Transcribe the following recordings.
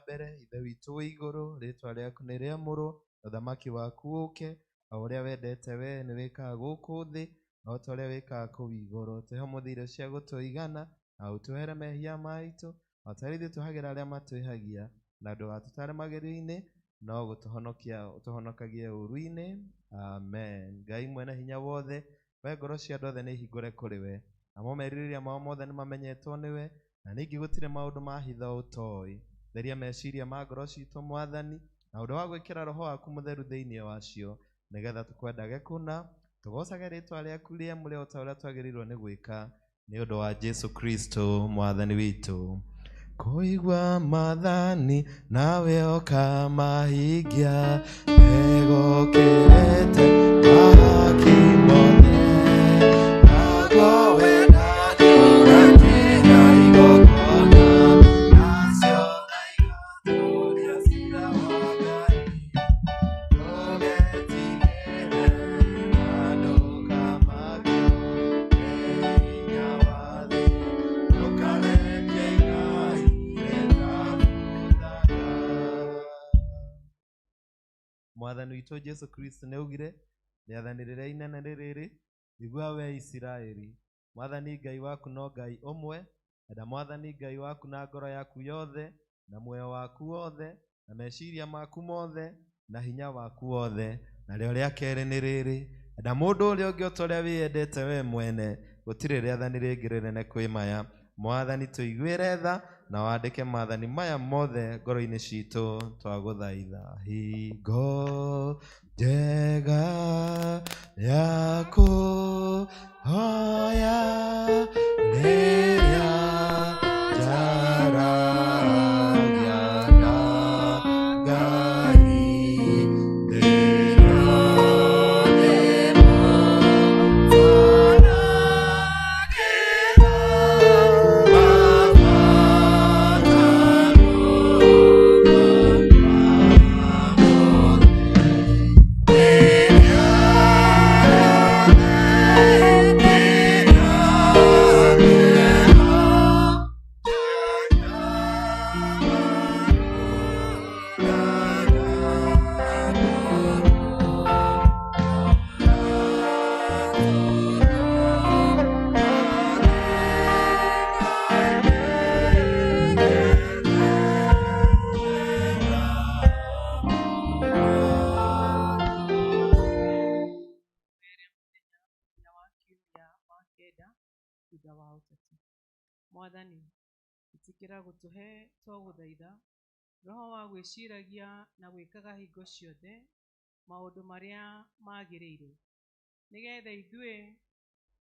mbere. Ithe witũ wĩ igũrũ, rĩtwa rĩaku nĩ rĩamũrwo, ũthamaki waku ũke, o ũrĩa wendete we nĩ wĩkaga gũkũ thĩ o ta ũrĩa wĩkaga kũu igũrũ. Tũhe ũmũthĩ irio cia gũtũigana, na ũtuohere mehia maitũ o ta ũrĩa ithuĩ tuohagĩra arĩa matwĩhagia, na ndũgatũtware magerio-inĩ, no gũtũhonokia ũtũhonokagie ũũru-inĩ. Amen. Ngai mwene hinya wothe, we ngoro cia andũ othe nĩ hingũre kũrĩ we, namo merirĩria mao mothe nĩ mamenyetwo nĩwe, na ningĩ gũtirĩ maũndũ ma hitho ũtoĩ. Theria meciria ma ngoro citũ, Mwathani, na ũndũ wa gwĩkĩra Roho waku Mũtheru thĩinĩ wacio, nĩgetha tũkwendage kũna, tũgoocage rĩĩtwa rĩaku rĩamũre o ta ũrĩa twagĩrĩirwo nĩ gwĩka, nĩ ũndũ wa Jesu Kristo Mwathani witũ. Kũigua maathani nawe ũkamahingia, nĩgũkĩrĩte mahaki mothe. Naguo wendani ũgakĩra igongona, nacio tha igatũũria ciira wa Ngai. Ndũgetigĩre na ndũkamakio nĩ hinya wa thĩ, ndũkareke igai rĩtabuthaga. Mwathani witũ Jesu Kristo nĩ augire, rĩathani rĩrĩa inene nĩ rĩrĩ, igua we Isiraeli, Mwathani Ngai waku no Ngai ũmwe, enda Mwathani Ngai waku na ngoro yaku yothe, na muoyo waku wothe, na meciria maku mothe, na hinya waku wothe. Narĩo rĩa kerĩ nĩ rĩrĩ, enda mũndũ ũrĩa ũngĩ o ta ũrĩa wĩyendete we mwene. Gũtirĩ rĩathani rĩngĩ rĩnene kwĩ maya. Mwathani tũiguĩre tha na wandĩke maathani maya mothe ngoro-inĩ citũ, twagũthaitha. Hingo njega ya kũhoya rĩrĩa njaragia na Ngai, thĩna nĩmũtanagĩra mabataro makwa mothe. Mere mũthenya mũthenya wa kiumia wa kenda thutha wa ũtatũ. Mwathani, ĩtĩkĩra gũtũhe twagũthaitha roho wa gwĩciragia na gwĩkaga hingo ciothe maũndũ marĩa magĩrĩire, nĩgetha ithuĩ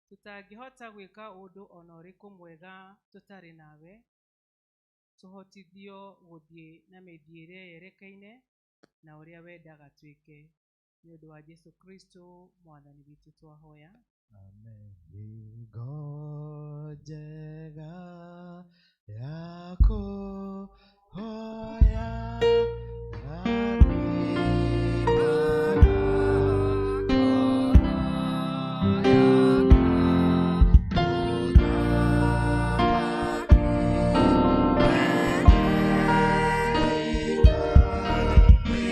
tũtangĩhota gwĩka ũndũ ona ũrĩkũ mwega tũtarĩ nawe, tũhotithio gũthiĩ na mĩthiĩre yerekeine na ũrĩa wendaga twĩke. Nĩ ũndũ wa Jesu Kristo Mwathani witũ twahoya. Amen. Hingo njega ya kũhoya rathimaga ngoro yakwa, Mũthamaki mwene hinya ũiguaga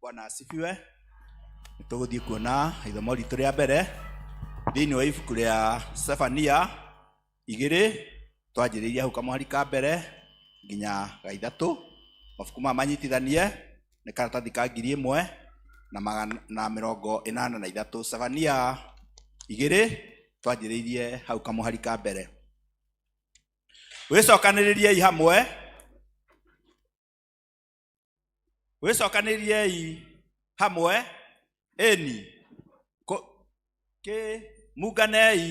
Bwana asifiwe. Nĩ tũgũthiĩ kuona ithomo ritũ rĩa mbere thĩinĩ wa ibuku rĩa Sefania 2, twanjĩrĩirie hau kamũhari ka mbere nginya ga 3. Mabuku maya manyitithanie nĩ karatathi ka 1183. Sefania 2, twanjĩrĩirie hau kamũhari ka mbere. Wĩcokanĩrĩriei hamwe, wĩcokanĩrĩriei hamwe, ĩni. Kĩmunganei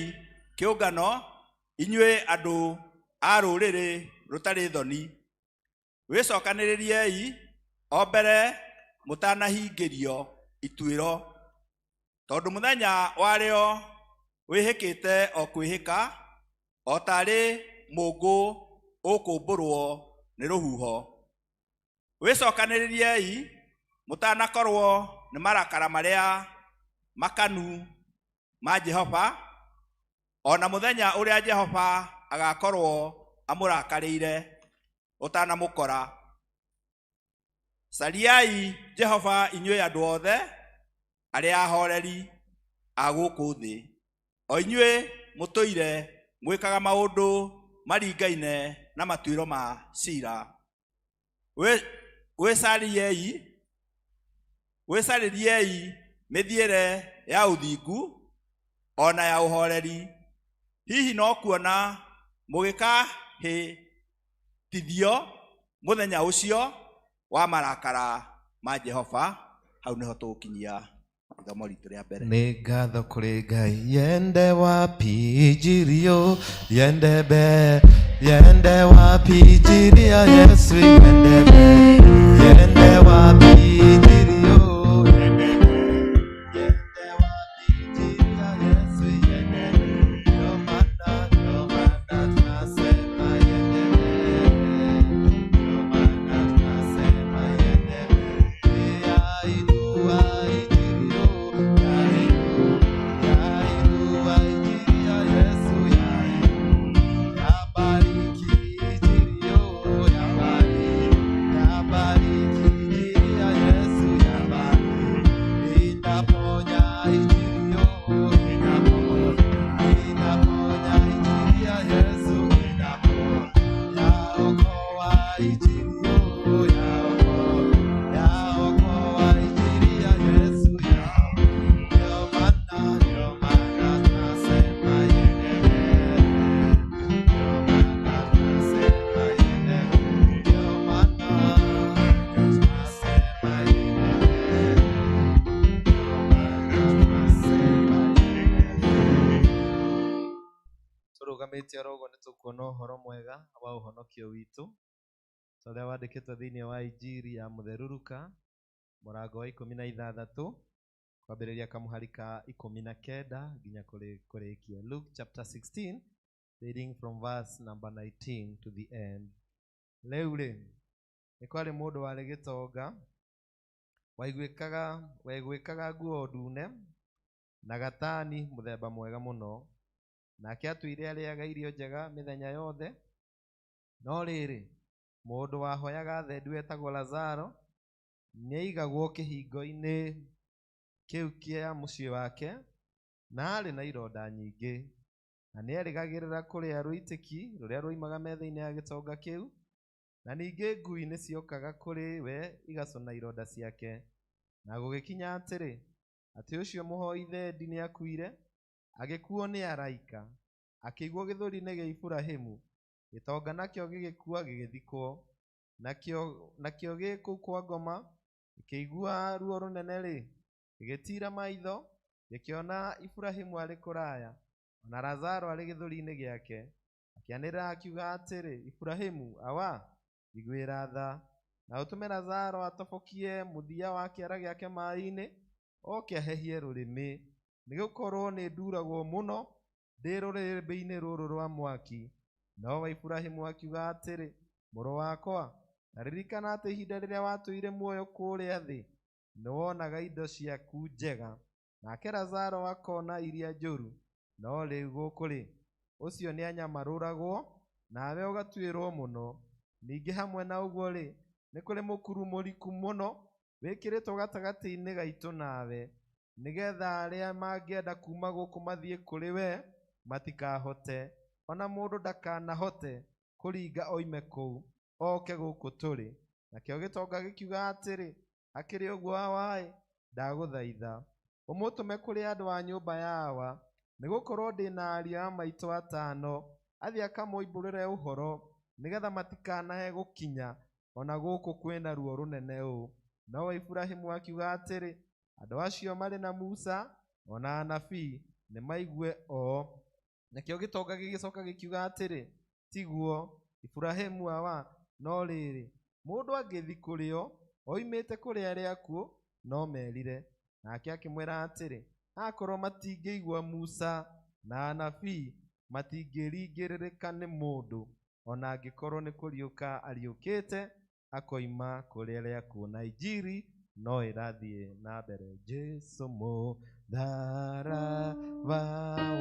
kĩũngano, inyuĩ andũ a rũrĩrĩ rũtarĩ thoni, wĩcokanĩrĩriei o mbere mũtanahingĩrio ituĩro, tondũ mũthenya warĩo wĩhĩkĩte o kwĩhĩka, o tarĩ mũngũ ũkũmbũrwo nĩ rũhuho. Wĩcokanĩrĩriei mũtanakorwo nĩ marakara marĩa makanu ma Jehova, ona mũthenya ũrĩa Jehova agakorwo amũrakarĩire ũtanamũkora. Cariai Jehova inyuĩ andũ othe arĩa ahoreri a gũkũ thĩ, o inyuĩ mũtũire mwĩkaga maũndũ maringaine na matuĩro ma cira. Wĩcarĩriei mĩthiĩre ya ũthingu ona ya ũhoreri, hihi no kuona mũgĩkahĩtithio mũthenya ũcio wa marakara ma Jehova. Hau nĩho tũgũkinyia ithomo ritũ rĩa mbere. Nĩ ngatho kũrĩ Ngai. Yende wapi injirio, yende be, yende wapi injiri ya Yesu, yende be, yende wapi injirio, yende be, yende wapi injiri ya Yesu, yende be. Ndio maana, ndio maana tunasema yende be, ndio maana tunasema yende be. Yainua injirio, yainua, yainua injiri ya Yesu, yainua. Yabariki injirio, yabariki, yabariki injiri ya Yesu, yabariki. Inaponya injirio, inaponya, inaponya injiri ya Yesu, inaponya. Yaokoa injirio, yaokoa, yaokoa injiri ya Yesu, yaokoa. Ndio maana, ndio maana tunasema yende. Ndio maana tunasema yende. Ndio maana tunasema yende. Ndio maana tunasema yende. Tũrũgamĩte oro ũguo nĩ tũkuona ũhoro mwega wa ũhonokio witũ ta ũrĩa wandĩkĩtwo thĩinĩ wa Injiri ya Mũtheru Luka mũrango wa 16 kwambĩrĩria kamũhari ka 19 nginya kũrĩkia. Luke chapter 16 reading from verse number 19 to the end. Rĩu rĩ, nĩ kwarĩ mũndũ warĩ gĩtonga waiguĩkaga nguo ndune na gatani mũthemba mwega mũno, nake atũire arĩaga irio njega mĩthenya yothe. No rĩrĩ, mũndũ wahoyaga thendu wetagwo Lazaro nĩaigagwo kĩhingo-inĩ kĩu kĩa mũciĩ wake, na aarĩ na ironda nyingĩ, na nĩerĩgagĩrĩra kũrĩa rũitĩki rũrĩa ruoimaga metha-inĩ ya gĩtonga kĩu, na ningĩ ngui nĩciokaga kũrĩ we igacũna ironda ciake. Na gũgĩkinya atĩrĩ, atĩ ũcio mũhoi thendi nĩakuire, agĩkuo nĩ araika, akĩigwo gĩthũri-inĩ gĩa Iburahĩmu. Gĩtonga nakĩo gĩgĩkua gĩgĩthikwo. Nakĩo gĩ kũu kwa ngoma gĩkĩigua ruo rũnene-rĩ, gĩgĩtiira maitho, gĩkĩona Iburahĩmu arĩ kũraya, na Lazaro arĩ gĩthũri-inĩ gĩake. Akĩanĩrĩra akiuga atĩrĩ, Iburahĩmu, awa, njiguĩra tha, na ũtũme Lazaro atobokie mũthia wa kĩara gĩake maaĩ-inĩ, oke ahehie rũrĩmĩ, nĩgũkorwo nĩnduragwo mũno ndĩ rũrĩrĩmbĩ-inĩ rũrũ rwa mwaki. Nowe Iburahĩmu akiuga atĩrĩ, mũrũ wakwa, ta ririkana atĩ ihinda rĩrĩa watũire muoyo kũrĩa thĩ nĩwonaga indo ciaku njega, nake Lazaro akona iria njũru. No rĩu gũkũ-rĩ, ũcio nĩanyamarũragwo, nawe ũgatuĩrwo mũno. Ningĩ hamwe na ũguo-rĩ, nĩ kũrĩ mũkuru mũriku mũno wĩkĩrĩtwo gatagatĩ-inĩ gaitũ nawe, nĩgeetha arĩa mangĩenda kuuma gũkũ mathiĩ kũrĩ we matikahote, ona mũndũ ndakanahote kũringa oime kũu oke gũkũ tũrĩ. Nakĩo gĩtonga gĩkiuga atĩrĩ, hakĩrĩ ũguo awa-ĩ, ndagũthaitha ũmũtũme kũrĩ andũ a nyũmba ya awa, nĩgũkorwo ndĩ na ariũ a maitũ 5, athiĩ akamoimbũrĩre ũhoro, nĩgeetha matikanae gũkinya ona gũkũ kwĩna ruo rũnene ũũ. Nowe Iburahĩmu akiuga atĩrĩ, andũ acio marĩ na Musa ona anabii, Nĩ maigue o. Nakĩo gĩtonga gĩgĩcoka gĩkiuga atĩrĩ, tiguo, Iburahĩmu awa, no rĩrĩ, mũndũ angĩthiĩ kũrĩ o oimĩte kũrĩ arĩa akuũ, no merire. Nake akĩmwĩra atĩrĩ, akorwo matingĩigua Musa na anabii, matingĩringĩrĩrĩka nĩ mũndũ, ona angĩkorwo nĩ kũriũka ariũkĩte akoima kũrĩ arĩa akuũ. Na injiri no ĩrathiĩ na mbere. Jesu mũtharaba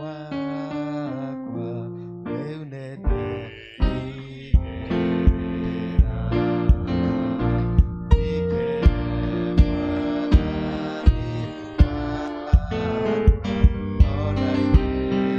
wakwa rĩu nĩndeigĩrĩra, ndikere Mwathani wakwa, ona ingĩmũtiga.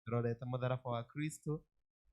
Rorete mũtharaba wa Kristo,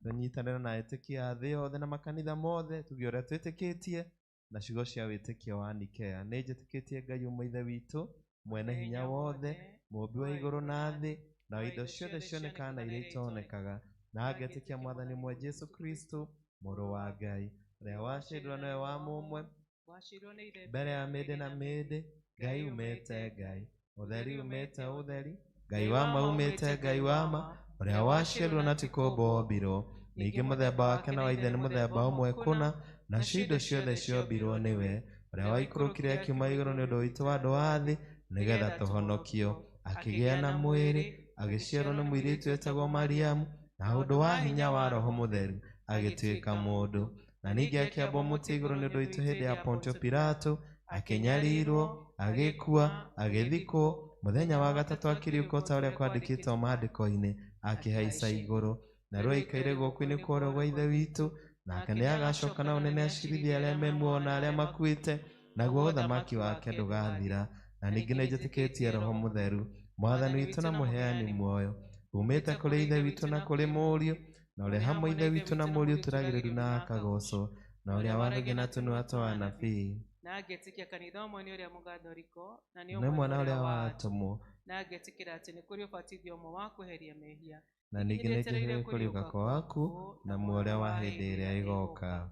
tũnyitanĩre na etĩkia a thĩ yothe na makanitha mothe, tuge ũrĩa twĩtĩkĩtie na ciugo cia wĩtĩkio wa Nikea. Nĩ njĩtĩkĩtie Ngai ũmwe Ithe witũ, mwene hinya wothe, mũũmbi wa igũrũ na thĩ, na wa indo ciothe cionekaga na iria itonekaga, na ngetĩkia Mwathani ũmwe Jesu Kristo, mũrũ wa Ngai, ũrĩa waciarirwo nĩwe wa mũmwe, Waciarirwo nĩ Ithe mbere ya mĩndĩ na mĩndĩ, Ngai umĩte Ngai, ũtheri umĩte ũtheri, Ngai wa ma umĩte Ngai wa ma, ũrĩa waciarirwo na ti kũũmbwo ombirwo, ningĩ mũthemba wake na wa Ithe nĩ mũthemba ũmwe kũna, nacio indo ciothe ciombirwo nĩwe, ũrĩa waikũrũkire akiuma igũrũ nĩ ũndũ witũ andũ a thĩ, nĩgetha tũhonokio. Akĩgĩa na mwĩrĩ, agĩciarwo nĩ mũirĩtu wetagwo Mariamu, na ũndũ wa hinya wa Roho Mũtheru agĩtuĩka mũndũ. Na ningĩ akĩambwo mũtĩ igũrũ nĩ ũndũ witũ hĩndĩ ya Pontio Pilato, akĩnyarirwo, agĩkua, agĩthikwo, mũthenya wa gatatũ akĩriũka o ta ũrĩa kwandĩkĩtwo maandĩko-inĩ, akĩhaica igũrũ, narĩo aikaire guoko-inĩ kwa ũrĩo gwa Ithe witũ, nake nĩagacoka na ũnene acirithie arĩa me muoyo na arĩa makuĩte, naguo ũthamaki wake ndũgathira. Na ningĩ nĩnjĩtĩkĩtie Roho Mũtheru, Mwathani witũ na mũheani muoyo, umĩte kũrĩ Ithe witũ na kũrĩ Mũriũ, na ũrĩa hamwe Ithe witũ na Mũriũ tũragĩrĩrio na akagocwo, na ũrĩa waragia na tũnua twa anabii. Na ngetĩkia kanitha ũmwe nĩ ũrĩa mũgathoriko, na nĩ Nĩ mwana ũrĩa wa atũmwo, na ngetĩkĩra atĩ nĩ kũrĩ ũbatithio ũmwe wa kweheria mehia, na ningĩ nĩnjehereire kũriũka kwa akuũ na muoyo ũrĩa wa hĩndĩ ĩrĩa ĩgoka.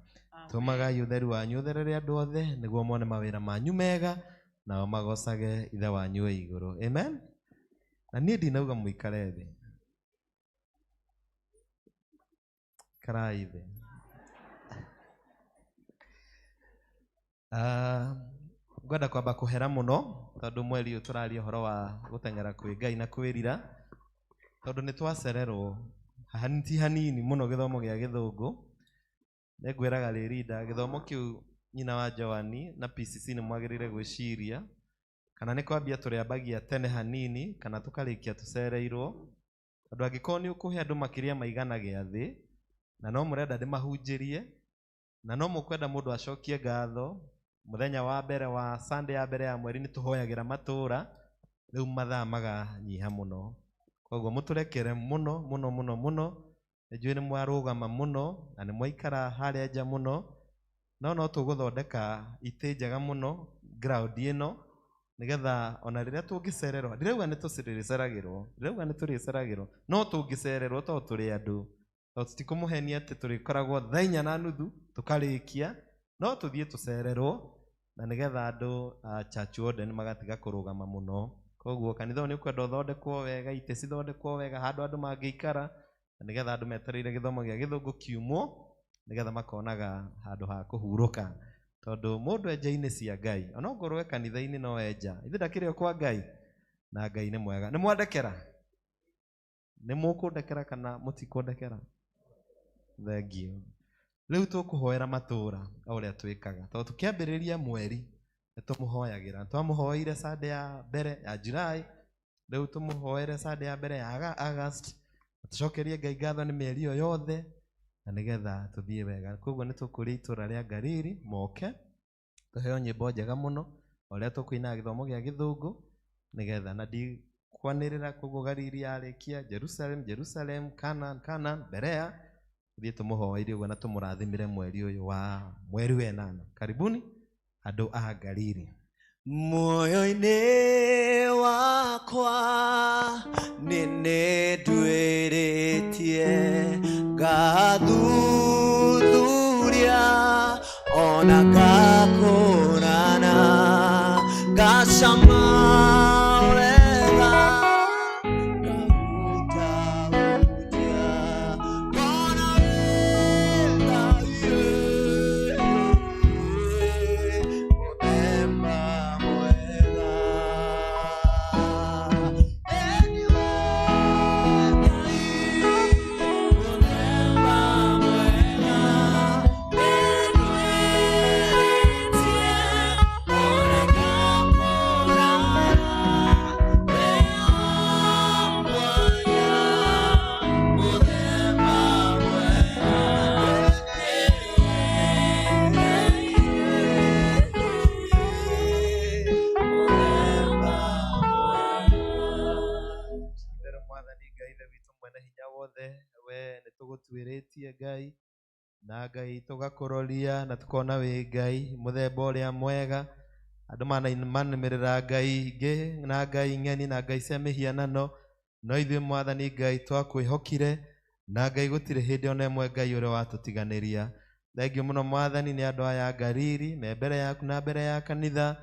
Tũmagai ũtheru wanyu ũtherere andũ othe, nĩguo mone mawĩra manyu mega, nao magocage Ithe wanyu wĩ igũrũ. Amen. Na niĩ ndinauga mũikare thĩ, ikarai thĩ. Ngwenda kwamba kũhera mũno tondũ mweri ũyũ tũraria ũhoro wa gũteng'era kwĩ Ngai na kwĩrira, tondũ nĩ twacererwo ti hanini mũno gĩthomo gĩa gĩthũngũ. Nĩngwĩraga rĩrinda gĩthomo kĩu nyina wa Joani na PCC nĩ mwagĩrĩire gwĩciria kana nĩ kwambia tũrĩambagia tene hanini kana tũkarĩkia tũcereirwo, tondũ angĩkorwo nĩ ũkũhe andũ makĩria ma igana gĩathĩ na no mũrenda ndĩmahunjĩrie na no mũkwenda mũndũ acokie ngatho mũthenya wa mbere wa Sunday ya mbere ya mweri nĩ tũhoyagĩra matũra, rĩu mathaa maganyiha mũno. Koguo mũtũrekere mũno mũno mũno mũno, nĩnjũĩ nĩ mwarũgama mũno na nĩ mwaikara harĩa nja mũno, no no tũgũthondeka itĩ njega mũno ground ĩno, nĩgetha ona rĩrĩa tũngĩcererwo, ndirauga nĩ tũrĩceragĩrwo, ndirauga nĩ tũrĩceragĩrwo, no tũngĩcererwo tondũ tũrĩ andũ, tondũ tũtikũmũhenia atĩ tũrĩkoragwo thaa inya na nuthu tũkarĩkia, no tũthiĩ tũcererwo na nĩgetha andũ a church warden magatiga kũrũgama mũno. Koguo kanitha ũyũ nĩ ũkwenda ũthondekwo wega, itĩ cithondekwo wega, handũ andũ mangĩikara, na nĩgetha andũ metereire gĩthomo gĩa gĩthũngũ kiumwo, nĩgetha makonaga handũ ha kũhurũka. Tondũ mũndũ enja-inĩ cia Ngai, ona ongorwo e kanitha-inĩ no enja, ithe ndakĩrĩ o kwa Ngai, na Ngai nĩ mwega. Nĩ mwandekera? Nĩ mũkũndekera kana mũtikũndekera? Thengiũ. Rĩu tũkũhoera matũra o ũrĩa twĩkaga, tondũ tũkĩambĩrĩria mweri nĩ tũmũhoyagĩra. Twamũhoeire Sunday ya mbere ya July, rĩu tũmũhoere Sunday ya mbere ya August, tũcokerie Ngai ngatho nĩ mĩeri ĩyo yothe, na nĩgetha tũthiĩ wega. Koguo nĩ tũkũria itũra rĩa Ngariri moke tũheo nyĩmbo njega mũno, o ũrĩa tũkũinaga gĩthomo gĩa gĩthũngũ, nĩgetha na Kwanĩrĩra koguo Galili yarĩkia, Jerusalem, Jerusalem, Canaan, Canaan, Berea. Tũthiĩ tũmũhoeire ũguo na tũmũrathimĩre mweri ũyũ wa mweri wa ĩnana. Karibuni andũ a Galili. Muoyo-inĩ wakwa nĩ nĩnduĩrĩtie ngathuthuria ona ngakũrana ngacama wega ngahutahutia ngona wega mũthemba mwega. Itherũ Mwathani Ngai Ithe witũ mwene hinya wothe, we nĩ tũgũtuĩrĩtie Ngai na Ngai tũgakũroria na tũkona wĩ Ngai mũthemba ũrĩa mwega. Andũ manĩmĩrĩra Ngai ingĩ na Ngai ng'eni na Ngai cia mĩhianano, no ithuĩ Mwathani Ngai twakwĩhokire na Ngai gũtirĩ hĩndĩ ona ĩmwe Ngai ũrĩa watũtiganĩria. Thengiũ mũno Mwathani nĩ andũ aya a Galili me mbere yaku na mbere ya kanitha,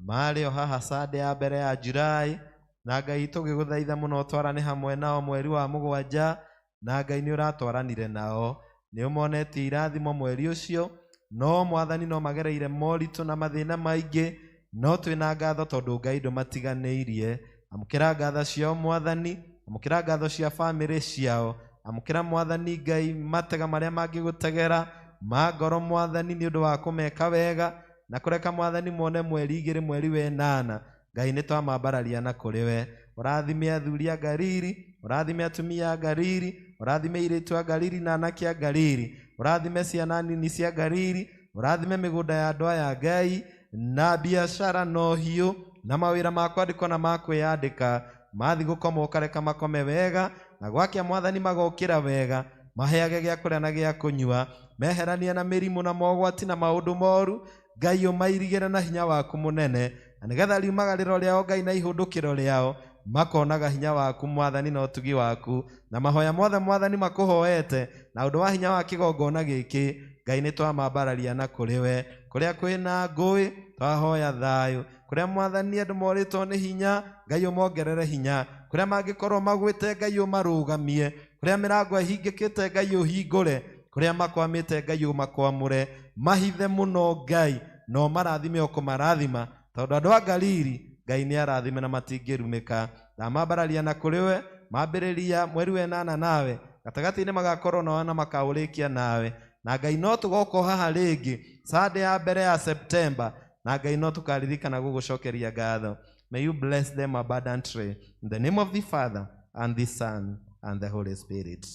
marĩ o haha Sunday ya mbere ya July, na Ngai tũgĩgũthaitha mũno twarane hamwe nao mweri wa mũgwanja, na Ngai nĩ ũratwaranire nao, nĩ ũmonetie irathimo mweri ũcio, no Mwathani no magereire moritũ na mathĩna maingĩ, no twĩna ngatho tondũ Ngai ndũmatiganĩirie. Amũkĩra ngatho ciao Mwathani, amũkĩra ngatho cia bamĩrĩ ciao, amũkĩra Mwathani Ngai matega marĩa mangĩgũtegera ma ngoro Mwathani nĩ ũndũ wa kũmeka wega na kũreka Mwathani mone mweri igĩrĩ mweri wa ĩnana. Ngai nĩ twamambararia na kũrĩ we. Ũrathime athuri a Galili, ũrathime atumia a Galili, ũrathime airĩtu a Galili na anake a Galili, ũrathime ciana nini cia Galili, ũrathime mĩgũnda ya andũ aya Ngai na biacara na ũhiũ na mawĩra ma kwandĩkwo na ma kwĩyandĩka. Mathiĩ gũkoma ũkareka makome wega, na gwakĩa Mwathani magokĩra wega, maheage gĩa kũrĩa na gĩa kũnyua, meheranie na mĩrimũ na mogwati na maũndũ moru. Ngai ũmairigĩre na hinya waku mũnene, na nĩgetha riumagarĩro rĩao Ngai na ihũndũkĩro rĩao makonaga hinya waku Mwathani na ũtugi waku, na mahoya mothe Mwathani makũhoete na ũndũ wa hinya wa kĩgongona gĩkĩ. Ngai nĩ twamambararia na kũrĩ we. Kũrĩa kwĩna ngũĩ twahoya thayũ, kũrĩa Mwathani andũ morĩtwo nĩ hinya Ngai ũmongerere hinya, kũrĩa mangĩkorwo magwĩte Ngai ũmarũgamie, kũrĩa mĩrango ĩhingĩkĩte Ngai ũhingũre, kũrĩa makwamĩte Ngai ũmakwamũre, mahithe mũno Ngai na ũmarathime o kũmarathima, tondũ andũ a Galili Ngai nĩ arathime na matingĩrumĩka. Ndamambararia na kũrĩ we, mambĩrĩria mweri wa ĩnana nawe, gatagatĩ-inĩ magakorwo nawe na makaũrĩkia nawe, na Ngai no tũgoka haha rĩngĩ Sunday ya mbere ya September, na Ngai no tũkaririkana gũgũcokeria ngatho. May you bless them abundantly. In the name of the Father, and the Son, and the Holy Spirit.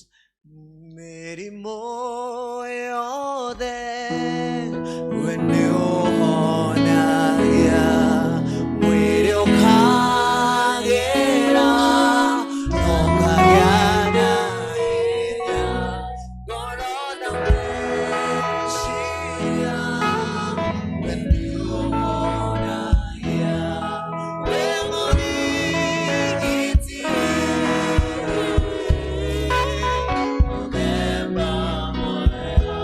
Mĩrimũ yothe we nĩũhonagia, mwĩrĩ ũkagĩra na ũkagĩa na hinya, ngoro na meciria we nĩũhonagia, wĩ mũrigiti mũthemba mwega.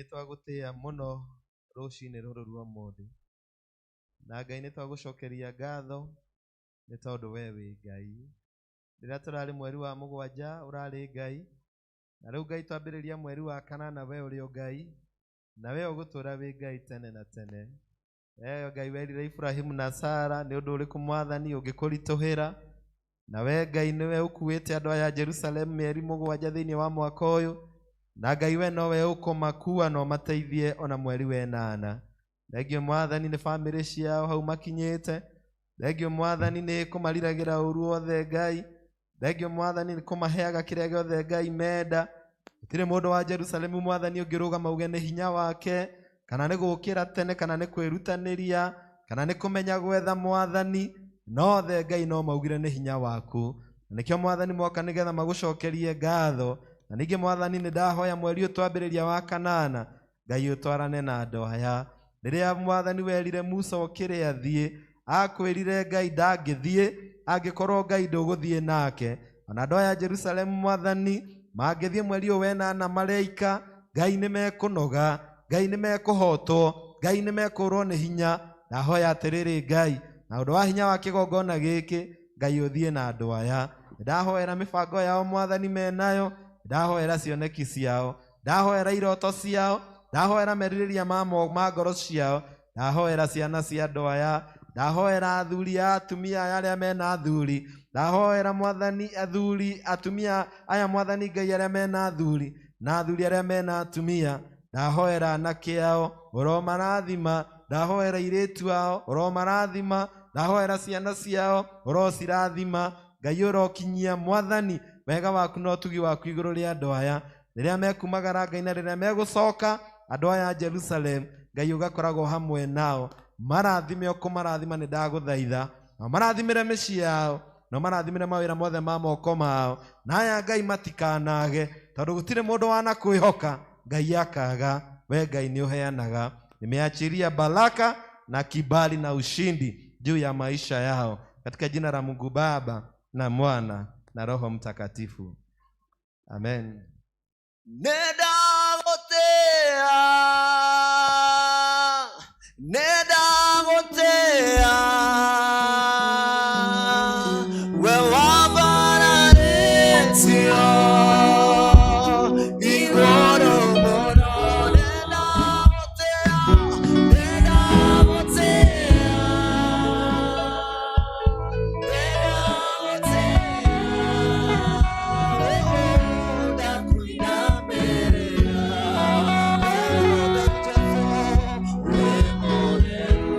Ngai nĩ twagũtĩĩa mũno rũcinĩ rũrũ rwa ũmũthĩ, na Ngai nĩ twagũcokeria ngatho nĩ tondũ we wĩ Ngai. Rĩrĩa tũrarĩ mweri wa mũgwanja ũrarĩ Ngai, na rĩu Ngai twambĩrĩria mweri wa kanana we ũrĩ o Ngai, na we ũgũtũũra wĩ Ngai tene na tene. We Ngai werire Ibrahimu na Sara nĩ ũndũ ũrĩkũ Mwathani ũngĩkũritũhĩra, na we Ngai nĩwe ũkuĩte andũ aya Jerusalemu mĩeri mũgwanja thĩinĩ wa mwaka ũyũ, na Ngai we nowe ũkũmakua na ũmateithie ona mweri wenana. Thengio Mwathani nĩ bamĩrĩ ciao hau makinyĩte. Thengio Mwathani nĩ kũmariragĩra ũru wothe Ngai. Thengio Mwathani nĩ kũmaheaga kĩrĩa gĩothe Ngai menda. Gũtirĩ mũndũ wa Jerusalemu Mwathani ũngĩrũgama uge nĩ hinya wake, kana nĩ gũkĩra tene, kana nĩ kwĩrutanĩria, kana nĩ kũmenya gwetha Mwathani, nothe Ngai no maugire nĩ hinya waku. Na nĩkĩo Mwathani moka nĩgetha magũcokerie ngatho. Na ningĩ Mwathani nĩ ndahoya mweri ũyũ twambĩrĩria wa kanana, Ngai ũtwarane na andũ aya. Rĩrĩa Mwathani werire Musa okĩre athiĩ, akwĩrire Ngai ndangĩthiĩ angĩkorwo Ngai ndũgũthiĩ nake. Ona andũ aya Jerusalemu Mwathani mangĩthiĩ mweri ũyũ wenana mareika, Ngai nĩ mekũnoga, Ngai nĩ mekũhotwo, Ngai nĩ mekũrwo nĩ hinya. Ndahoya atĩrĩrĩ Ngai, na ũndũ wa hinya wa kĩgongona gĩkĩ, Ngai ũthiĩ na andũ aya. Ndahoera mĩbango yao Mwathani menayo, ndahoera cioneki ciao, ndahoera iroto ciao, ndahoera merirĩria ma ngoro ciao, ndahoera ciana cia andũ aya, ndahoera athuri a atumia aya arĩa mena athuri, ndahoera Mwathani athuri atumia aya Mwathani Ngai arĩa mena athuri na athuri arĩa mena atumia, ndahoera anake ao ũromarathima, ndahoera airĩtu ao ũromarathima, ndahoera ciana ciao ũrocirathima. Ngai ũrokinyia Mwathani wega waku na ũtugi waku igũrũ rĩa andũ aya rĩrĩa mekumagara Ngai na rĩrĩa megũcoka andũ aya a Jerusalem, Ngai ũgakoragwo hamwe nao. Marathime ũkũmarathima nĩ ndagũthaitha, na marathimĩre mĩciĩ yao, na marathimĩre mawĩra mothe ma moko mao, na aya Ngai matikanage, tondũ gũtirĩ mũndũ wanakwĩhoka Ngai akaga. We Ngai nĩ ũheanaga. Nimeachilia baraka na kibali na ushindi juu ya maisha yao katika jina la Mungu Baba na Mwana na Roho Mtakatifu. Amen. Nĩndagũtĩĩa, nĩndagũtĩĩa, we wambararĩtio igũrũ mũno. Nĩndagũtĩĩa, nĩndagũtĩĩa, nĩndagũtĩĩa, ndakwinamĩrĩra, wĩ mũtheru,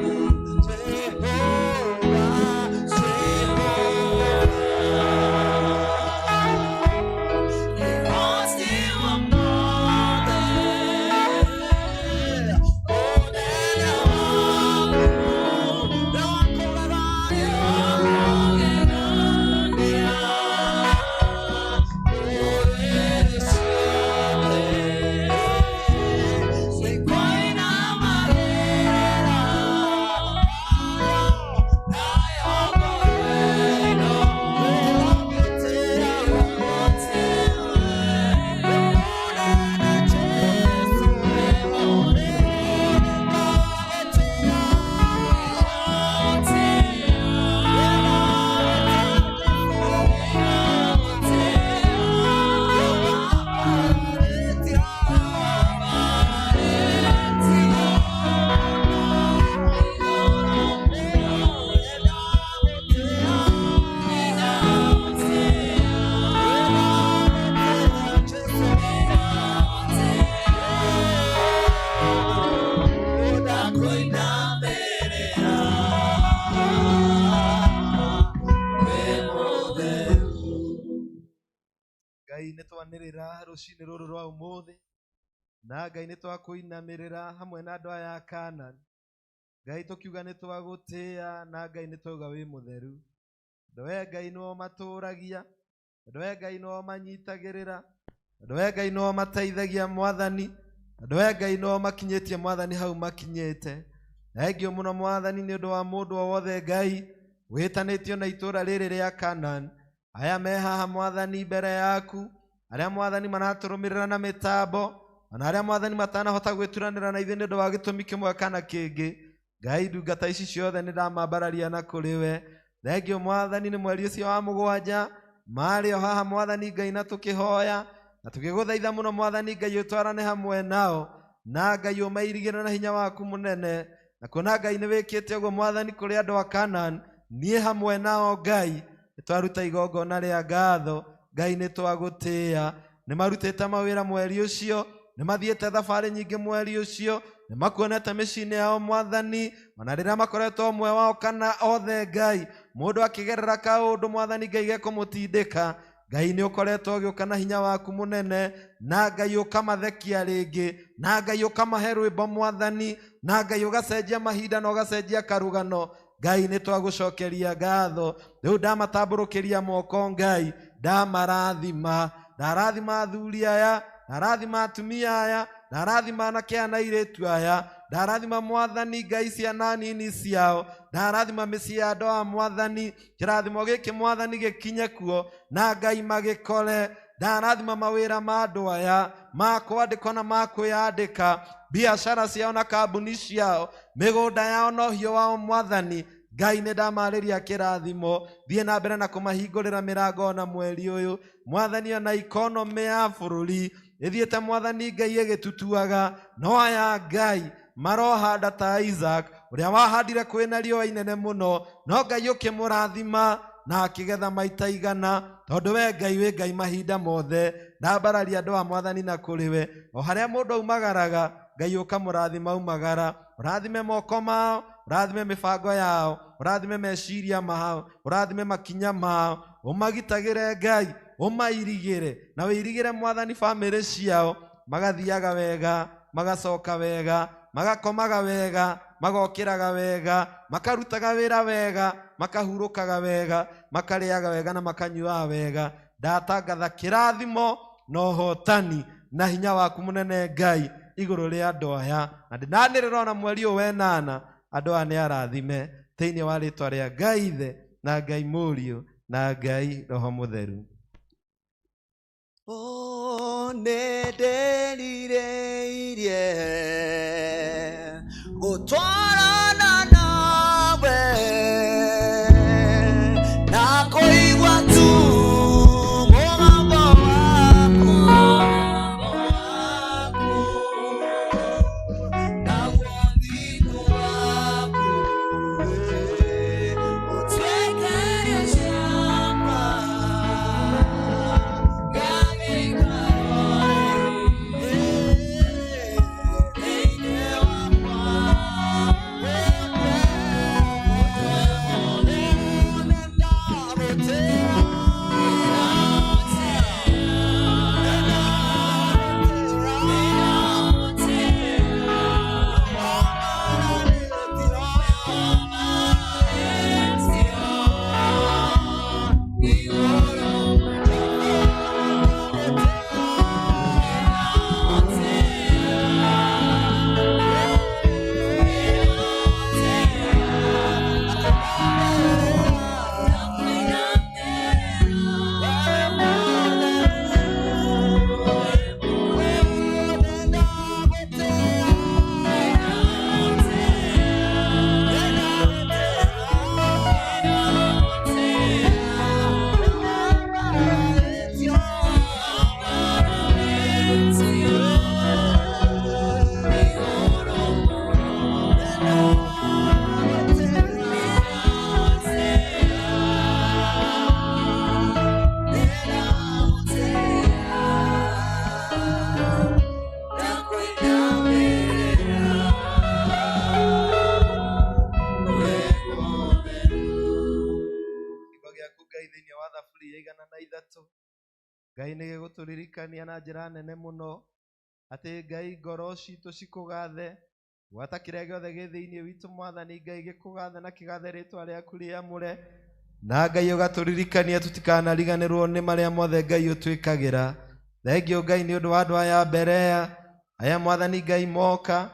Jehova, Ngai nĩ twanĩrĩra rũcinĩ rũrũ rwa ũmũthĩ, na Ngai nĩ twakũinamĩrĩra hamwe na andũ aya a Kanani. Ngai tũkiuga nĩ twagũtĩĩa, na Ngai nĩ twauga wĩ mũtheru. Tondũ we Ngai nĩwe ũmatũũragia, tondũ we Ngai nĩwe ũmanyitagĩrĩra, tondũ we Ngai nĩwe ũmateithagia Mwathani, tondũ we Ngai nĩwe ũmakinyĩtie Mwathani hau makinyĩte. Thengio mũno Mwathani nĩ ũndũ wa mũndũ o wothe Ngai wĩtanĩtio na itũũra rĩrĩ rĩa Kanani. Aya me haha Mwathani mbere yaku, arĩa Mwathani maratũrũmĩrĩra na mĩtambo, Ona arĩa Mwathani matanahota gwĩturanĩra na ithuĩ nĩ ũndũ wa gĩtũmi kĩmwe kana kĩngĩ, Ngai ndungata ici ciothe nĩ ndamambararia na kũrĩ we. Thengio Mwathani nĩ mweri ũcio wa mũgwanja marĩ o haha Mwathani Ngai, na tũkĩhoya na tũkĩgũthaitha mũno Mwathani Ngai ũtwarane hamwe nao, na Ngai ũmairigĩre na hinya waku mũnene. Na kuona Ngai nĩ wĩkĩte ũguo Mwathani kũrĩ andũ a Kanaan, niĩ hamwe nao Ngai nĩ twaruta igongona rĩa ngatho. Ngai nĩ twagũtĩĩa. Nĩ marutĩte mawĩra mweri ũcio, nĩ mathiĩte thabarĩ nyingĩ mweri ũcio, nĩ makuonete mĩciĩ-inĩ yao Mwathani, ona rĩrĩa makoretwo ũmwe wao kana othe Ngai, mũndũ akĩgerera kaũndũ Mwathani Ngai gekũmũtindĩka, Ngai nĩ ũkoretwo ũgĩũka na hinya waku mũnene, na Ngai ũkamathekia rĩngĩ, na Ngai ũkamahe rwĩmbo Mwathani, na Ngai ũgacenjia mahinda na ũgacenjia karũgano. Ngai nĩ twagũcokeria ngatho. Rĩu ndamatambũrũkĩria moko Ngai, ndamarathima, ndarathima athuri aya, ndarathima atumia aya, ndarathima anake aya na airĩtu aya, ndarathima Mwathani Ngai ciana nini ciao, ndarathima mĩciĩ ya andũ a Mwathani. Kĩrathimo gĩkĩ Mwathani gĩkinye kuo na Ngai magĩkore. Ndarathima mawĩra ma andũ aya ma kwandĩkwo na ma kwĩyandĩka, biacara ciao na kambuni ciao, mĩgũnda yao na ũhiũ wao Mwathani. Ngai nĩ ndamarĩria kĩrathimo, thiĩ na mbere na kũmahingũrĩra mĩrango ona mweri ũyũ Mwathani. Ona ikonomĩ ya bũrũri ĩthiĩte Mwathani Ngai ĩgĩtutuaga, no aya Ngai marohanda ta Isaac ũrĩa wahandire kwĩna riũa inene mũno, no Ngai ũkĩmũrathima na akĩgetha maita igana, tondũ we Ngai wĩ Ngai mahinda mothe. Ndambararia andũ a Mwathani na kũrĩ we, o harĩa mũndũ aumagaraga Ngai ũkamũrathima aumagara. Ũrathime moko mao, ũrathime mĩbango yao, ũrathime meciria mao, ũrathime makinya mao, ũmagitagĩre Ngai, ũmairigĩre na wĩirigĩre Mwathani bamĩrĩ ciao, magathiaga wega, magacoka wega, magakomaga wega, magokĩraga wega, makarutaga wĩra wega, makahurũkaga wega, makarĩaga wega na makanyuaga wega. Ndatangatha kĩrathimo na ũhotani na hinya waku mũnene Ngai igũrũ rĩa andũ aya, na ndĩnanĩrĩra ona mweri ũyũ wenana andũ aya nĩ arathime thĩinĩ wa rĩtwa rĩa Ngai Ithe na Ngai Mũriũ na Ngai Roho Mũtheru. Oh, nĩndĩrirĩirie gũtwarana nawe na kũigua tu mũgambo waku, naguo thigu waku ũtuĩke ciakwa. Kiugo gĩaku Ngai thĩinĩ wa thaburi ya 103, Ngai nĩ gĩgũtũririkania na njĩra nene mũno atĩ Ngai ngoro citũ cikũgathe, gwata kĩrĩa gĩothe gĩ thĩinĩ witũ Mwathani Ngai gĩkũgathe na kĩgathe rĩtwa rĩaku rĩamũre. Na Ngai ũgatũririkania tũtikanariganĩrwo nĩ marĩa mothe Ngai ũtwĩkagĩra. Thengio Ngai nĩ ũndũ wa andũ aya Berea aya Mwathani Ngai moka,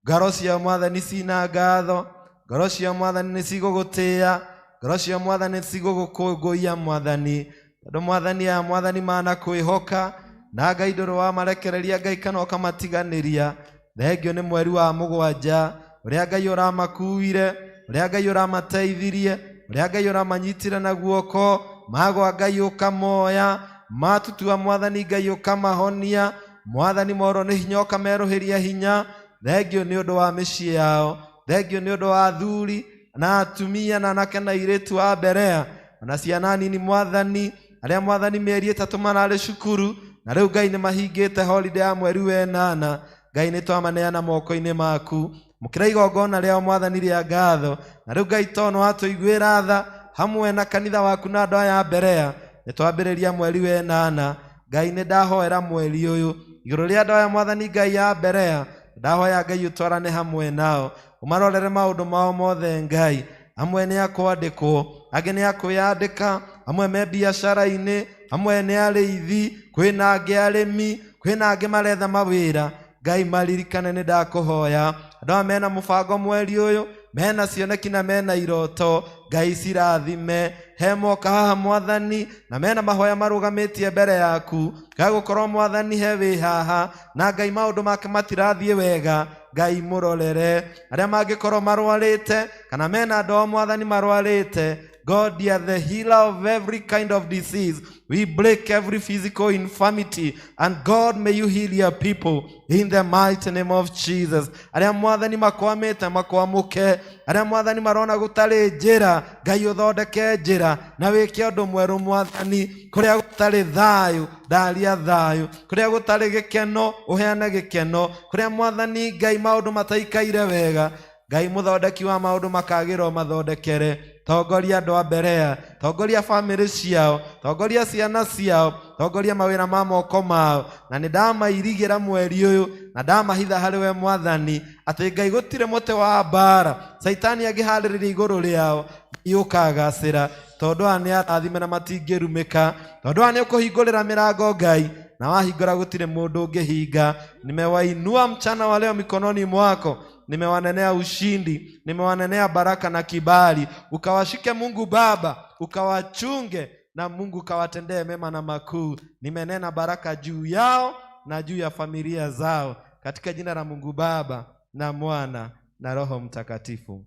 ngoro ciao Mwathani cina ngatho, ngoro ciao Mwathani nĩ cigũgũtĩĩa, ngoro ciao Mwathani nĩ cigũgũkũngũiya Mwathani, tondũ Mwathani aya Mwathani manakwĩhoka. Na Ngai ndũrĩ wamarekereria Ngai kana ũkamatiganĩria. Thengio nĩ mweri wa mũgwanja, ũrĩa Ngai ũramakuire, ũrĩa Ngai ũramateithirie, ũrĩa Ngai ũramanyitire na guoko, magwa Ngai ũkamoya, matutua Mwathani Ngai ũkamahonia, Mwathani morwo nĩ hinya ũkamerũhĩria hinya. Thengio nĩ ũndũ wa mĩciĩ yao, thengio nĩ ũndũ wa athuri na atumia na anake na airĩtu a Berea ona ciana nini Mwathani, arĩa Mwathani mĩeri 3 mararĩ cukuru na rĩu Ngai nĩ mahingĩte holiday ya mweri wa 8. Ngai nĩ twamaneana moko-inĩ maku, mũkĩra igongona rĩao Mwathani rĩa ngatho. Na rĩu Ngai tondũ nĩwatũiguĩra tha hamwe na kanitha waku na andũ aya a Berea, nĩ twambĩrĩria mweri wa 8. Ngai nĩ ndahoera mweri ũyũ igũrũ rĩa andũ aya Mwathani Ngai a Berea, ndahoya Ngai ũtwarane hamwe nao, ũmarorere maũndũ mao mothe Ngai. Amwe nĩ akwandĩkwo, angĩ nĩ akwĩyandĩka, amwe me biacara-inĩ, amwe nĩ arĩithi, kwĩna angĩ arĩmi, kwĩna angĩ maretha mawĩra. Ngai maririkane, nĩ ndakũhoya andũ aya mena mũbango mweri ũyũ, mena cioneki na mena iroto, Ngai cirathime. He moka haha Mwathani na mena mahoya marũgamĩtie mbere yaku, gagũkorwo Mwathani he wĩ haha na Ngai maũndũ make matirathiĩ wega, Ngai mũrorere. Arĩa mangĩkorwo marwarĩte kana mena andũ ao Mwathani marwarĩte, God, you are the healer of every kind of disease. We break every physical infirmity. And God, may you heal your people in the mighty name of Jesus. Arĩa Mwathani makwamĩte makwamũke, arĩa Mwathani marona gũtarĩ njĩra, Ngai ũthondeke njĩra na wĩke ũndũ mwerũ Mwathani. Kũrĩa gũtarĩ thayũ, ndaria thayũ. Kũrĩa gũtarĩ gĩkeno, ũheane gĩkeno. Kũrĩa Mwathani Ngai maũndũ mataikaire wega, Ngai mũthondeki wa maũndũ makagĩrwo mathondekere. Tongoria andũ a Berea, tongoria bamĩrĩ ciao, tongoria ciana ciao, tongoria mawĩra ma moko mao. Na nĩ ndamairigĩra mweri ũyũ na ndamahitha harĩ we Mwathani, atĩ Ngai gũtirĩ mũtĩ wa mbara Caitani angĩharĩrĩria igũrũ rĩao, Ngai ũkagacĩra, tondũ aya nĩ arathime na matingĩrumĩka, tondũ aya nĩ ũkũhingũrĩra mĩrango Ngai, na wahingũra gũtirĩ mũndũ ũngĩhinga. Nimewainua mchana wa leo mikononi mwako, nimewanenea ushindi, nimewanenea baraka na kibali. Ukawashike Mungu Baba, ukawachunge na Mungu ukawatendee mema na makuu. Nimenena baraka juu yao na juu ya familia zao, katika jina la Mungu Baba na Mwana na Roho Mtakatifu,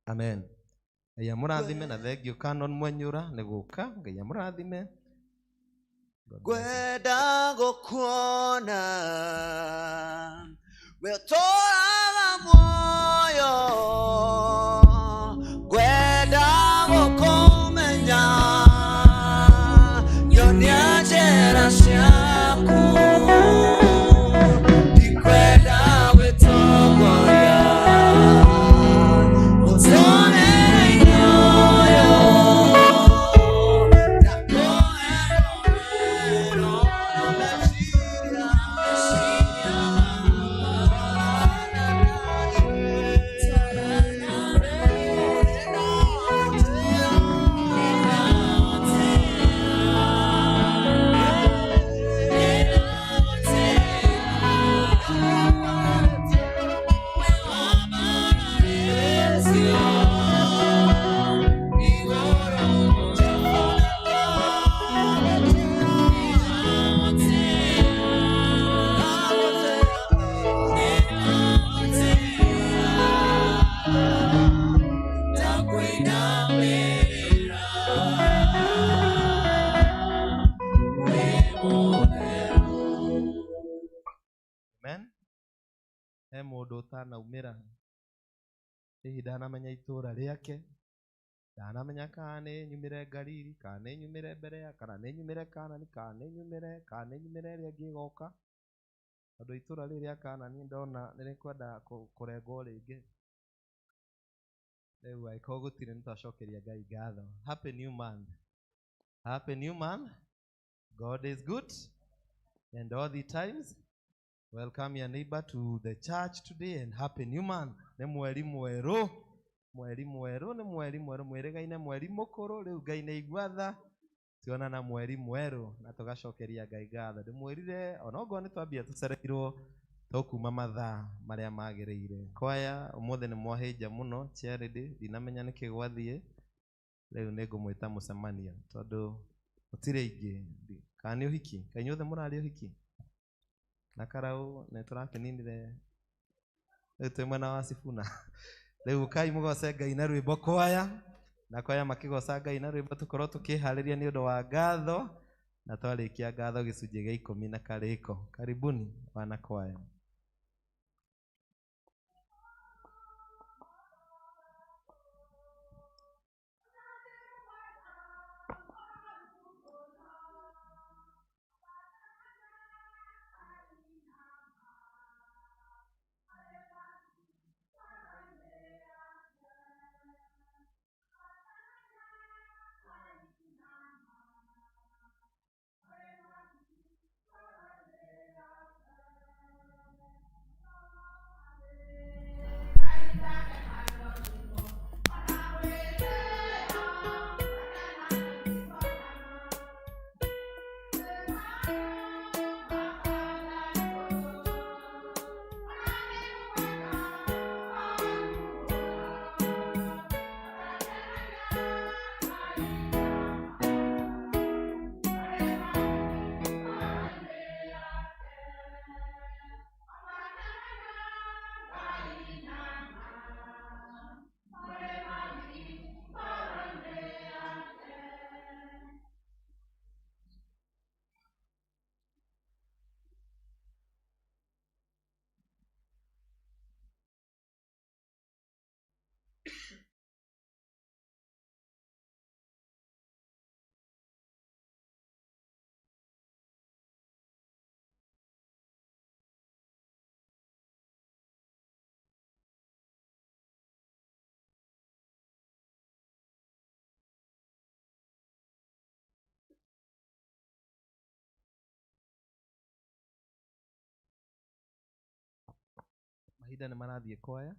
amen. Ngai amũrathime na thengio Canon Mwenyura nĩ gũka. Ngai amũrathime. God bless you. Ngwenda gũkuona we ũtũũraga muoyo, ngwenda gũkũmenya, nyonia njĩra ciaku, ndikwenda gwĩtongoria mũtũũrĩre-inĩ ũyũ, ndakũhe rũgano na meciria Amen. He mũndũ ũtanaumĩra, hihi ndanamenya itũũra rĩake, ndanamenya kana nĩ nyumĩre Galili, kana nĩ nyumĩre Berea, kana nĩ nyumĩre Kanani, kana nĩ nyumĩre, kana nĩ nyumĩre ĩrĩa ĩngĩ ĩgoka. Tondũ itũũra rĩrĩ rĩa Kanani ndona nĩ rĩkwenda kũrengwo rĩngĩ. Rĩu angĩkorwo gũtirĩ nĩ twacokeria Ngai ngatho. Happy new month. Happy new month. God is good and all the times. Welcome your neighbor to the church today and happy new month. Nĩ mweri mwerũ, mweri mwerũ, nĩ mweri mwerũ, mwĩrĩgaine mweri mũkũrũ, rĩu Ngai nĩ aigua tha, tuonana mweri mwerũ na tũgacokeria Ngai ngatho. Ndĩmwĩrire onokorwo nĩ twambia tũcereirwo tũkuma mathaa marĩa magĩrĩire. Kwaya ũmũthĩ nĩ mwahĩnja mũno, charity, ndinamenya nĩkĩ gwathiĩ. Rĩu nĩ ngũmwĩta mũcemanio tondũ gũtirĩ ingĩ. Kana nĩ ũhiki? Kaĩ inyuothe mũrarĩ ũhiki? Na karau nĩ tũrakĩninire rĩu twĩ mwena wa Sifuna. Rĩu ũkai mũgoce Ngai na rwĩmbo kwaya, na kwaya makĩgoca Ngai na rwĩmbo tũkorwo tũkĩharĩria nĩ ũndũ wa ngatho, na twarĩkia ngatho gĩcunjĩ gĩa 10 na karĩko. Karibuni wana kwaya. Mahinda nĩ marathiĩ kwaya.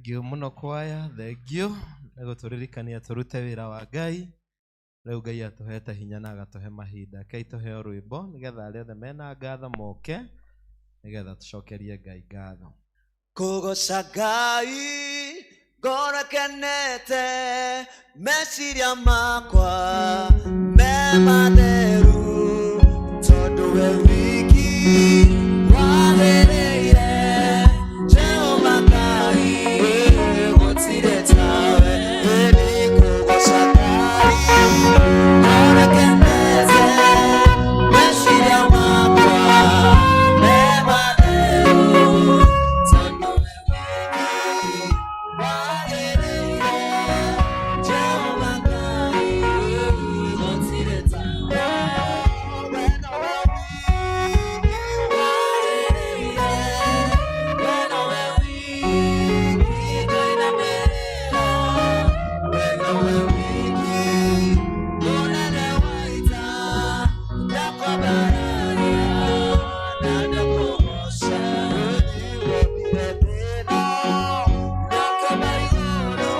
Thengiũ mũno kwaya, thengiũ nĩ gũtũririkania tũrute wĩra wa Ngai. Rĩu Ngai atũhete hinya na agatũhe mahinda. Rekei tũheo rwĩmbo nĩgetha arĩa othe mena ngatho moke nĩgetha tũcokerie Ngai ngatho. Kũgoca Ngai ngoro ĩkenete, meciria makwa me matheru, tondũ we wiki wagĩrĩire. Jehova Ngai, gũtirĩ tawe. Ĩni kũgoca Ngai ngoro ĩkenete, meciria makwa me matheru, tondũ we wiki wagĩrĩire. Jehova Ngai, gũtirĩ tawe. We nowe wiki wagĩrĩire, we nowe wiki ngainamĩrĩra, we nowe wiki mũnene wa ita, ndakwambararia na ndakũgoca. Nĩwombire thĩ ĩno na ũkĩũmba igũrũ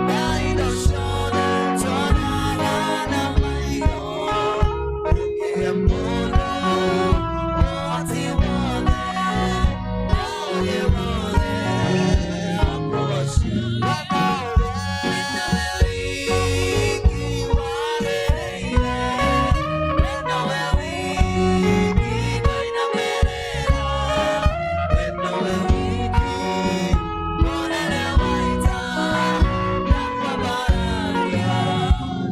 na indo ciothe tuonaga na maitho, ũkĩhe mũndũ ũhoti wothe na ũũgĩ wothe akũgoce. We nowe wiki wagĩrĩire, we nowe wiki ngainamĩrĩra, we nowe wiki mũnene wa ita, ndakwambararia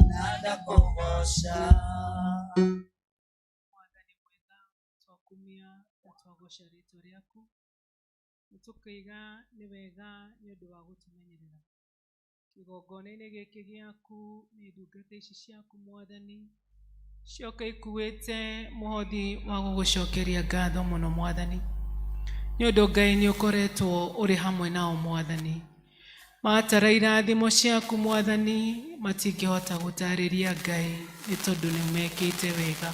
na ndakũgoca. Mwathani mwega, twakumia na twagoca rĩtwa rĩaku, nĩ tũkĩiga nĩ wega nĩ ũndũ wa gũtũmenyerera kĩgongona-inĩ gĩkĩ gĩaku. Nĩ ndungata ici ciaku Mwathani cioka ikuĩte mũhothi wa gũgũcokeria ngatho mũno Mwathani, nĩ ũndũ Ngai nĩ ũkoretwo ũrĩ hamwe nao Mwathani. Matara irathimo ciaku Mwathani, matingĩhota gũtarĩria Ngai, nĩ tondũ nĩ mekĩte wega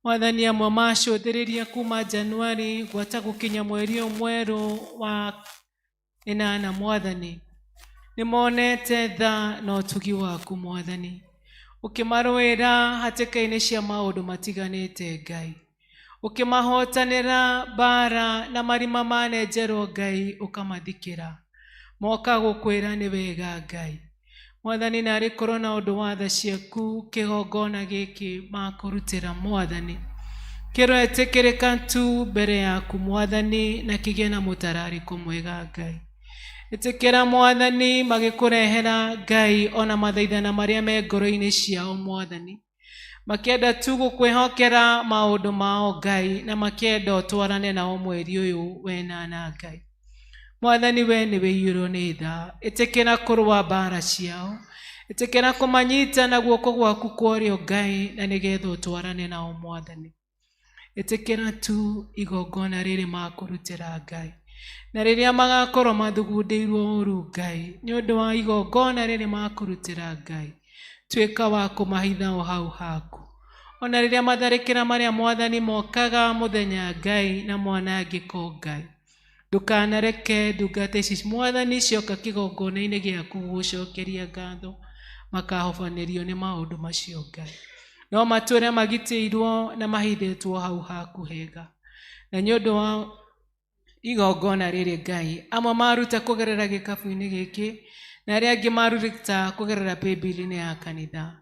Mwathani. Amwe macũthĩrĩria kuma Januari gwata gũkinya mweri ũyũ mwerũ wa ĩnana Mwathani, nĩ monete tha na ũtugi waku Mwathani, ũkĩmarũĩra hatĩka-inĩ cia maũndũ matiganĩte Ngai, ũkĩmahotanĩra mbara na marima manenjerwo Ngai, ũkamathikĩra moka gũkwĩra nĩ wega Ngai. Mwathani, narĩ korwo na ũndũ wa tha ciaku kĩgongona gĩkĩ makũrutĩra Mwathani, kĩroetĩkĩrĩka tu mbere yaku Mwathani, na kĩgĩe na mũtararĩko mwega Ngai. Ĩtĩkĩra Mwathani magĩkũrehera Ngai ona mathaithana marĩa me ngoro-inĩ ciao Mwathani, makĩenda tu gũkwĩhokera maũndũ mao Ngai, na makĩenda ũtwarane nao mweri ũyũ wenana Ngai. Mwathani, we nĩ wĩiyũrwo nĩ tha, ĩtĩkĩra kũrũa mbara ciao, ĩtĩkĩra kũmanyita na guoko gwaku kwa ũrĩo Ngai, na nĩgetha ũtwarane nao Mwathani. Ĩtĩkĩra tu igongona rĩrĩ makũrutĩra Ngai, na rĩrĩa magakorwo mathugundĩirwo ũru Ngai nĩ ũndũ wa igongona rĩrĩ makũrutĩra Ngai, tuĩka wa kũmahitha o hau haku. Ona rĩrĩa matharĩkĩra marĩa Mwathani mokaga mũthenya Ngai na mwanangĩko Ngai, ndũkanareke ndungata ici Mwathani cioka kĩgongona-inĩ gĩaku gũgũcokeria ngatho makahobanĩrio nĩ maũndũ macio Ngai, no matũre magitĩirwo na mahithĩtwo hau haku hega. Na nĩ ũndũ wa igongona rĩrĩ Ngai, amwe maruta kũgerera gĩkabu-inĩ gĩkĩ na arĩa angĩ maruta kũgerera paybill-inĩ ya kanitha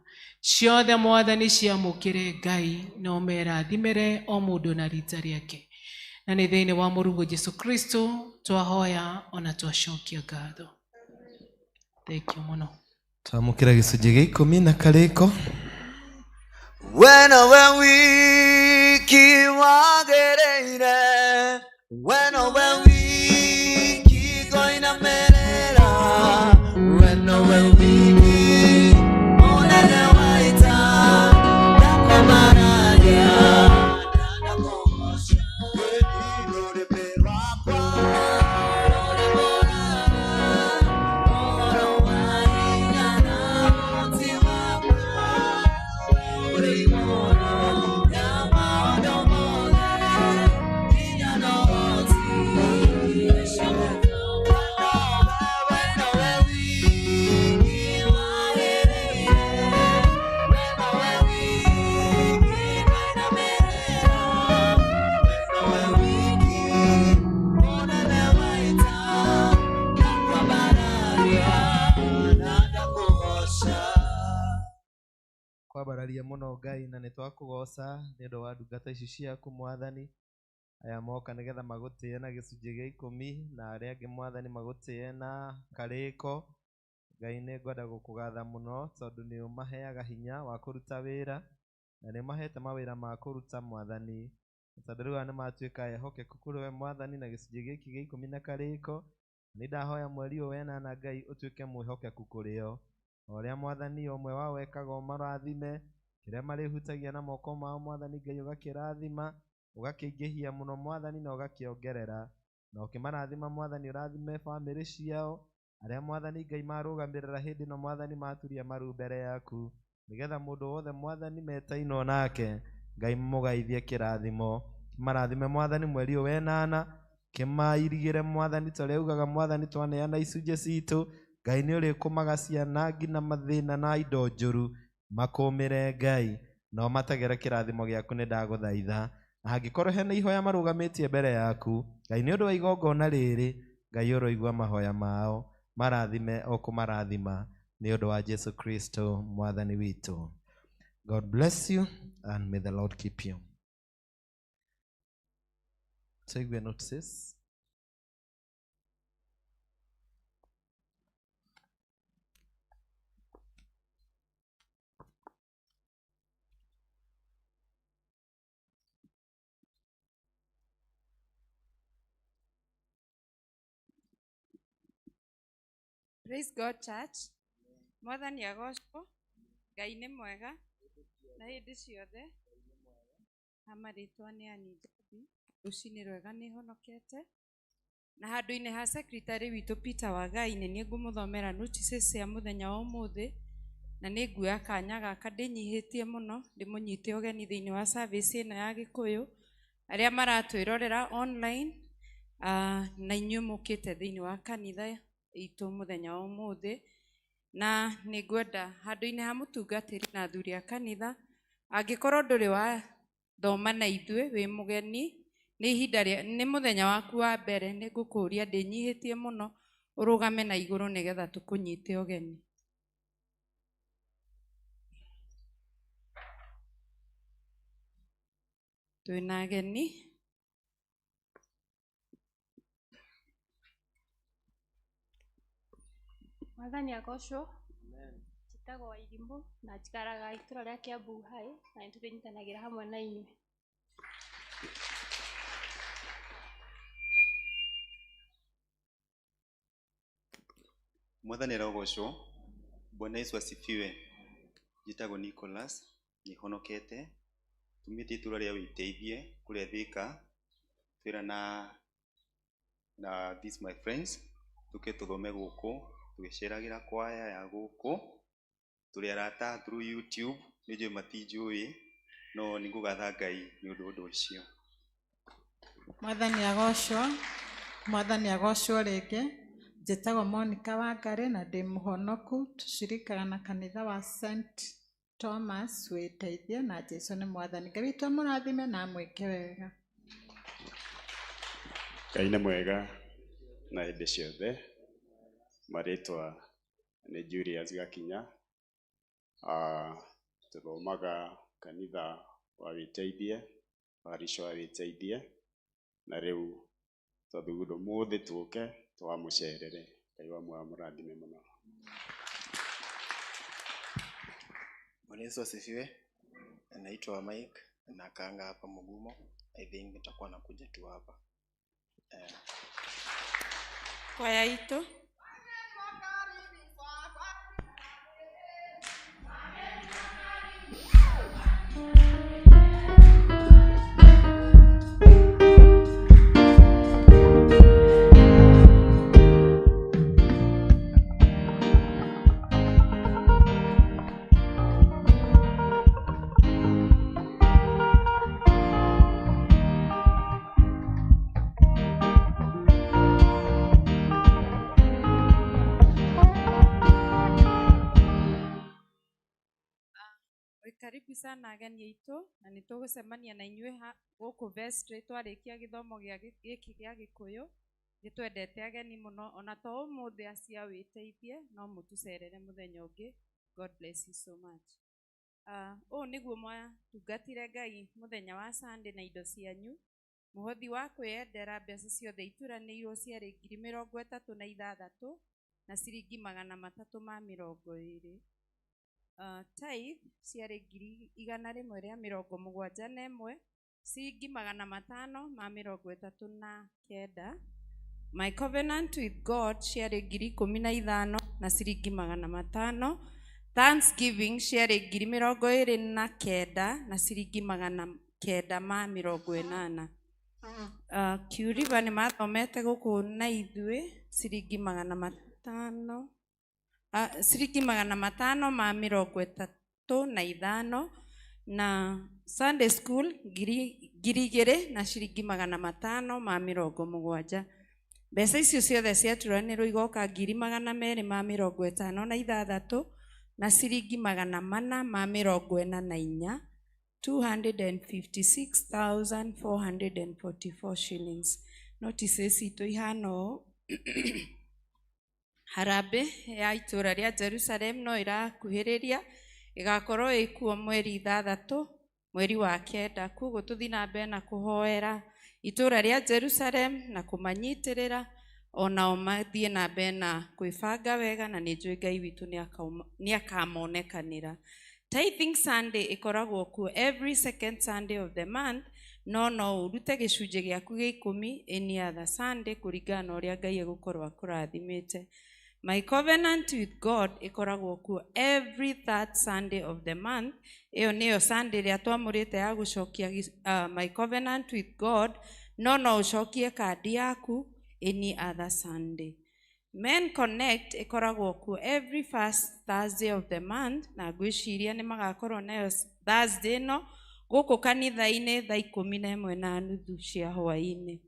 ciothe Mwathani, ciamũkĩre Ngai na ũmerathimĩre o mũndũ na rita rĩake, na nĩ thĩinĩ wa mũrũguo Jesu Kristo twahoya ona twacokia ngatho. Thank you mũno. Twamũkĩra gĩcunjĩ gĩa ikũmi na karĩko. We nowe wiki wagĩrĩire, we nowe wiki ngoinamĩrĩra, we nowe wiki mũnene wa ita, ndakwambararia na ndakũgoca. Ĩni rũrĩmĩ rwakwa rũrĩmbũraga ũhoro wa hinya na ũhoti waku, we ũrĩ igũrũ. Twakũrũmbũiya mũno Ngai na nĩ twakũgoca nĩ ũndũ wa ndungata ici ciaku Mwathani. Aya moka nĩgetha magũtĩe na gĩcunjĩ gĩa ikũmi na arĩa angĩ Mwathani magũtĩe na karĩko. Ngai nĩ ngwenda gũkũgatha mũno tondũ nĩ ũmaheaga hinya wa kũruta wĩra na nĩ ũmahete mawĩra ma kũruta Mwathani. Tondũ rĩu aya nĩ matuĩka ehokeku kũrĩ we Mwathani na gĩcunjĩ gĩkĩ gĩa ikũmi na karĩko. Nĩ ndahoya mweri ũyũ wenana Ngai ũtuĩke mwĩhokeku kũrĩ o. O ũrĩa Mwathani o ũmwe wao ekaga ũmarathime, kĩrĩa marĩhutagia na moko mao Mwathani Ngai ũgakĩrathima, ũgakĩingĩhia mũno Mwathani na ũgakĩongerera. Na ũkĩmarathima Mwathani ũrathime bamĩrĩ ciao, arĩa Mwathani Ngai marũgamĩrĩra hĩndĩ ĩno Mwathani maturia maru mbere yaku, nĩgetha mũndũ wothe Mwathani metainwo nake Ngai mũgaithie kĩrathimo. Marathime Mwathani mweri ũyũ wenana, kĩmairigĩre Mwathani ta ũrĩa ugaga Mwathani twaneana icunjĩ citũ, Ngai nĩ ũrĩkũmaga ciana nginya mathĩna na indo njũru makũmĩre Ngai na ũmategere kĩrathimo gĩaku nĩ ndagũthaitha. Na hangĩkorwo hena ihoya marũgamĩtie mbere yaku Ngai nĩ ũndũ wa igongona rĩrĩ, Ngai ũroigua mahoya mao, marathime o kũmarathima nĩ ũndũ wa Jesu Kristo Mwathani witũ. God bless you and may the Lord keep you. Tũigue notices. Praise God Church. Mwathani agocwo. Ngai nĩ mwega na hĩndĩ ciothe. Ha marĩtwa nĩ Ann Njambi. Rũcinĩ rwega nĩ honokete. Na handũ-inĩ ha secretary witũ Peter Wagai nĩ niĩ ngũmũthomera notices cia mũthenya wa ũmũthĩ, na nĩ nguoya kanya gaka ndĩnyihĩtie mũno ndĩmũnyite ũgeni thĩinĩ wa service ĩno ya Gĩkũyũ, arĩa maratwĩrorera online, na inyuĩ mũkĩte thĩinĩ wa kanitha itũ mũthenya wa ũmũthĩ. Na nĩ ngwenda handũ-inĩ ha mũtungatĩri na athuri a kanitha, angĩkorwo ndũrĩ wathoma na ithuĩ wĩ mũgeni, nĩ ihinda rĩa, nĩ mũthenya waku wa mbere, nĩ ngũkũria ndĩnyihĩtie mũno ũrũgame na igũrũ nĩgetha tũkũnyite ũgeni. Twĩna ageni. Mwathani agocwo. Njĩtagwo Wairimũ na njikaraga itũra rĩa Kiambu High na nĩ tũrĩnyitanagĩra hamwe na inyuĩ. Mwathani arogocwo. Bwana Yesu asifiwe. Njĩtagwo Nicholas, nĩhonokete, tumĩte itũra rĩa Wĩteithie kũrĩa Thika, twĩra na this my friends tũke tũthome gũkũ, tũgĩceragĩra kwaya ya gũkũ, tũrĩ arata through YouTube, nĩ njũĩ matinjũĩ, no nĩ ngũgatha Ngai nĩ ũndũ ũndũ ũcio. Mwathani agocwo. Mwathani agocwo rĩngĩ. Njĩtagwo Monica Wangari na ndĩ mũhonoku, tũcirikaga na kanitha wa St Thomas Wĩteithie na Jesu nĩ Mwathani. Ngai witũ amũrathime na amwĩke wega. Ngai nĩ mwega na hĩndĩ ciothe. Marĩtwa nĩ Julius Gakinya. Tũthomaga kanitha wa Wĩteithie, parish wa Wĩteithie, na rĩu twathugunda ũmũthĩ tũke twamũcerere. Ngai wa muoyo amũrathime mũno. Bwana Yesu asifiwe. Naitwa Mike nakaanga hapa Mugumo. I think nitakuwa nakuja tu hapa. Kwaya itũ. Karibu sana ageni aitũ, na nĩ tũgũcemania na inyuĩ gũkũ vestry twarĩkia gĩthomo gĩkĩ gĩa Gĩkũyũ. Nĩ twendete ageni mũno, ona to ũmũthĩ acia Wĩteithie, no mũtũcerere mũthenya ũngĩ. God bless you so much. Ũũ nĩguo mwatungatire Ngai mũthenya wa Sunday na indo cianyu. Mũhothi wa kwĩyendera mbeca ciothe ituranĩirwo ciarĩ 36,320 na ciringi 320. Tithe ciarĩ 171,539 ciringi 539. My Covenant with God ciarĩ 15,000 na ciringi 500. Thanksgiving ciarĩ 29,980 na ciringi 980. Q River nĩ mathomete gũkũ na ithuĩ ciringi 500, ciringi 535, na Sunday school 2,000 na ciringi 570. Mbeca icio ciothe ciaturanĩrwo igoka 256,000 na ciringi 444, 256,444 shillings. Notices citũ ihana ũũ. Harambee ya itũra rĩa Jerusalem no ĩrakuhĩrĩria, ĩgakorwo ĩkuo mweri 6 mweri wa 9. Koguo tũthiĩ na mbere na kũhoera itũra rĩa Jerusalem na kũmanyitĩrĩra onao mathiĩ na mbere na kwĩbanga wega, na nĩ njũĩ Ngai witũ nĩ akamonekanĩra. Tithing Sunday ĩkoragwo kuo every second Sunday of the month, no ũrute gĩcunjĩ gĩaku gĩa 10 any other Sunday kũringana na ũrĩa Ngai egũkorwo akũrathimĩte. My Covenant with God ĩkoragwo kuo every third Sunday of the month. Ĩyo nĩyo Sunday ĩrĩa twamũrĩte ya gũcokia My Covenant with God, no ũcokie kandi yaku any other Sunday. Men Connect ĩkoragwo kuo every first Thursday of the month, na ngwĩciria nĩ magakorwo nayo Thursday ĩno gũkũ kanitha-inĩ thaa 11:30 cia hwaĩ-inĩ.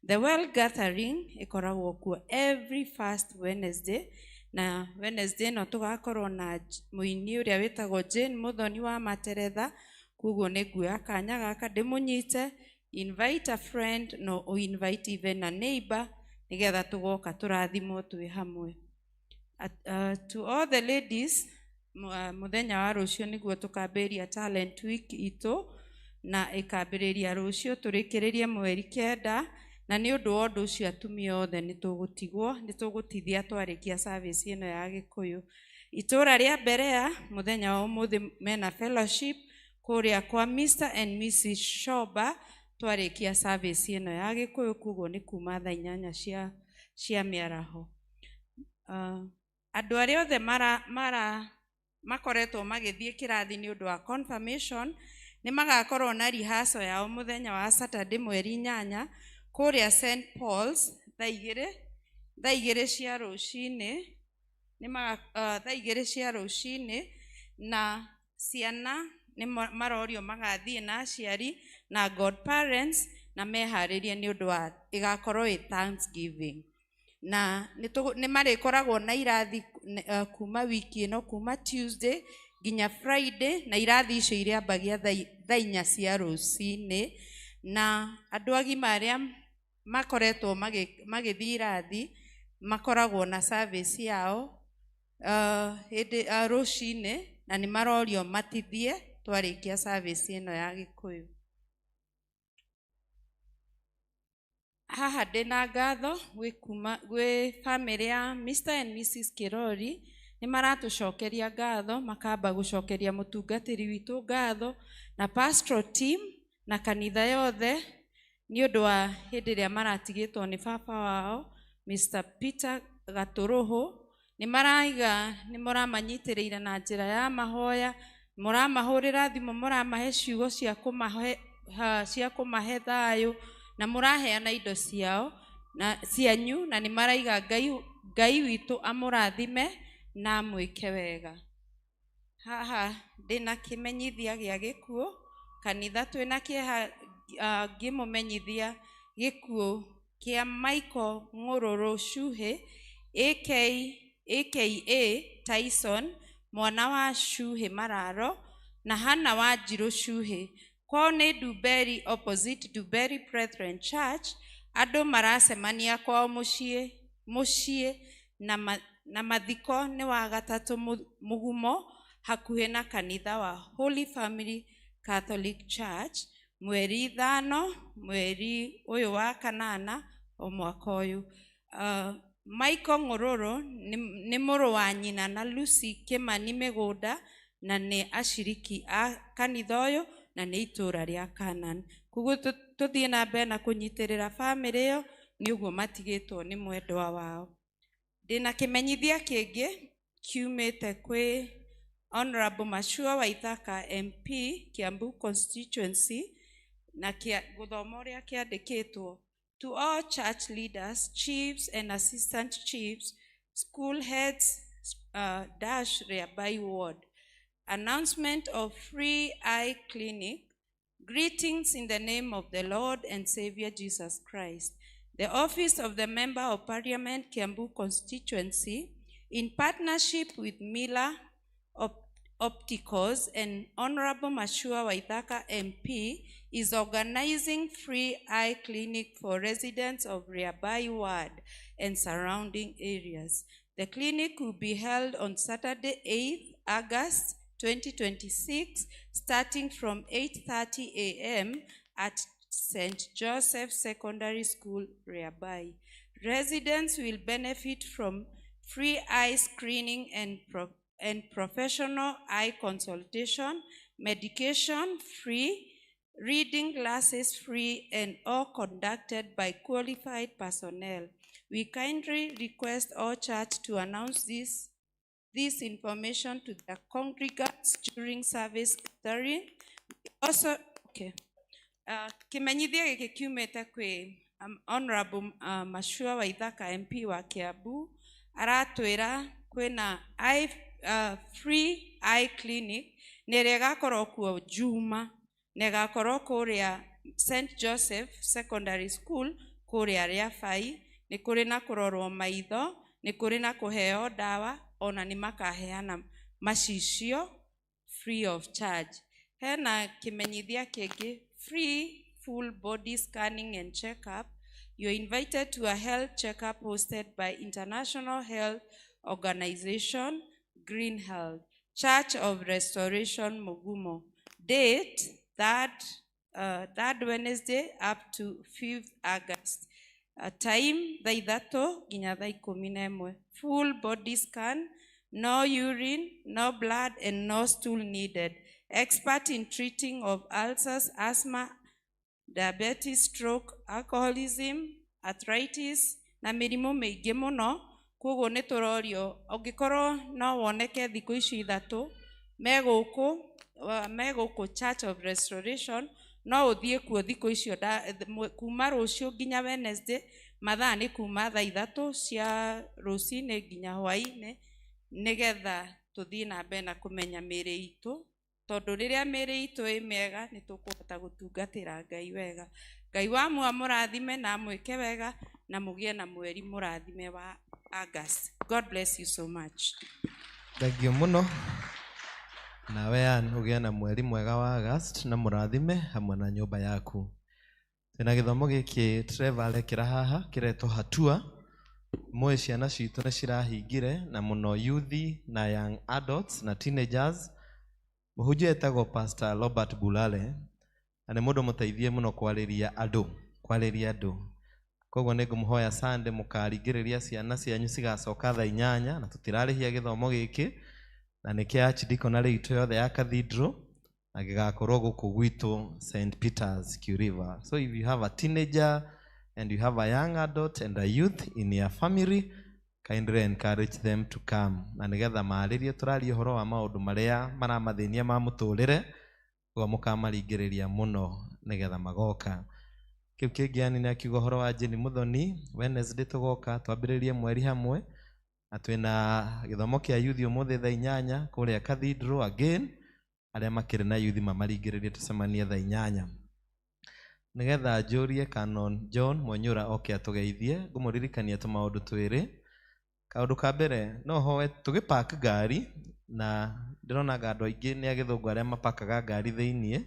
The Well Gathering ĩkoragwo kuo every first Wednesday, na Wednesday ĩno tũgakorwo na mũini ũrĩa wĩtagwo Jane Muthoni wa Materetha. Koguo nĩ nguoya kanya gaka ndĩmũnyite, invite a friend, no invite even a neighbor, nĩgetha tũgoka tũrathimwo twĩ hamwe. To all the ladies, mũthenya wa rũciũ nĩguo tũkambĩrĩria talent week itũ, na ĩkambĩrĩria rũciũ tũrĩkĩrĩrie mweri 9, na nĩ ũndũ wa ũndũ ũcio atumia othe nĩ tũgũtithia twarĩkia service ĩno ya Gĩkũyũ. Itũra rĩa Berea mũthenya wa ũmũthĩ mena fellowship kũrĩa kwa Mr and Mrs Shoba twarĩkia service ĩno ya Gĩkũyũ, koguo nĩ kuma thaa 8 cia mĩaraho. Andũ arĩa othe makoretwo magĩthiĩ kĩrathi nĩ ũndũ wa confirmation nĩ magakorwo na rehearsal yao mũthenya wa Saturday mweri 8 kũrĩa St Paul's thaa 2 cia rũcinĩ, thaa 2 cia rũcinĩ, na ciana nĩ marorio magathiĩ na aciari na godparents na meharĩrie nĩ ũndũ wa ĩgakorwo ĩ Thanksgiving. Na nĩ marĩkoragwo na irathi kuma wiki ĩno, kuma Tuesday nginya Friday, na irathi icio irĩambagia thaa 4 cia rũcinĩ, na andũ agima arĩa makoretwo magĩthiĩ irathi makoragwo na service yao hĩndĩ rũcinĩ, na nĩ marorio matithie twarĩkia service ĩno ya Gĩkũyũ. Haha ndĩna ngatho gwĩ family ya Mr and Mrs Kirori, nĩ maratũcokeria ngatho, makamba gũcokeria mũtungatĩri witũ ngatho na pastoral team na kanitha yothe nĩ ũndũ wa hĩndĩ ĩrĩa maratigĩtwo nĩ baba wao Mr Peter Gatũrũhũ. Nĩ maraiga nĩ mũramanyitĩrĩire na njĩra ya mahoya, mũramahũrĩra thimũ, mũramahe ciugo cia kũmahe thayũ, na mũraheana indo ciao na cianyu, na nĩ maraiga Ngai witũ amũrathime na amwĩke wega. Haha ndĩna kĩmenyithia gĩa gĩkuũ kanitha, twĩna kĩeha ngĩmũmenyithia gĩkuũ kĩa Michael Ng'ũrũrũ Shuhĩ aka Tyson, mwana wa Shuhĩ Mararo, na Hannah wa Njirũ Shuhĩ. Kwao nĩ Dumberi opposite Dumberi Brethren Church. Andũ maracemania kwao mũciĩ na mathiko nĩ wa gatatũ mũgumo hakuhĩ na kanitha wa Holy Family Catholic Church mweri 5 mweri ũyũ wa kanana o mwaka ũyũ. Michael Ng'ũrũrũ nĩ mũrũ wa nyina na Lucy Kimani Mĩgũnda na nĩ aciriki a kanitha ũyũ na nĩ itũra rĩa Canaan. Koguo tũthiĩ na mbere na kũnyitĩrĩra bamĩrĩ ĩyo nĩ ũguo matigĩtwo nĩ mwendwa wao. Ndĩna kĩmenyithia kĩngĩ kiumĩte kwĩ Honorable Machua Waithaka MP Kiambu constituency na gũthoma ũrĩa kĩandĩkĩtwo. To all church leaders, chiefs and assistant chiefs, school heads, dash Riabai ward. Announcement of free eye clinic. Greetings in the name of the Lord and Savior Jesus Christ. The Office of the Member of Parliament, Kiambu constituency, in partnership with Miller Opticals and Honorable Machua Waithaka MP, is organizing free eye clinic for residents of Riabai Ward and surrounding areas. The clinic will be held on Saturday, 8th August 2026, starting from 8:30 a.m. at St. Joseph Secondary School, Riabai. Residents will benefit from free eye screening and professional eye consultation, medication free, reading glasses free, and all conducted by qualified personnel. We kindly request all church to announce this information to their congregants during service gathering. Also, okay. Kimenyithia gĩkĩ kiumĩte kwĩ Honorable Machua Waithaka MP wa Kiambu aratwĩra kwĩna free eye clinic na ĩrĩa ĩgakorwo kuo Juma na ĩgakorwo kũrĩa St Joseph Secondary School kũrĩa Rĩabai. Nĩ kũrĩ na kũrorwo maitho, nĩ kũrĩ na kũheo ndawa, ona nĩ makaheana macicio free of charge. Hena kĩmenyithia kĩngĩ, free full body scanning and checkup. You're invited to a health checkup hosted by International Health Organization, Green Health, Church of Restoration, Mugumo. Date, third Wednesday up to 5th August. Time, thaa ithatũ nginya thaa ikũmi na ĩmwe. Full body scan, no urine, no blood, and no stool needed. Expert in treating of ulcers, asthma, diabetes, stroke, alcoholism, arthritis, na mĩrimũ mĩingĩ mũno. Koguo nĩ tũrorio ũngĩkorwo no woneke thikũ ici ithatũ megũkũ Church of Restoration, no ũthiĩ kuo thikũ icio kuma rũciũ nginya Wednesday, mathaa nĩ kuma thaa ithatũ cia rũcinĩ nginya hwaĩ-inĩ, nĩgetha tũthiĩ na mbere na kũmenya mĩĩrĩ itũ, tondũ rĩrĩa mĩĩrĩ itũ ĩ mĩega nĩ tũkũhota gũtungatĩra Ngai wega. Ngai wa mũrathime na amwĩke wega na mũgĩe na mweri mũrathime wa August. God bless you so much. Thank you mũno. Nawe Ann ũgĩe na mweri mwega wa August na mũrathime hamwe na nyũmba yaku. Twĩna gĩthomo gĩkĩ Trevor arekĩra haha kĩretwo hatua. Mũĩ ciana citũ nĩ cirahingire na mũno youth na young adults na teenagers. Mũhunjia etagwo Pastor Robert Bulale na nĩ mũndũ mũteithie mũno kwarĩria andũ. Koguo nĩ ngũmũhoya Sunday mũkaringĩrĩria ciana cianyu cigacoka thaa inyanya, na tũtirarĩhia gĩthomo gĩkĩ na nĩ kĩa archdeaconry itũ yothe ya cathedral na gĩgakorwo gũkũ gwitũ St Peter's River. So if you have a teenager and you have a young adult and a youth in your family, kindly encourage them to come na nĩgetha marĩrie tũraria ũhoro wa maũndũ marĩa maramathĩnia ma mũtũrĩre, koguo mũkamaringĩrĩria mũno nĩgetha magoka. Kĩu kĩngĩ Ann nĩ akiuga ũhoro wa Jane Muthoni, Wednesday tũgoka twambĩrĩrie mweri hamwe na twĩna gĩthomo kĩa youth ũmũthĩ thaa inyanya kũrĩa cathedral again, arĩa makĩrĩ na youth mamaringĩrĩrie tũcemanie thaa inyanya. Nĩgetha njũrie Canon John Mwenyura oke atũgeithie, ngũmũririkania tũmaũndũ twĩrĩ. Kaũndũ ka mbere, no hoe tũgĩpark ngari, na ndĩronaga andũ aingĩ nĩ agĩthũngũ arĩa mapakaga ngari thĩiniĩ,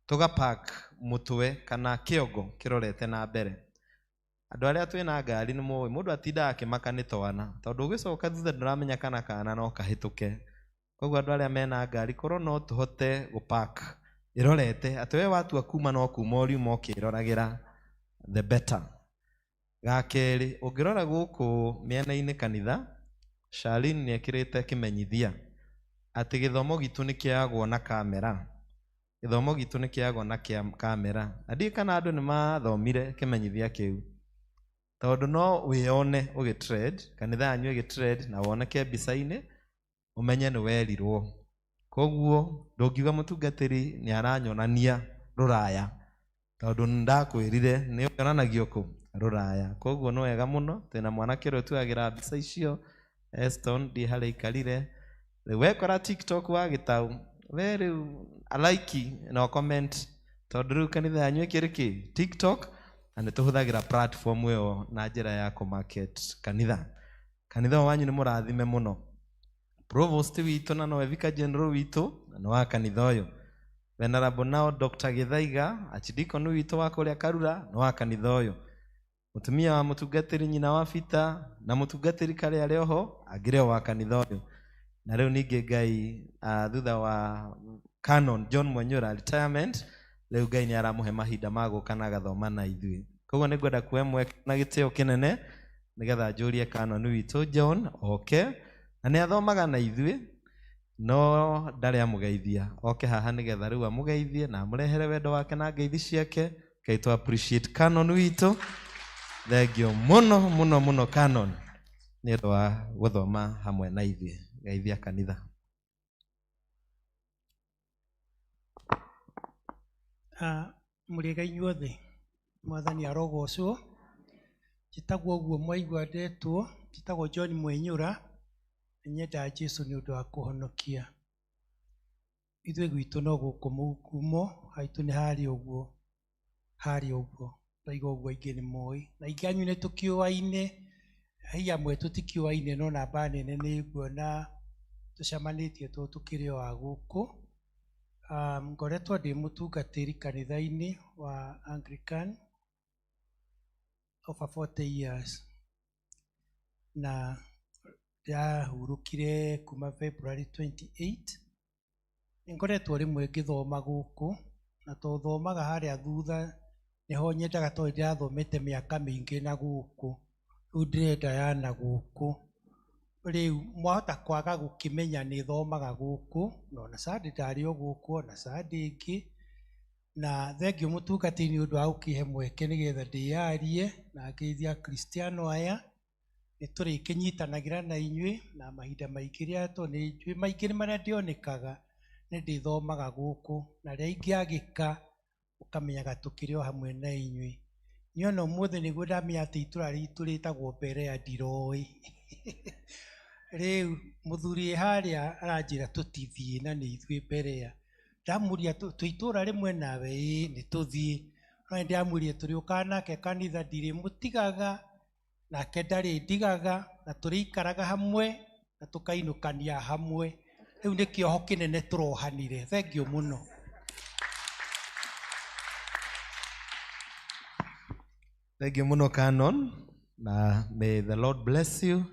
tũgapark mũtwe kana kĩongo kĩrorete na mbere. Andũ arĩa twĩna ngari nĩ mũĩ, mũndũ atindaga akĩmaka nĩ twana, tondũ ũgĩcoka thutha ndũramenya kana kana no kahĩtũke. Koguo andũ arĩa mena ngari korwo no tũhote gũpark ĩrorete atĩ we watua kuma no kuma ũriuma ũkĩroragĩra, the better. Ga kerĩ, ũngĩrora gũkũ mĩena-inĩ kanitha, Charlene nĩ ekĩrĩte kĩmenyithia atĩ gĩthomo gitũ nĩ kĩoyagwo na kamera. Gĩthomo gitũ nĩ kĩoyagwo na kamera. Na ndiũĩ kana andũ nĩ mathomire kĩmenyithia kĩu, tondũ no wĩyone ũgĩtrend, kanitha yanyu ĩgĩtrend na woneke mbica-inĩ, ũmenye nĩ werirwo. Koguo ndũngiuga mũtungatĩri nĩ aranyonania rũraya, tondũ nĩndakwĩrire nĩ ũkĩonanagio kũ rũraya. Koguo nĩ wega mũno twĩna mwanake ũrĩa ũtuagĩra mbica icio, Eston, ndiĩ harĩa aikarire. Rĩu wekora TikTok wa gĩtau, we rĩu like na comment, tondũ rĩu kanitha yanyu ĩkĩrĩ kĩ TikTok, na nĩ tũhũthagĩra platform ĩyo na njĩra ya kũmarket kanitha. Kanitha ũyũ wanyu nĩ mũrathime mũno. Provost witũ na nowe Vicar General witũ na nĩ wa kanitha ũyũ. Venerable nao Dr. Gĩthaiga, Archdeacon witũ wa kũrĩa Karura, nĩ wa kanitha ũyũ. Mũtumia wa mũtungatĩri nyina wa Peter na mũtungatĩri karĩa arĩ oho angĩrĩ o wa kanitha ũyũ. Na rĩu ningĩ Ngai thutha wa Canon John Mwenyura retirement, rĩu Ngai nĩ aramũhe mahinda ma gũka na agathoma na ithuĩ. Koguo nĩ ngwenda kuoya mweke na gĩtĩo kĩnene nĩgetha njũrie Canon witũ John oke, na nĩ athomaga na ithuĩ no ndarĩ amũgeithia, oke haha nĩgetha rĩu amũgeithie na amũrehere wendo wake na ngeithi ciake. Ngai tũ appreciate Canon witũ. Thengio mũno mũno mũno Canon nĩ ũndũ wa gũthoma hamwe na ithuĩ. Geithia kanitha. Mũrĩega inyuothe, Mwathani arogocwo. Njĩtagwo ũguo mwaigua ndetwo, njĩtagwo John Mwenyũra, na nyendaga Jesũ nĩ ũndũ wa kũhonokia. Ithuĩ gwitũ no gũkũ Mũgumo, haitũ nĩ harĩa ũguo, harĩa ũguo, ndaigua ũguo aingĩ nĩ moĩ. Na aingĩ anyu nĩ tũkĩũaine, hihi amwe tũtikĩũaine no namba nene nĩ nguona tũcemanĩtie tondũ tũkĩrĩ o a gũkũ. Ngoretwo ndĩ mũtungatĩri kanitha-inĩ wa Anglican over 40 years, na ndahurũkire kuma February 28. Nĩngoretwo rĩmwe ngĩthoma gũkũ, na tondũ thomaga harĩa thutha nĩho nyendaga, tondũ ndĩrathomete mĩaka mĩingĩ na gũkũ, rĩu ndĩrenda ya na gũkũ. Rĩu mwahota kwaga gũkĩmenya nĩ thomaga gũkũ, na ona Sunday ndarĩ o gũkũ, ona Sunday ĩngĩ. Na thengio mũtungatĩri nĩ ũndũ wa gũkĩhe mweke nĩgetha ndĩyarie na ngeithie Akristiano aya. Nĩ tũrĩkĩnyitanagĩra na inyuĩ na mahinda maingĩ rĩrĩa tondũ nĩ njũĩ maingĩ nĩ marĩa ndĩonekaga nĩ ndĩthomaga gũkũ, na rĩrĩa ingĩagĩka ũkamenyaga tũkĩrĩ o hamwe na inyuĩ. Niĩ ona ũmũthĩ nĩguo ndamenya atĩ itũra ritũ rĩtagwo Berea ndiroĩ. Rĩu mũthuri wĩ harĩa aranjĩra tũtithiĩ na nĩ ithuĩ Berea. Ndamũria twĩ itũra rĩmwe nawe, ĩĩ nĩ tũthiĩ. No nĩ ndĩramwĩrire tũrĩũkaga nake kanitha ndirĩmũtigaga, nake ndarĩ ndigaga, na tũrĩikaraga hamwe na tũkainũkania hamwe. Rĩu nĩ kĩoho kĩnene tũrohanire. Thengio mũno. Thengio mũno Canon, na may the Lord bless you.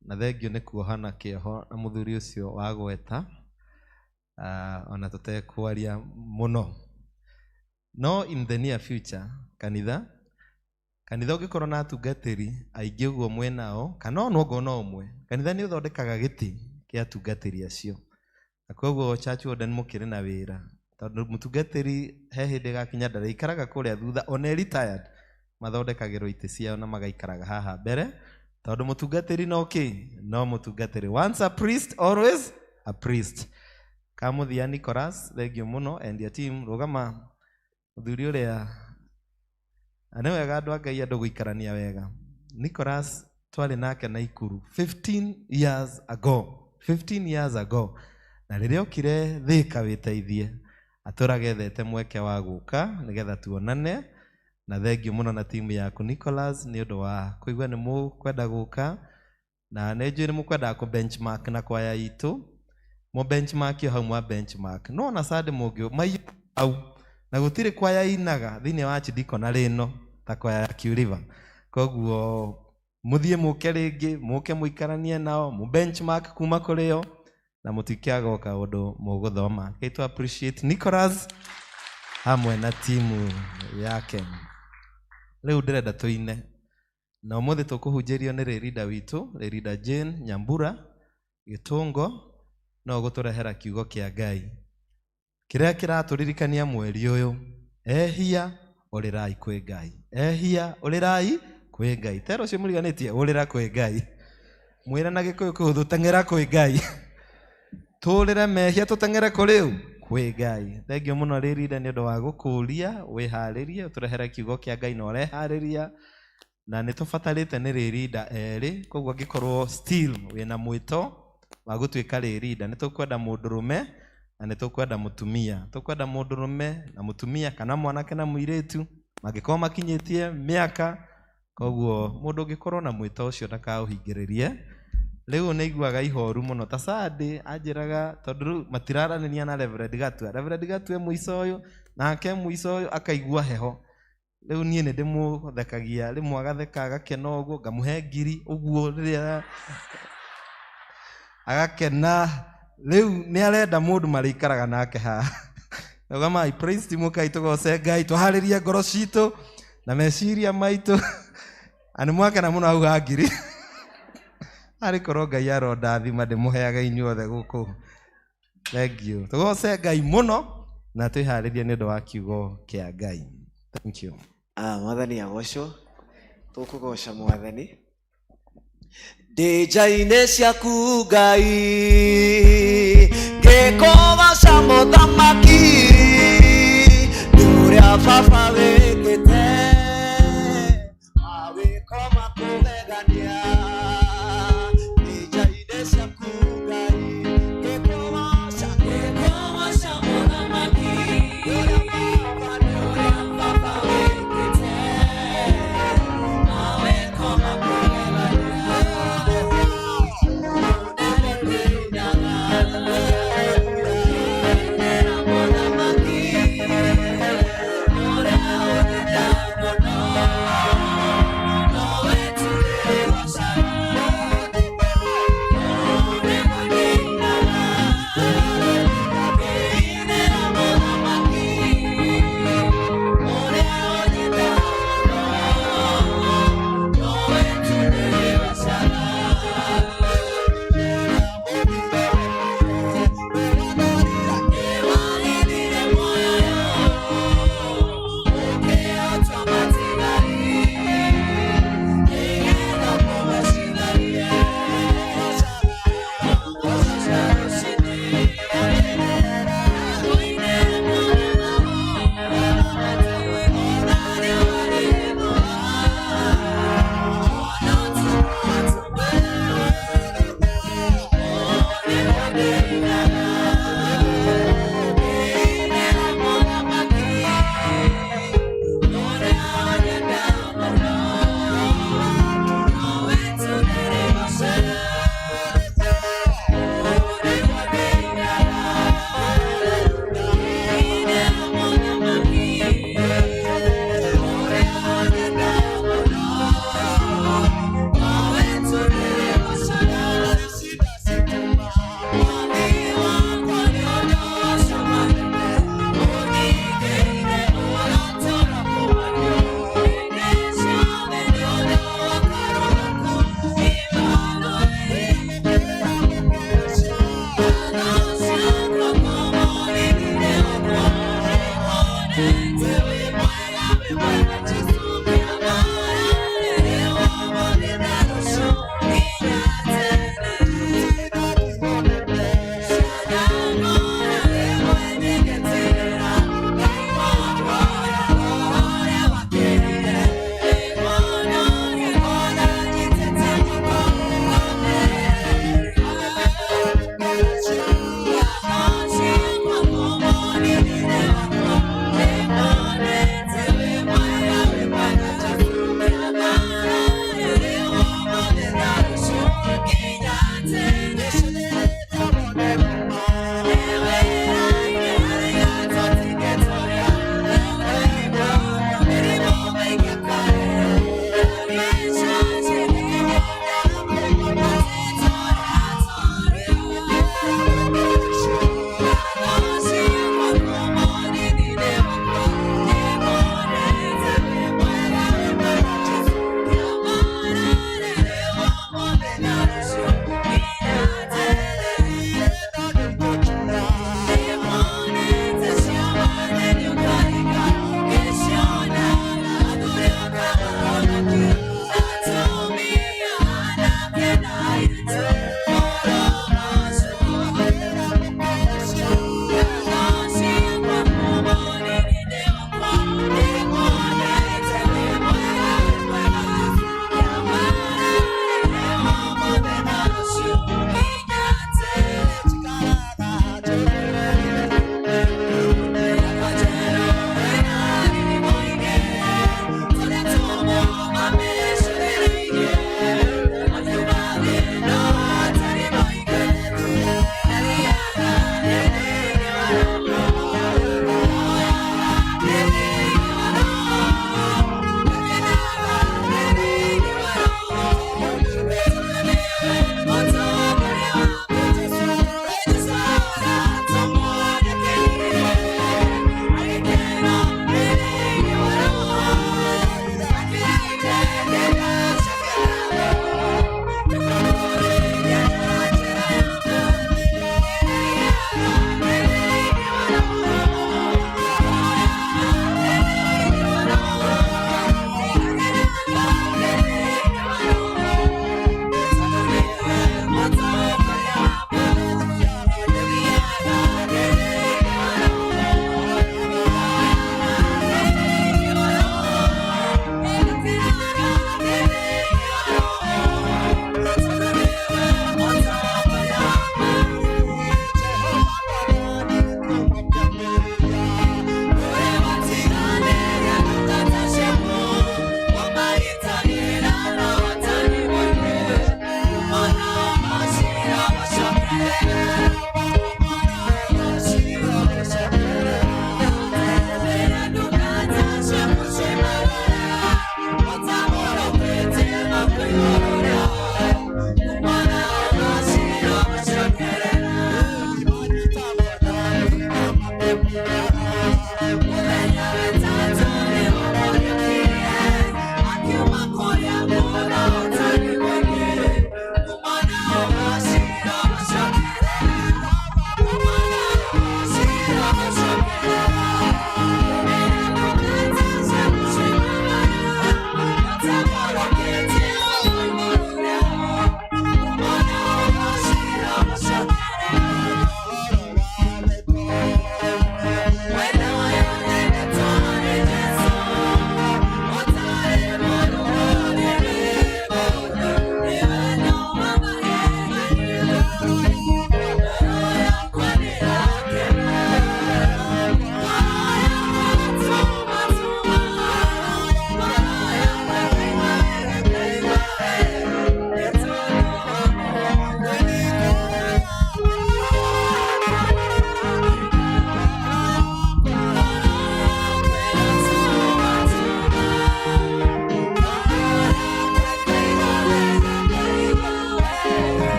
Na thengio nĩ kuohana kĩoho na mũthuri ũcio wa gweta, ona tũtekwaria mũno. No in the near future, kanitha ũngĩkorwo na atungatĩri aingĩ ũguo mwenao, kana ona ongorwo no ũmwe, kanitha nĩ ũthondekaga gĩtĩ kĩa atungatĩri acio. Na koguo church warden mũkĩrĩ na wĩra, tondũ mũtungatĩri he hĩndĩ ĩgakinya ndarĩikaraga kũrĩa thutha, ona e retired, mathondekagĩrwo itĩ ciao na magaikaraga haha mbere, tondũ mũtungatĩri no kĩ? No mũtungatĩri. Once a priest, always a priest. Kamũthia Nicholas, thengio mũno and your team. Rũgama mũthuri ũrĩa, na nĩ wega andũ a Ngai andũ gũikarania wega. Nicholas twarĩ nake Naikuru 15 years ago. 15 years ago. Na rĩrĩa okire Thĩka wĩteithie, atũraga ethete mweke wa gũka nĩgetha tuonane. Na thengio mũno na timu yaku Nicholas nĩ ũndũ wa kũigua nĩ mũkwenda gũka, na nĩ njũĩ nĩ mũkwendaga kũ benchmark na kwaya itũ. Mũ benchmark yo hau mwa benchmark. No ona Sunday mũngĩ maiyũ hau, na gũtirĩ kwaya inaga thĩinĩ wa Archdeaconry ĩno ta kwaya ya Q River. Koguo mũthiĩ mũke rĩngĩ, mũke mũikaranie nao, mũ benchmark kuma kũrĩ o, Na mũtikĩagoka ũndũ mũgũthoma. Kei tu appreciate Nicholas hamwe na timu yake. Rĩu ndĩrenda tũine na ũmũthĩ tũkũhunjĩrio nĩ rĩrinda witũ, rĩrinda Jane Nyambura Gĩtũngo, no gũtũrehera kiugo kĩa Ngai kĩrĩa kĩratũririkania mweri ũyũ: ehia ũrĩrai kwĩ Ngai, ehia ũrĩrai kwĩ Ngai. Tero ũcio mũriganĩtie, ũrĩra kwĩ Ngai, mwĩre na Gĩkũyũ kĩhũthũ, teng'era kwĩ Ngai, tũrĩre mehia tũteng'ere kũrĩ ũ? Kwĩ Ngai. Thengiũ mũno rĩrinda nĩ ũndũ wa gũkũria wĩharĩrie ũtũrehere kiugo kĩa Ngai na ũreharĩria, na nĩ tũbatarĩte nĩ rĩrinda erĩ. Koguo angĩkorwo still wĩna mwĩto wa gũtuĩka rĩrinda, nĩ tũkwenda mũndũrũme na nĩ tũkwenda mũtumia, tũkwenda mũndũrũme na mũtumia kana mwanake na mũirĩtu mangĩkorwo makinyĩtie mĩaka. Koguo mũndũ ũngĩkorwo na mwĩto ũcio ndakaũhingĩrĩrie. Rĩu nĩ iguaga ihoru mũno ta Sunday anjĩraga, tondũ rĩu matiraranĩria na Reverend Gatua. Reverend Gatua e mũico ũyũ nake mũico ũyũ akaigua heho. Rĩu niĩ nĩ ndĩmũthekagia, rĩmwe agatheka agakena ũguo, ngamũhe ngiri ũguo rĩrĩa agakena. Rĩu nĩ arenda mũndũ marĩikaraga nake haha. Rũgamai, praise team, ũkai tũgoce Ngai, tũharĩrie ngoro citũ na meciria maitũ. Na nĩ mwakena mũno auga ngiri. Arĩ korwo Ngai arondathima ndĩmũheaga inyuothe gũkũ. Thank you. Tũgoce Ngai mũno na twĩharĩrie nĩ ũndũ wa kiugo kĩa Ngai. Thank you. Ah, Mwathani agocwo. Tũkũgoca Mwathani. Ndĩ nja-inĩ ciaku Ngai, ngĩkũgoca mũthamaki, nĩ ũrĩa baba wĩkĩte, mawĩko makũgegania. Ndĩ nja-inĩ ciaku Ngai, ngĩkũgoca, ngĩkũgoca mũthamaki, nĩ ũrĩa baba, nĩ ũrĩa baba wĩkĩte, mawĩko makũgegania. Mũthamaki, ũrĩa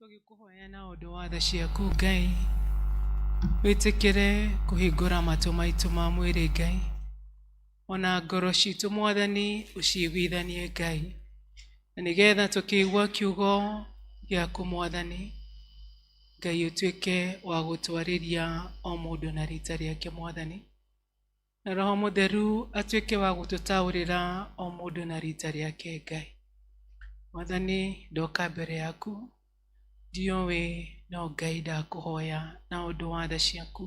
Tũgĩkũhoya na ũndũ wa tha ciaku Ngai, wĩtĩkĩre kũhingũra matũ maitũ ma mwĩrĩ Ngai, ona ngoro citũ Mwathani ũciiguithanie Ngai, na nĩgetha tũkĩigua kiugo gĩaku Mwathani, Ngai ũtuĩke wa gũtwarĩria o mũndũ na rita rĩake Mwathani, na Roho Mũtheru atuĩke wa gũtũtaũrĩra o mũndũ na rita rĩake Ngai. Mwathani, ndoka mbere yaku, ndiũĩ no Ngai ndakũhoya na ũndũ wa tha ciaku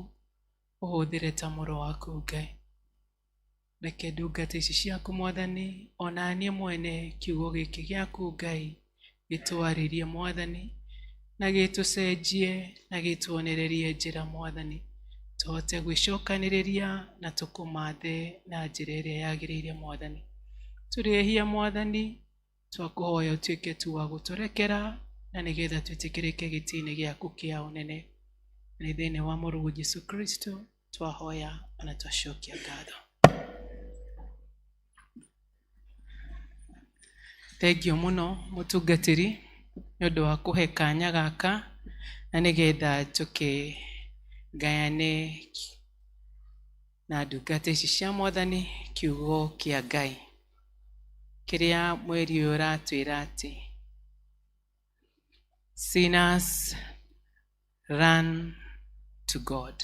ũhũthĩre ta mũrũ waku Ngai. Reke ndungata ici ciaku Mwathani, ona niĩ mwene kiugo gĩkĩ gĩaku Ngai gĩtwarĩrie Mwathani, na gĩtũcenjie na gĩtuonererie njĩra Mwathani, tũhote gwĩcokanĩrĩria na tũkũmathe na njĩra ĩrĩa yagĩrĩire Mwathani. Tũrĩ ehia Mwathani, twakũhoya ũtuĩke tu wa gũtũrekera na nĩgetha twĩtĩkĩrĩke gĩtĩ-inĩ gĩaku kĩa ũnene. Nĩ thĩinĩ wa mũrũguo Jesu Kristo twahoya na twacokia ngatho. Thengio mũno mũtungatĩri nĩ ũndũ wa kũhe kanya gaka na nĩgetha tũkĩgayane na ndungata ici cia Mwathani kiugo kĩa Ngai kĩrĩa mweri ũyũ ũratwĩra atĩ sinners run to God,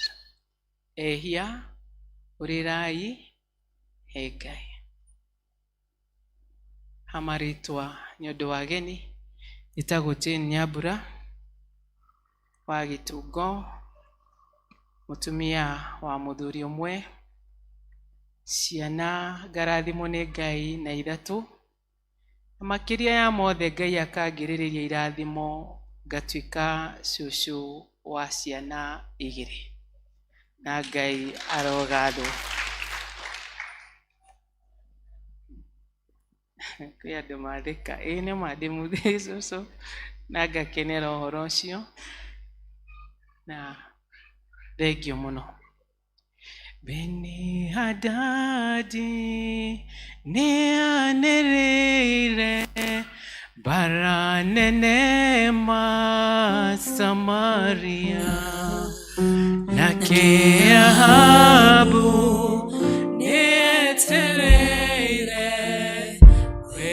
ehia ũrĩrai he Ngai. Hamarĩtwa nĩ ũndũ wa ageni, njĩtagwo Jane Nyambura wa Gĩtũngo, mũtumia wa mũthuri ũmwe, ciana ngarathimwo nĩ Ngai na ithatũ, na makĩria ya mothe Ngai akangirĩrĩria irathimo ngatuĩka cũcũ wa ciana igĩrĩ, na Ngai arogathwo. Kwĩ andũ matheka, ĩĩ nĩ ma ndĩ cũcũ na ngakenera ũhoro ũcio, na thengio mũno. Beni-Hadadi nĩanĩrĩire mbara nene ma Samaria, nake Ahabu nĩetereire we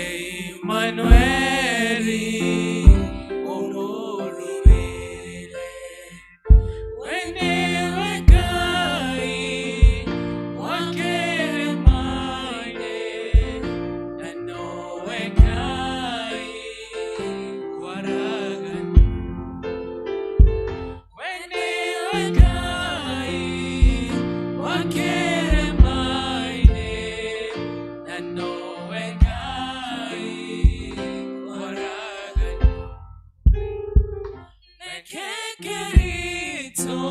Imanueli ũmũrũĩrĩre. We nĩwe Ngai wa kĩrĩma-inĩ, na nowe Ngai kwaraganu. We nĩwe Ngai wa kĩrĩma-inĩ, na nowe Ngai kwaraganu. Nekekerito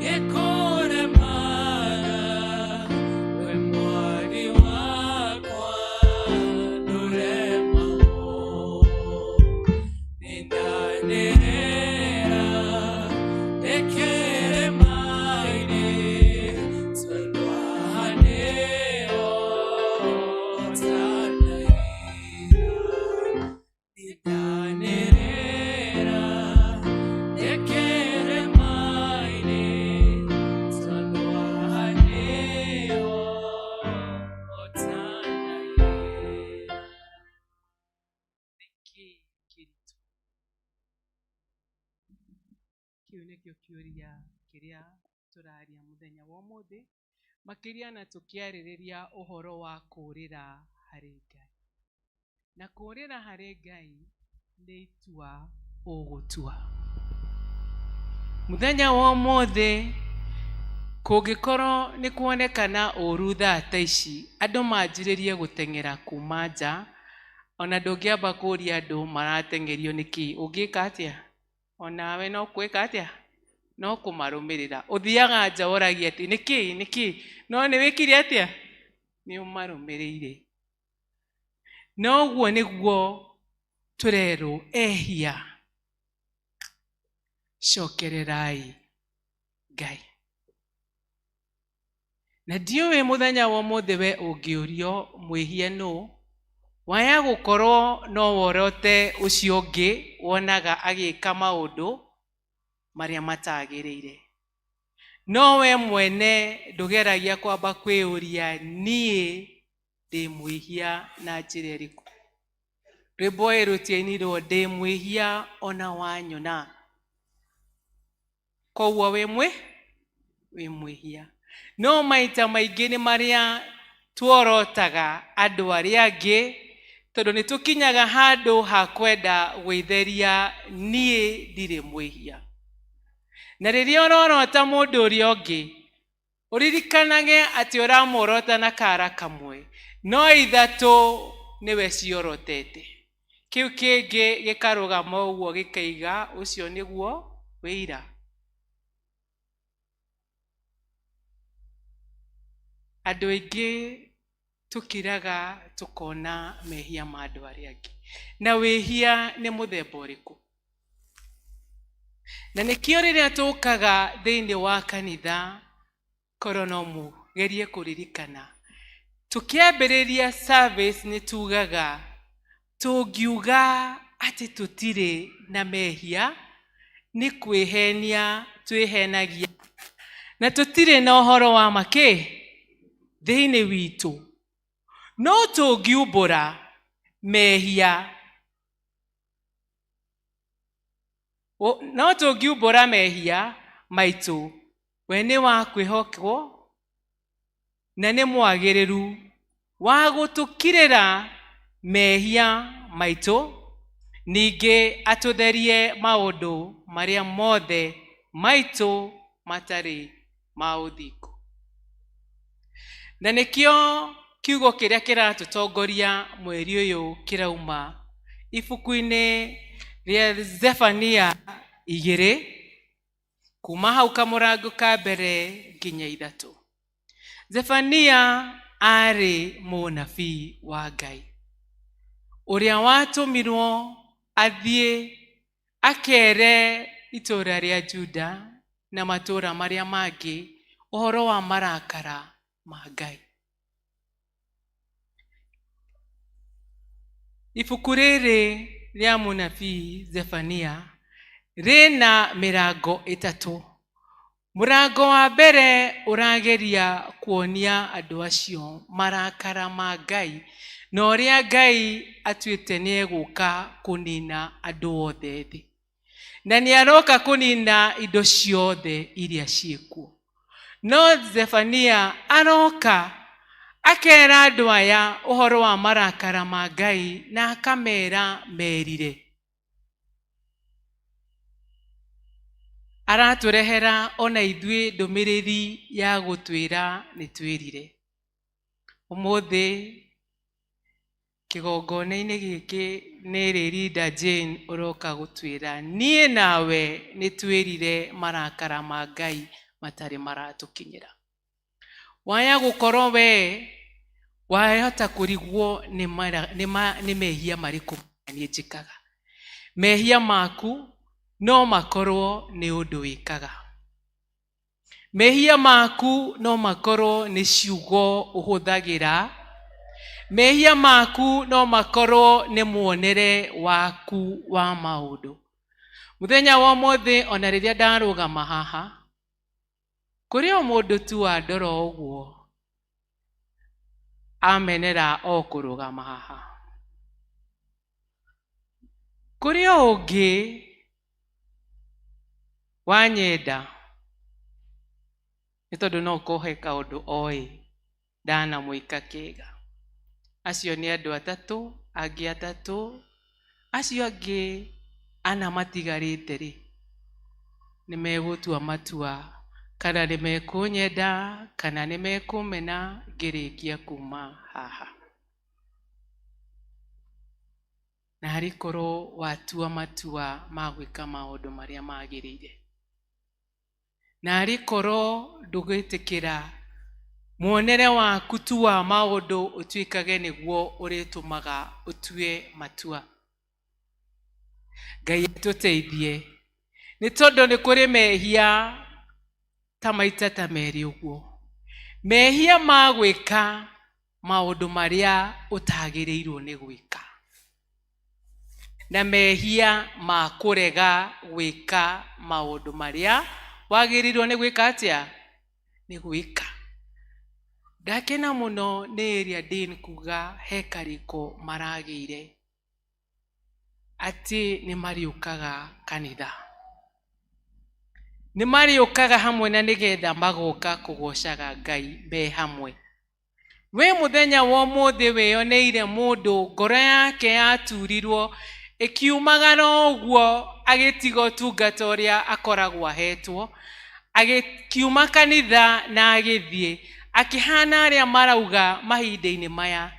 gĩkũremaga, we mwathi wakwa ndũremagwo. Nĩndanĩrĩra ndĩ kĩrĩma-inĩ, tondũ haha nĩho ũtanaira. Nĩndanĩrĩra ndĩ kĩrĩma-inĩ, tondũ haha nĩho ũtanaira. Nĩkĩ kĩritũ? Kĩu nĩkĩo kĩũria kĩrĩa tũraria mũthenya wa ũmũthĩ, makĩria na tũkĩarĩrĩria ũhoro wa kũũrĩra harĩ Ngai. Na kũũrĩra harĩ Ngai nĩ itua ũgũtua. Mũthenya wa ũmũthĩ kũngĩkorwo nĩ kuonekana ũru thaa ta ici, andũ manjĩrĩrie gũteng'era kuma nja, ona ndũngĩamba kũria andũ marateng'erio nĩkĩ, ũngĩka atĩa? Onawe no kwĩka atĩa? No kũmarũmĩrĩra. Ũthiaga nja ũragia atĩ nĩkĩ nĩkĩ, no nĩ wĩkire atĩa? Nĩ ũmarũmĩrĩire. Na ũguo nĩguo tũrerwo ehia, cokererai Ngai. Na ndiũĩ mũthenya wa ũmũthĩ we ũngĩũrio mwĩhia nũ, Waya gũkorwo no worote ũcio ũngĩ wonaga agĩka maũndũ marĩa matagĩrĩire. No we mwene ndũgeragia kwamba kwĩyũria, niĩ ndĩ mwĩhia na njĩra ĩrĩkũ? Rwĩmbo ĩ rũtiainirwo ndĩ mwĩhia ona wanyona. Koguo wĩ mwĩ wĩ mwĩhia. No maita maingĩ nĩ marĩa tuorotaga andũ arĩa angĩ, tondũ nĩ tũkinyaga handũ ha kwenda gwĩtheria, niĩ ndirĩ mwĩhia. Na rĩrĩa ũrorota mũndũ ũrĩa ũngĩ, ũririkanage atĩ ũramũorota na kara kamwe, no ithatũ nĩwe ciorotete. Kĩu kĩngĩ gĩkarũgama ũguo gĩkaiga ũcio nĩguo wĩira. Andũ aingĩ tũkiraga tũkona mehia ma andũ arĩa angĩ. Na wĩhia nĩ mũthemba ũrĩkũ? Na nĩkĩo rĩrĩa tũkaga thĩinĩ wa kanitha, korwo no mũgerie kũririkana, tũkĩambĩrĩria service nĩ tugaga tũngiuga atĩ tũtirĩ na mehia, nĩ kwĩhenia twĩhenagia, na tũtirĩ na ũhoro wa makĩ thĩinĩ witũ. No tũngiumbũra mehia, no tũngiumbũra mehia maitũ, we nĩ wa kwĩhokwo na nĩ mwagĩrĩru wa gũtũkirĩra mehia maitũ, ningĩ atũtherie maũndũ marĩa mothe maitũ matarĩ ma ũthingu. Na nĩkĩo kiugo kĩrĩa kĩratũtongoria mweri ũyũ kĩrauma ibuku-inĩ rĩa Zefania 2, kuma hau kamũrango ka mbere nginya 3. Zefania arĩ mũnabii wa Ngai ũrĩa watũmirwo athiĩ akere itũũra rĩa Juda na matũũra marĩa mangĩ ũhoro wa marakara ma Ngai. Ibuku rĩrĩ rĩa mũnabii Zefania rĩna mĩrango 3. Mũrango wa mbere ũrageria kuonia andũ acio marakara ma Ngai na ũrĩa Ngai atuĩte nĩ egũka kũnina andũ othe thĩ. Na nĩ aroka kũnina indo ciothe iria ciĩkuo. No Zefania aroka akera andũ aya ũhoro wa marakara ma Ngai na akamera merire. Aratũrehera ona ithuĩ ndũmĩrĩri ya gũtwĩra nĩ twĩrire. Ũmũthĩ kĩgongona-inĩ gĩkĩ nĩ Rĩrinda Jane ũroka gũtwĩra niĩ nawe nĩ twĩrire marakara ma Ngai matarĩ maratũkinyĩra. Waya gũkorwo we wahota kũrigwo nĩ mehia marĩkũ niĩ njĩkaga. Mehia maku no makorwo nĩ ũndũ wĩkaga. Mehia maku no makorwo nĩ ciugo ũhũthagĩra. Mehia maku no makorwo nĩ muonere waku wa maũndũ. Mũthenya wa ũmũthĩ ona rĩrĩa ndarũgama haha, kũrĩ o mũndũ tu wandora ũguo amenera o kũrũgama haha. Kũrĩ o ũngĩ wanyenda nĩ tondũ no kohe kaũndũ oĩ ndanamwĩka kĩega. Acio nĩ andũ atatũ, angĩ atatũ, acio angĩ ana matigarĩte rĩ, nĩ megũtua matua kana nĩ mekũnyenda kana nĩ mekũmena ngĩrĩkia kuma haha. Na harĩ korwo watua matua ma gwĩka maũndũ marĩa magĩrĩire. Na harĩ korwo ndũgwĩtĩkĩra muonere waku tu wa maũndũ ũtuĩkage nĩguo ũrĩtũmaga ũtue matua. Ngai atũteithie. Nĩ tondũ nĩ kũrĩ mehia ta maita ta merĩ ũguo. Mehia ma gwĩka Maũndũ marĩa ũtagĩrĩirwo nĩ gwĩka na mehia ma kũrega gwĩka maũndũ marĩa wagĩrĩirwo nĩ gwĩka atĩa? Nĩ gwĩka. Ndakena mũno nĩ area Dane kuga he karĩko maragĩire atĩ nĩ marĩũkaga kanitha, nĩ marĩũkaga hamwe na nĩgetha magoka kũgocaga Ngai me hamwe. We mũthenya wa ũmũthĩ wĩyoneire mũndũ ngoro yake yaturirwo ĩkiumagara ũguo, agĩtiga ũtungata ũrĩa akoragwo ahetwo, agĩkiuma kanitha na agĩthiĩ akĩhana arĩa marauga mahinda-inĩ maya,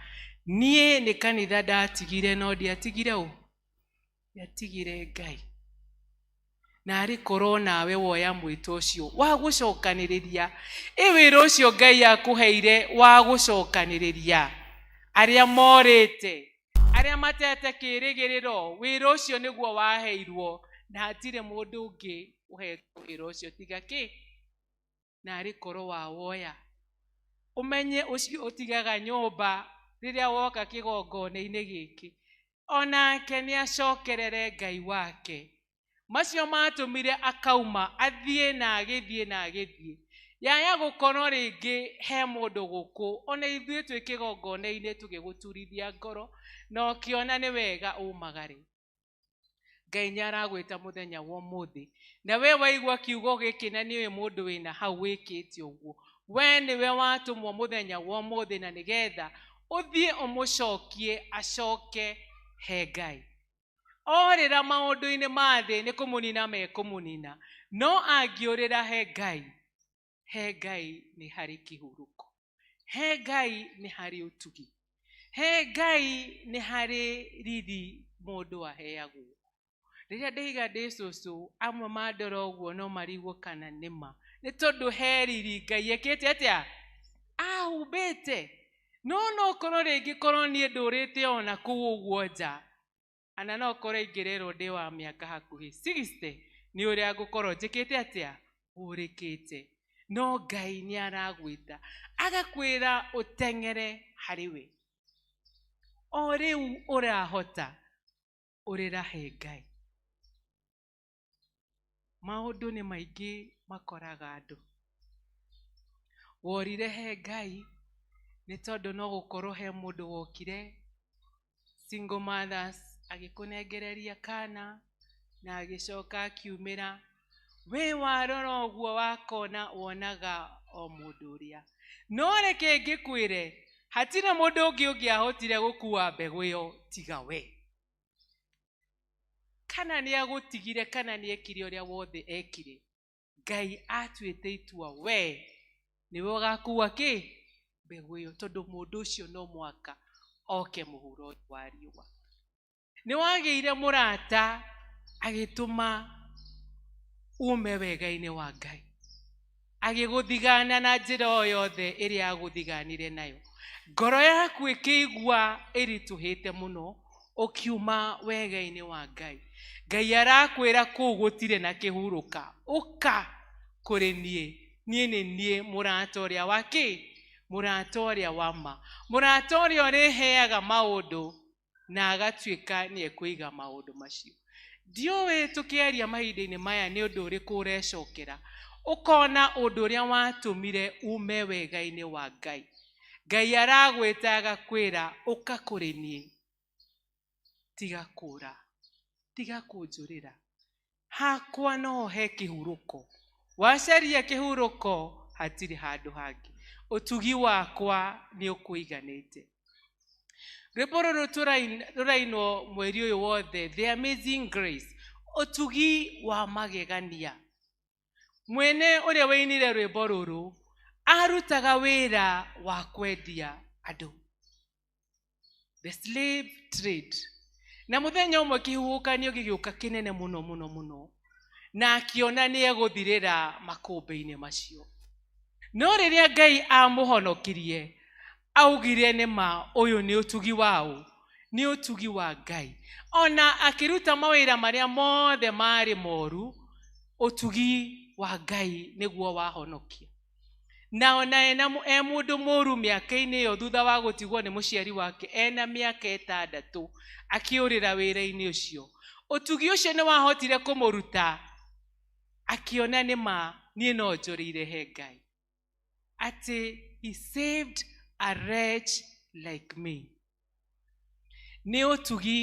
niĩ nĩ kanitha ndatigire no ndiatigire ũ, ndiatigire Ngai. Na arĩ korwo nawe woya mwĩto ũcio wa gũcokanĩrĩria, ĩ wĩra ũcio Ngai akũheire wa gũcokanĩrĩria arĩa morĩte, arĩa matete kĩrĩgĩrĩro, wĩra ũcio nĩguo waheirwo na hatirĩ mũndũ ũngĩ ũhetwo wĩra ũcio tiga kĩ? Na arĩ korwo wawoya, ũmenye ũcio ũtigaga nyũmba rĩrĩa woka kĩgongona-inĩ gĩkĩ, onake nĩ acokerere Ngai wake. Macio matũmire akauma athiĩ na agĩthiĩ na agĩthiĩ. Yaya gũkorwo rĩngĩ he mũndũ gũkũ, ona ithuĩ twĩ kĩgongona-inĩ tũgĩgũturithia ngoro, na ũkĩona nĩ wega umagare. Ngai nĩ aragwĩta mũthenya wa ũmũthĩ. Na we waigua kiugo gĩkĩ na nĩũĩ mũndũ wĩna hau wĩkĩte ũguo, we nĩwe watũmwo mũthenya wa ũmũthĩ na nĩgetha ũthiĩ ũmũcokie acoke he Ngai. Orĩra maũndũ-inĩ ma thĩ nĩ kũmũnina mekũmũnina, no angĩũrĩra he Ngai, he Ngai nĩ harĩ kĩhurũko, he Ngai nĩ harĩ ũtugi, he Ngai nĩ harĩ riri mũndũ aheagwo. Rĩrĩa ndĩiga ndĩ cũcũ, amwe mandora ũguo no marigwo kana nĩ ma, nĩ tondũ he riri Ngai ekĩte atĩa? Ahumbĩte. No no korwo rĩngĩ korwo niĩ ndũrĩte ona kũu ũguo nja, ana no korwo ingĩrerwo ndĩ wa mĩaka hakuhĩ 60, nĩ ũrĩa ngũkorwo njĩkĩte atĩa? Hũrĩkĩte. No Ngai nĩ aragwĩta agakwĩra ũteng'ere harĩ we. O rĩu ũrahota, ũrĩra he Ngai. Maũndũ nĩ maingĩ makoraga andũ. Worire he Ngai nĩ tondũ no gũkorwo he mũndũ wokire single mothers agĩkũnengereria kana na agĩcoka akiumĩra. We warora ũguo wakona wonaga o mũndũ ũrĩa. No reke ngĩkwĩre, hatirĩ mũndũ ũngĩ ũngĩahotire gũkua mbegũ ĩyo tiga we. Kana nĩ agũtigire kana nĩ ekire ũrĩa wothe ekire, Ngai atuĩte itua we nĩwe ũgakua kĩ? Mbegũ ĩyo, tondũ mũndũ ũcio no mũhaka oke mũhuro ũyũ wa riũa. Nĩ wagĩire mũrata agĩtũma ume wega-inĩ wa Ngai, agĩgũthigana na njĩra o yothe ĩrĩa agũthiganire nayo. Ngoro yaku ĩkĩigua ĩritũhĩte mũno, ũkiuma wega-inĩ wa Ngai. Ngai arakwĩra kũu gũtirĩ na kĩhurũka, ũka kũrĩ niĩ, niĩ nĩ niĩ mũrata ũrĩa wa kĩ? Mũrata ũrĩa wa ma, mũrata ũrĩa ũrĩheaga maũndũ na agatuĩka nĩ ekũiga maũndũ macio. Ndiũĩ tũkĩaria mahinda-inĩ maya nĩ ũndũ ũrĩkũ ũrecokera, ũkona ũndũ ũrĩa watũmire ume wega-inĩ wa Ngai. Ngai aragwĩta agakwĩra ũka kũrĩ niĩ, tiga kũra, tiga kũnjũrĩra, hakwa no he kĩhurũko. Wacaria kĩhurũko hatirĩ handũ hangĩ, ũtugi wakwa nĩ ũkũiganĩte. Rwĩmbo rũrũ rũrainwo mweri ũyũ wothe, The Amazing Grace, ũtugi wa magegania. Mwene ũrĩa wainire rwĩmbo rũrũ arutaga wĩra wa kwendia andũ, the slave trade. Na mũthenya ũmwe kĩhuhũkanio gĩgĩũka kĩnene mũno mũno mũno, na akĩona nĩ egũthirĩra makũmbĩ-inĩ macio. No rĩrĩa Ngai amũhonokirie, augire nĩ ma ũyũ nĩ ũtugi waũ, nĩ ũtugi wa Ngai. Ona akĩruta mawĩra marĩa mothe marĩ moru, ũtugi wa Ngai nĩguo wahonokia. Na ona ena e mũndũ mũru mĩaka-inĩ ĩyo thutha wa gũtigwo nĩ mũciari wake ena mĩaka 6 akĩũrĩra wĩra-inĩ ũcio. Ũtugi ũcio nĩ wahotire kũmũruta, akĩona nĩ ma niĩ no njũrĩire he Ngai. Atĩ he saved a wretch like me. Nĩ ũtugi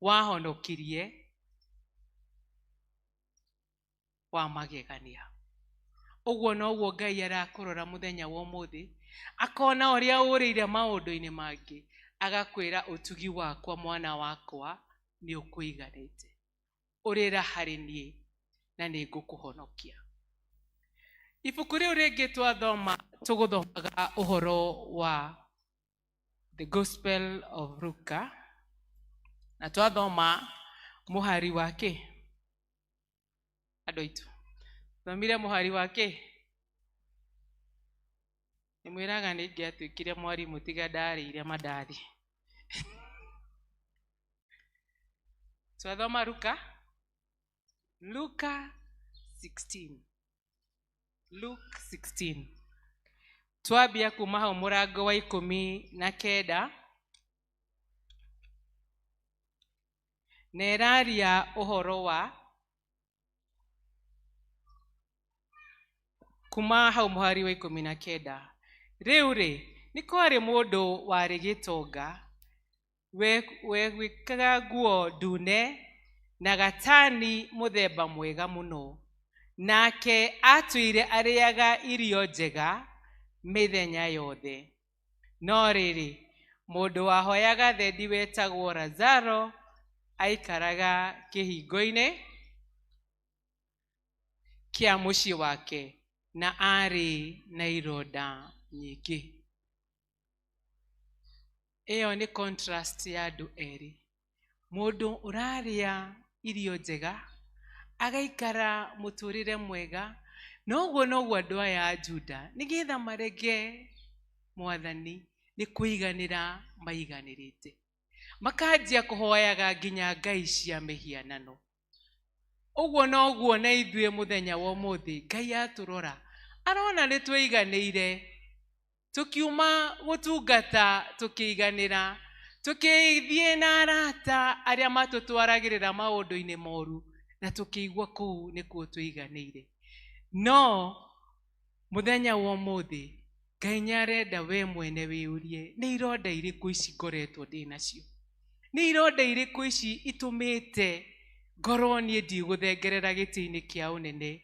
wahonokirie wa magegania. Ũguo noguo Ngai arakũrora mũthenya wa ũmũthĩ, akona ũrĩa ũrĩire maũndũ-inĩ mangĩ, agakwĩra ũtugi wakwa mwana wakwa nĩ ũkũiganĩte. Ũrĩra harĩ niĩ na nĩ ngũkũhonokia. Ibuku rĩu rĩngĩ twathoma, tũgũthomaga ũhoro wa The Gospel of Luka, na twathoma mũhari wa kĩ? Andũ aitũ, thomire mũhari wa kĩ? Nĩ mwĩraga nĩ ingĩatuĩkire mwarimũ tiga ndarĩire mandathi. Twathoma Luka? Luka 16. Luke 16. Twambia kuma hau mũrango wa 19 na ĩraria ũhoro wa kuma hau mũhari wa 19. Rĩu rĩ, nĩ kwarĩ mũndũ warĩ gĩtonga wegwĩkaga nguo ndune na gatani mũthemba mwega mũno, nake atũire arĩaga irio njega mĩthenya yothe. No rĩrĩ, mũndũ wahoyaga thendi wetagwo Lazaro aikaraga kĩhingo-inĩ kĩa mũciĩ wake na arĩ na ironda nyingĩ. Ĩyo nĩ contrast ya andũ erĩ. Mũndũ ũrarĩa irio njega, agaikara mũtũrĩre mwega, na ũguo noguo andũ aya a Juda nĩgetha marege mwathani nĩ kũiganĩra maiganĩrĩte. Makanjia kũhoyaga nginya ngai cia mĩhianano. Ũguo noguo na ithuĩ mũthenya wa ũmũthĩ Ngai atũrora, arona nĩ twĩiganĩire. Tũkiuma gũtungata tũkĩiganĩra, tũkĩthiĩ na arata arĩa matũtwaragĩrĩra maũndũ-inĩ moru, na tũkĩigua kũu nĩkuo tũiganĩire. No mũthenya wa ũmũthĩ Ngai nĩ arenda we mwene wĩyũrie, nĩ ironda irĩkũ ici ngoretwo ndĩ nacio? Nĩ ironda irĩkũ ici itũmĩte ngorwo niĩ ndigũthengerera gĩtĩ-inĩ kĩa ũnene,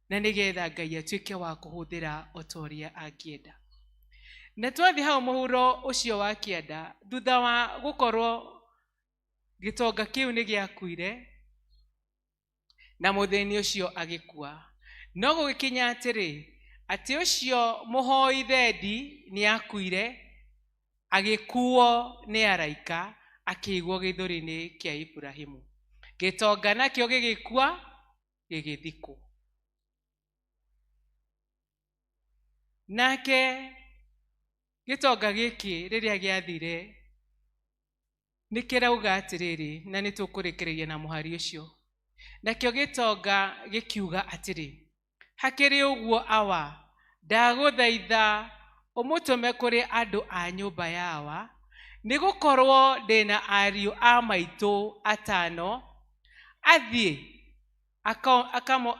na nĩgetha Ngai atuĩke wa kũhũthĩra o ta ũrĩa angĩenda. Na twathiĩ hau mũhuro ũcio wa kĩanda, thutha wa gũkorwo gĩtonga kĩu nĩ gĩakuire na mũthĩni ũcio agĩkua. No gũgĩkinya atĩrĩ, atĩ ũcio mũhoi thendi nĩ akuire, agĩkuo nĩ araika, akĩigwo gĩthũri-inĩ kĩa Ibrahimu. Gĩtonga nakĩo gĩgĩkua, gĩgĩthikwo. Nake gĩtonga gĩkĩ rĩrĩa gĩathire nĩ kĩrauga atĩrĩrĩ, na nĩ tũkũrĩkĩrĩria na mũhari ũcio. Nakĩo gĩtonga gĩkiuga atĩrĩ, hakĩrĩ ũguo awa, ndagũthaitha ũmũtũme kũrĩ andũ a nyũmba ya awa, nĩgũkorwo ndĩna ariũ a maitũ 5, athiĩ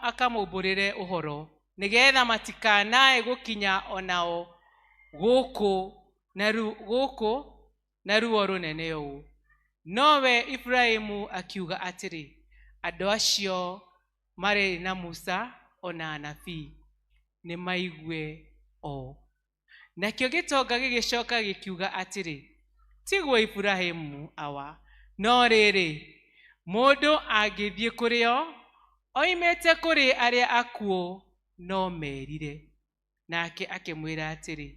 akamũmbũrĩre ũhoro, nĩgetha matikanae gũkinya onao gũkũ na ruo rũnene ũũ. Nowe Ibrahimu akiuga atĩrĩ, andũ acio marĩ na Musa ona anabii, nĩ maigue o. Nakĩo gĩtonga gĩgĩcoka gĩkiuga atĩrĩ, tiguo Ibrahimu awa, no rĩrĩ, mũndũ angĩthiĩ kũrĩ o, oimĩte kũrĩ arĩa akuũ, no merire. Nake akĩmwĩra atĩrĩ,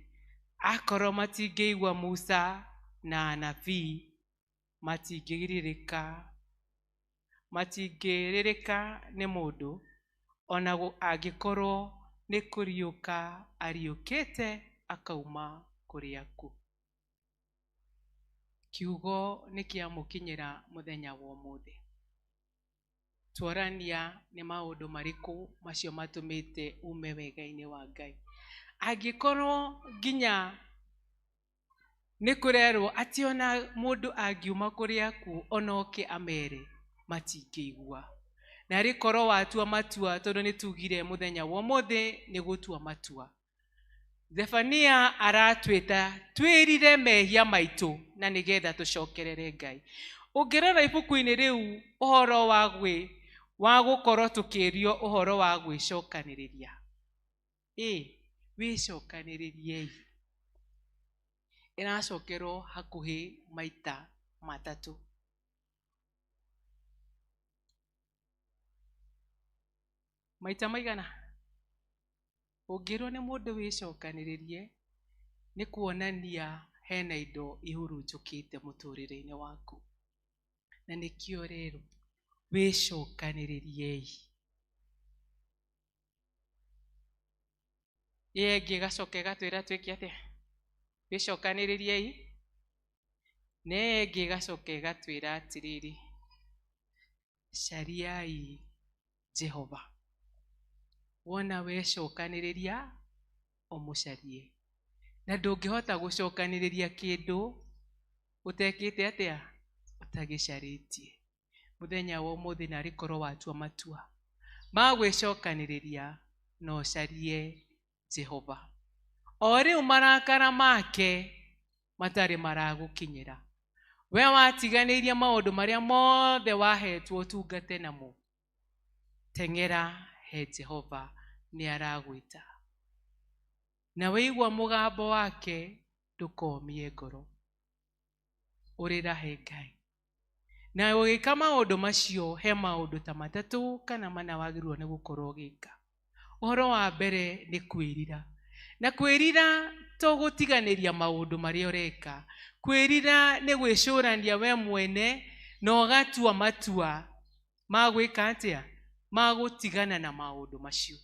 akorwo matingĩigua Musa na anabii, matingĩrĩrĩka nĩ mũndũ, ona angĩkorwo nĩ kũriũka ariũkĩte akauma kũrĩ akuũ. Kiugo nĩ kĩamũkinyĩra mũthenya wa ũmũthĩ. Twarania nĩ maũndũ marĩkũ macio matũmĩte ume wega-inĩ wa Ngai. Angĩkorwo nginya nĩ kũrerwo atĩ ona mũndũ angiuma kũrĩa kuo ona oke amere matingĩigua. Na rĩkorwo watua matua, tondũ nĩ tugire mũthenya wa ũmũthĩ nĩ gũtua matua. Zefania aratwĩta twĩrire mehia maitũ na nĩgetha tũcokerere Ngai. Ũngĩrora ibuku-inĩ rĩu ũhoro wa gwĩ wa gũkorwo tũkĩrio ũhoro wa gwĩcokanĩrĩria. Ĩ, wĩcokanĩrĩriei. Ĩracokerwo hakuhĩ maita matatũ. Maita maigana? Ũngĩrwo nĩ mũndũ wĩcokanĩrĩrie, nĩ kuonania hena indo ihurunjũkĩte mũtũrĩre-inĩ waku. Na nĩkĩo rero wĩcokanĩrĩriei. Ĩyo ĩngĩ ĩgacoka ĩgatwĩra twĩke atĩa? Wĩcokanĩrĩriei. Na ĩyo ĩngĩ ĩgacoka ĩgatwĩra atĩrĩrĩ, cariai Jehova. Wona wecokanĩrĩria, ũmũcarie. Na ndũngĩhota gũcokanĩrĩria kĩndũ ũtekĩte atĩa? Ũtagĩcarĩtie. Mũthenya wa ũmũthĩ narĩ korwo watua matua ma gwĩcokanĩrĩria, na ũcarie Jehova. O rĩu marakara make matarĩ maragũkinyĩra. We watiganĩirie maũndũ marĩa mothe wahetwo ũtungate namo. Teng'era he Jehova, nĩ aragwĩta. Na wĩigua mũgambo wake ndũkomie ngoro. Ũrĩra he Ngai. Na ũgĩka maũndũ macio, he maũndũ ta matatũ kana mana wagĩrĩirwo nĩ gũkorwo ũgĩka. Ũhoro wa mbere nĩ kwĩrira. Na kwĩrira to gũtiganĩria maũndũ marĩa ũreka. Kwĩrira nĩ gwĩcũrania we mwene na ũgatua matua ma gwĩka atĩa? Ma gũtigana na maũndũ macio.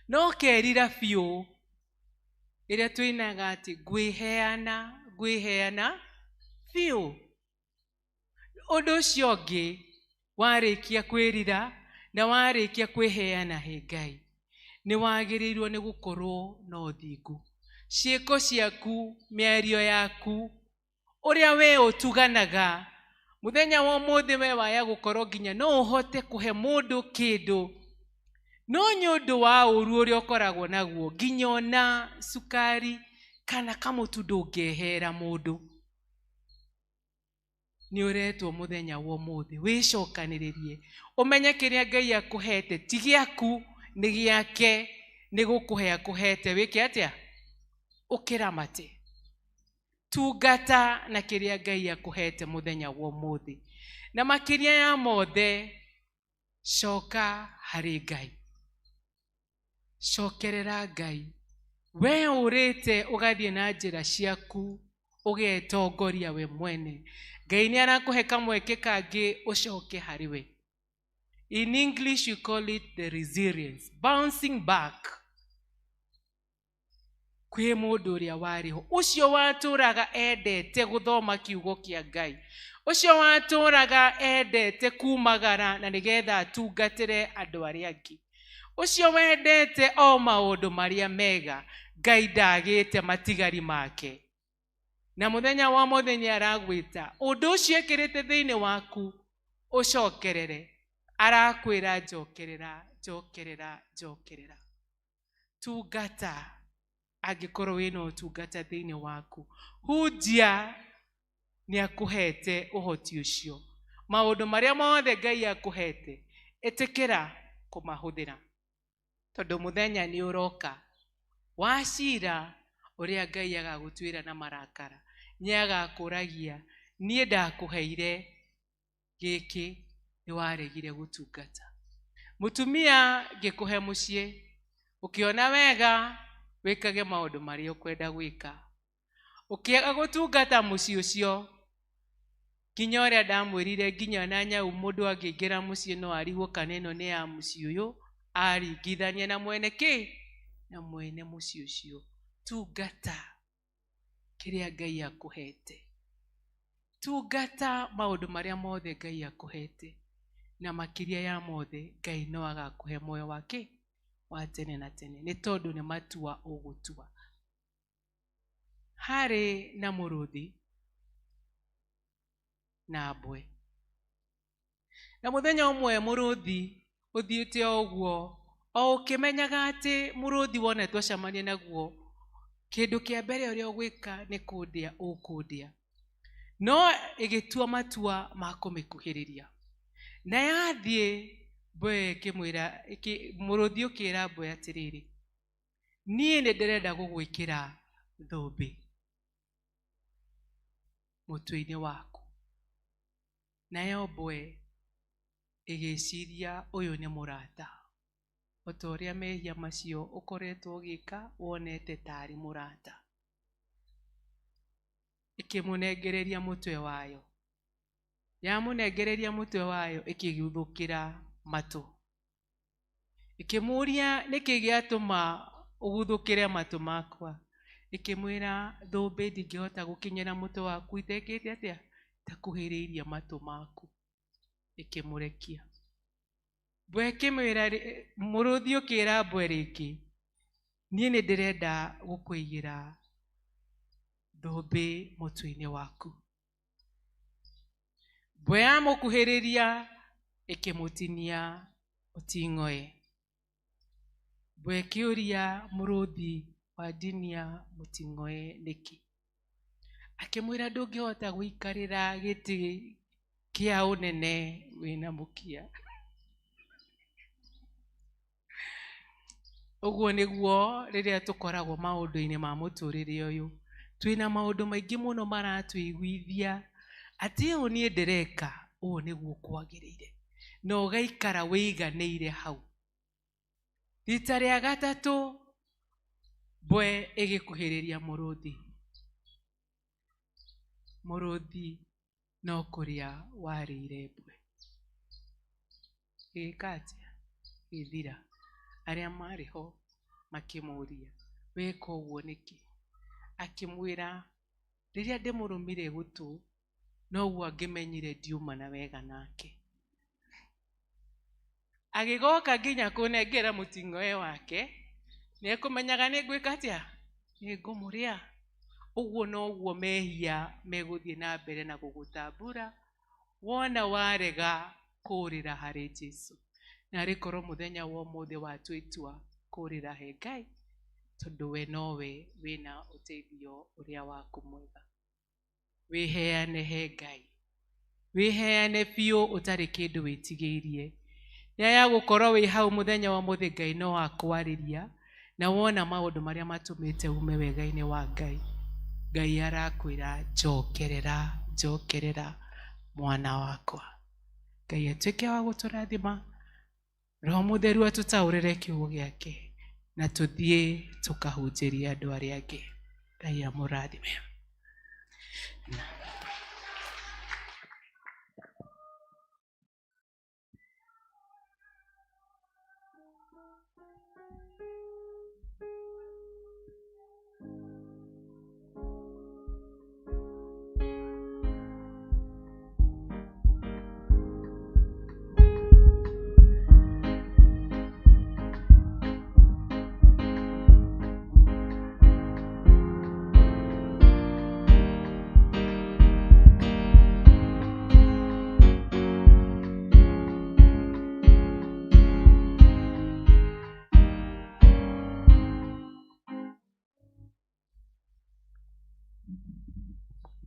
No ũkerira biũ, ĩrĩa twĩnaga atĩ ngwĩheana, ngwĩheana biũ. Ũndũ ũcio ũngĩ, warĩkia kwĩrira na warĩkia kwĩheana he Ngai, nĩ wagĩrĩirwo nĩ gũkorwo na ũthingu. Ciĩko ciaku, mĩario yaku, ũrĩa we ũtuganaga, mũthenya wa ũmũthĩ we waya gũkorwo nginya no ũhote kũhe mũndũ kĩndũ, no nĩ ũndũ wa ũru ũrĩa ũkoragwo naguo, nginya ona cukari kana kamũtu ndũngĩehera mũndũ. Nĩ ũretwo mũthenya wa ũmũthĩ wĩcokanĩrĩrie, ũmenye kĩrĩa Ngai akũhete ti gĩaku, nĩ gĩake, nĩ gũkũhe akũhete. Wĩke atĩa? Ũkĩramate. Tungata na kĩrĩa Ngai akũhete mũthenya wa ũmũthĩ. Na makĩria ya mothe, coka harĩ Ngai. Cokerera Ngai. We ũrĩte ũgathiĩ na njĩra ciaku, ũgetongoria we mwene. Ngai nĩ arakũhe kamweke kangĩ ũcoke harĩ we. In English you call it the resilience, bouncing back. Kwĩ mũndũ ũrĩa warĩ ho, ũcio watũraga endete gũthoma kiugo kĩa Ngai, ũcio watũraga endete kumagara na nĩgetha atungatĩre andũ arĩa angĩ, ũcio wendete o maũndũ marĩa mega, Ngai ndagĩte matigari make. Na mũthenya wa mũthenya aragwĩta, ũndũ ũcio ekĩrĩte thĩinĩ waku ũcokerere. Arakwĩra njokerera, njokerera, njokerera. Tungata, angĩkorwo wĩna ũtungata thĩinĩ waku. Hunjia, nĩ akũhete ũhoti ũcio. Maũndũ marĩa mothe Ngai akũhete, ĩtĩkĩra kũmahũthĩra. Tondũ mũthenya nĩ ũroka wa cira ũrĩa Ngai agagũtuĩra na marakara. Nĩ agakũragia, niĩ ndakũheire gĩkĩ, nĩ waregire gũtungata. Mũtumia ngĩkũhe mũciĩ, ũkĩona wega, wĩkage maũndũ marĩa ũkwenda gwĩka. Ũkĩaga gũtungata mũciĩ ũcio, nginya ũrĩa ndamwĩrire, nginya na nyau mũndũ angĩingĩra mũciĩ no arigwo kana ĩno nĩ ya mũciĩ ũyũ, aringithania na mwene kĩ? Na mwene mũciĩ ũcio. Tungata kĩrĩa Ngai akũhete. Tungata maũndũ marĩa mothe Ngai akũhete. Na makĩria ya mothe, Ngai no agakũhe muoyo wa kĩ? Wa tene na tene, nĩ tondũ nĩ matua ũgũtua. Harĩ na mũrũthi na mbwe. Na mũthenya ũmwe mũrũthi ũthiĩte o ũguo, o ũkĩmenyaga atĩ mũrũthi wona twacemania naguo, kĩndũ kĩa mbere ũrĩa ũgwĩka nĩ kũndĩa ũkũndĩa. No ĩgĩtua matua ma kũmĩkuhĩrĩria. Na yathiĩ mbwe ĩkĩmwĩra, mũrũthi ũkĩra mbwe atĩrĩrĩ, niĩ nĩ ndĩrenda gũgwĩkĩra thũmbĩ mũtwe-inĩ waku. Nayo mbwe ĩgĩciria ũyũ nĩ mũrata. O ta ũrĩa mehia macio ũkoretwo ũgĩka wonete tarĩ mũrata. Ĩkĩmũnengereria mũtwe wayo. Yamũnengereria mũtwe wayo ĩkĩguthũkĩra matũ. Ĩkĩmũria nĩkĩ gĩatũma ũguthũkĩre matũ makwa. Ĩkĩmwĩra thũmbĩ ndingĩhota gũkinyĩra mũtwe waku itekĩte atĩa? Itakuhĩrĩirie matũ maku. Ĩkĩmũrekia. Mbwe ĩkĩmwĩra, mũrũthi ũkĩra mbwe rĩngĩ, niĩ nĩ ndĩrenda gũkũigĩra thũmbĩ mũtwe-inĩ waku. Mbwe yamũkuhĩrĩria ĩkĩmũtinia mũting'oe. Mbwe ĩkĩũria mũrũthi wandinia mũting'oe nĩkĩ? Akĩmwĩra ndũngĩhota gũikarĩra gĩtĩ kĩa ũnene wĩna mũkia. Ũguo nĩguo rĩrĩa tũkoragwo maũndũ-inĩ ma mũtũrĩre ũyũ, twĩna maũndũ maingĩ mũno maratũiguithia atĩ ũũ niĩ ndĩreka, ũũ nĩguo kwagĩrĩire, na ũgaikara wĩiganĩire hau. Rita rĩa gatatũ mbwe ĩgĩkuhĩrĩria mũrũthi. Mũrũthi no kũrĩa warĩire mbwe. Ĩgĩka atĩa? Ĩgĩthira. Arĩa marĩ ho makĩmũria, weka ũguo nĩkĩ? Akĩmwĩra, rĩrĩa ndĩmũrũmire gũtũ, noguo angĩmenyire ndiuma na wega nake. Agĩgoka nginya kũnengera mũting'oe wake, nĩekũmenyaga nĩ ngwĩka atĩa? Nĩ ngũmũrĩa. Ũguo noguo mehia megũthiĩ na mbere na gũgũtambura, wona warega kũũrĩra harĩ Jesu. Na arĩ korwo mũthenya wa ũmũthĩ watua itua kũũrĩra he Ngai, tondũ we nowe wĩna ũteithio ũrĩa waku mwega. Wĩheane he Ngai. Wĩheane biũ ũtarĩ kĩndũ wĩtigĩirie. Rĩrĩa ya gũkorwo wĩ hau mũthenya wa ũmũthĩ Ngai no akwarĩria, na wona maũndũ marĩa matũmĩte ume wega-inĩ wa Ngai. Ngai arakwĩra njokerera, njokerera mwana wakwa. Ngai atuĩke wa gũtũrathima, Roho Mũtheru atũtaũrĩre kiugo gĩake, na tũthiĩ tũkahunjĩrie andũ arĩa angĩ. Ngai amũrathime.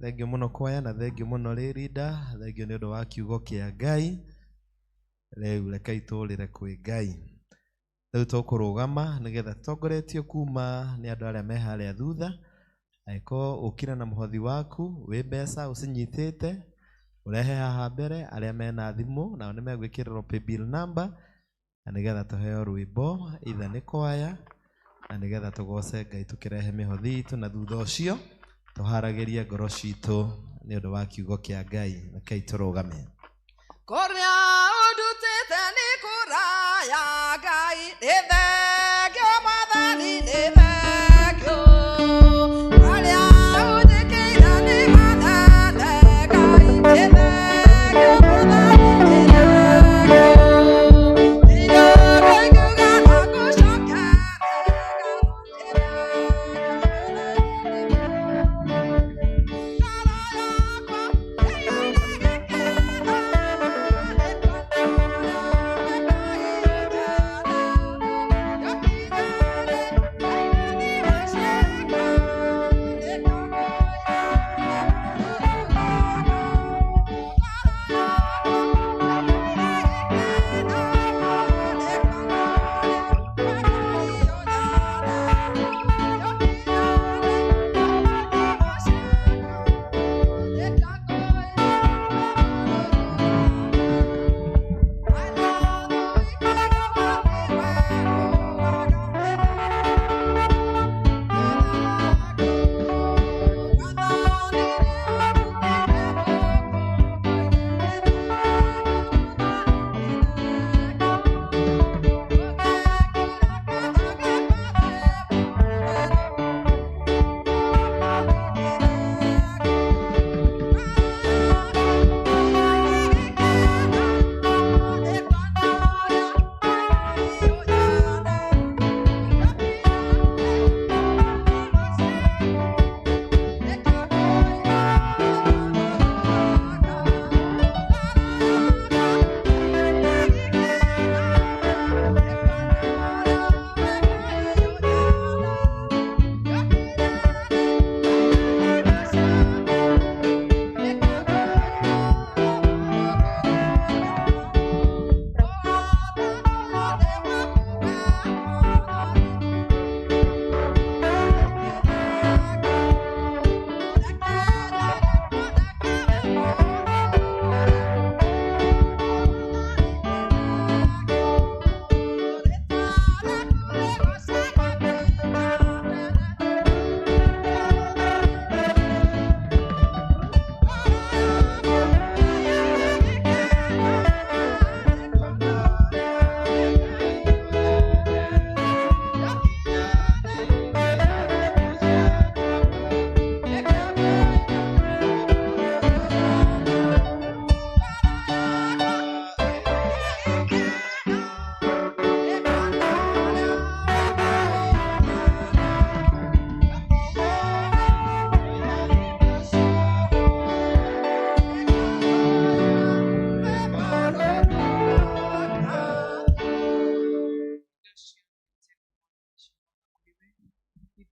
Thengio mũno kwaya na thengio mũno rĩrinda, thengio nĩ ũndũ wa kiugo kĩa Ngai. Rĩu rekei tũrĩre kwĩ Ngai. Rĩu tũkũrũgama nĩgetha tũtongoretio kuma nĩ andũ arĩa me harĩa thutha. Angĩkorwo ũkire na mũhothi waku wĩ mbeca ũcinyitĩte, ũrehe haha mbere. Arĩa mena thimũ nao nĩ megwĩkĩrĩrwo paybill number, na nĩgetha tũheo rwĩmbo either nĩ kwaya, na nĩgetha tũgoce Ngai tũkĩrehe mĩhothi itũ, na thutha ũcio tũharagĩrie ngoro citũ nĩ ũndũ wa kiugo kĩa Ngai. Rekei tũrũgame. Kũrĩa ũndutĩte nĩ kũraya Ngai, nĩ thengio Mwathani, nĩ thengio. Harĩa ũnjĩkĩire nĩ hanene Ngai, nĩ thengio Mwathani, nĩ thengio. Ndirĩ ingiuga na ngũcokerie.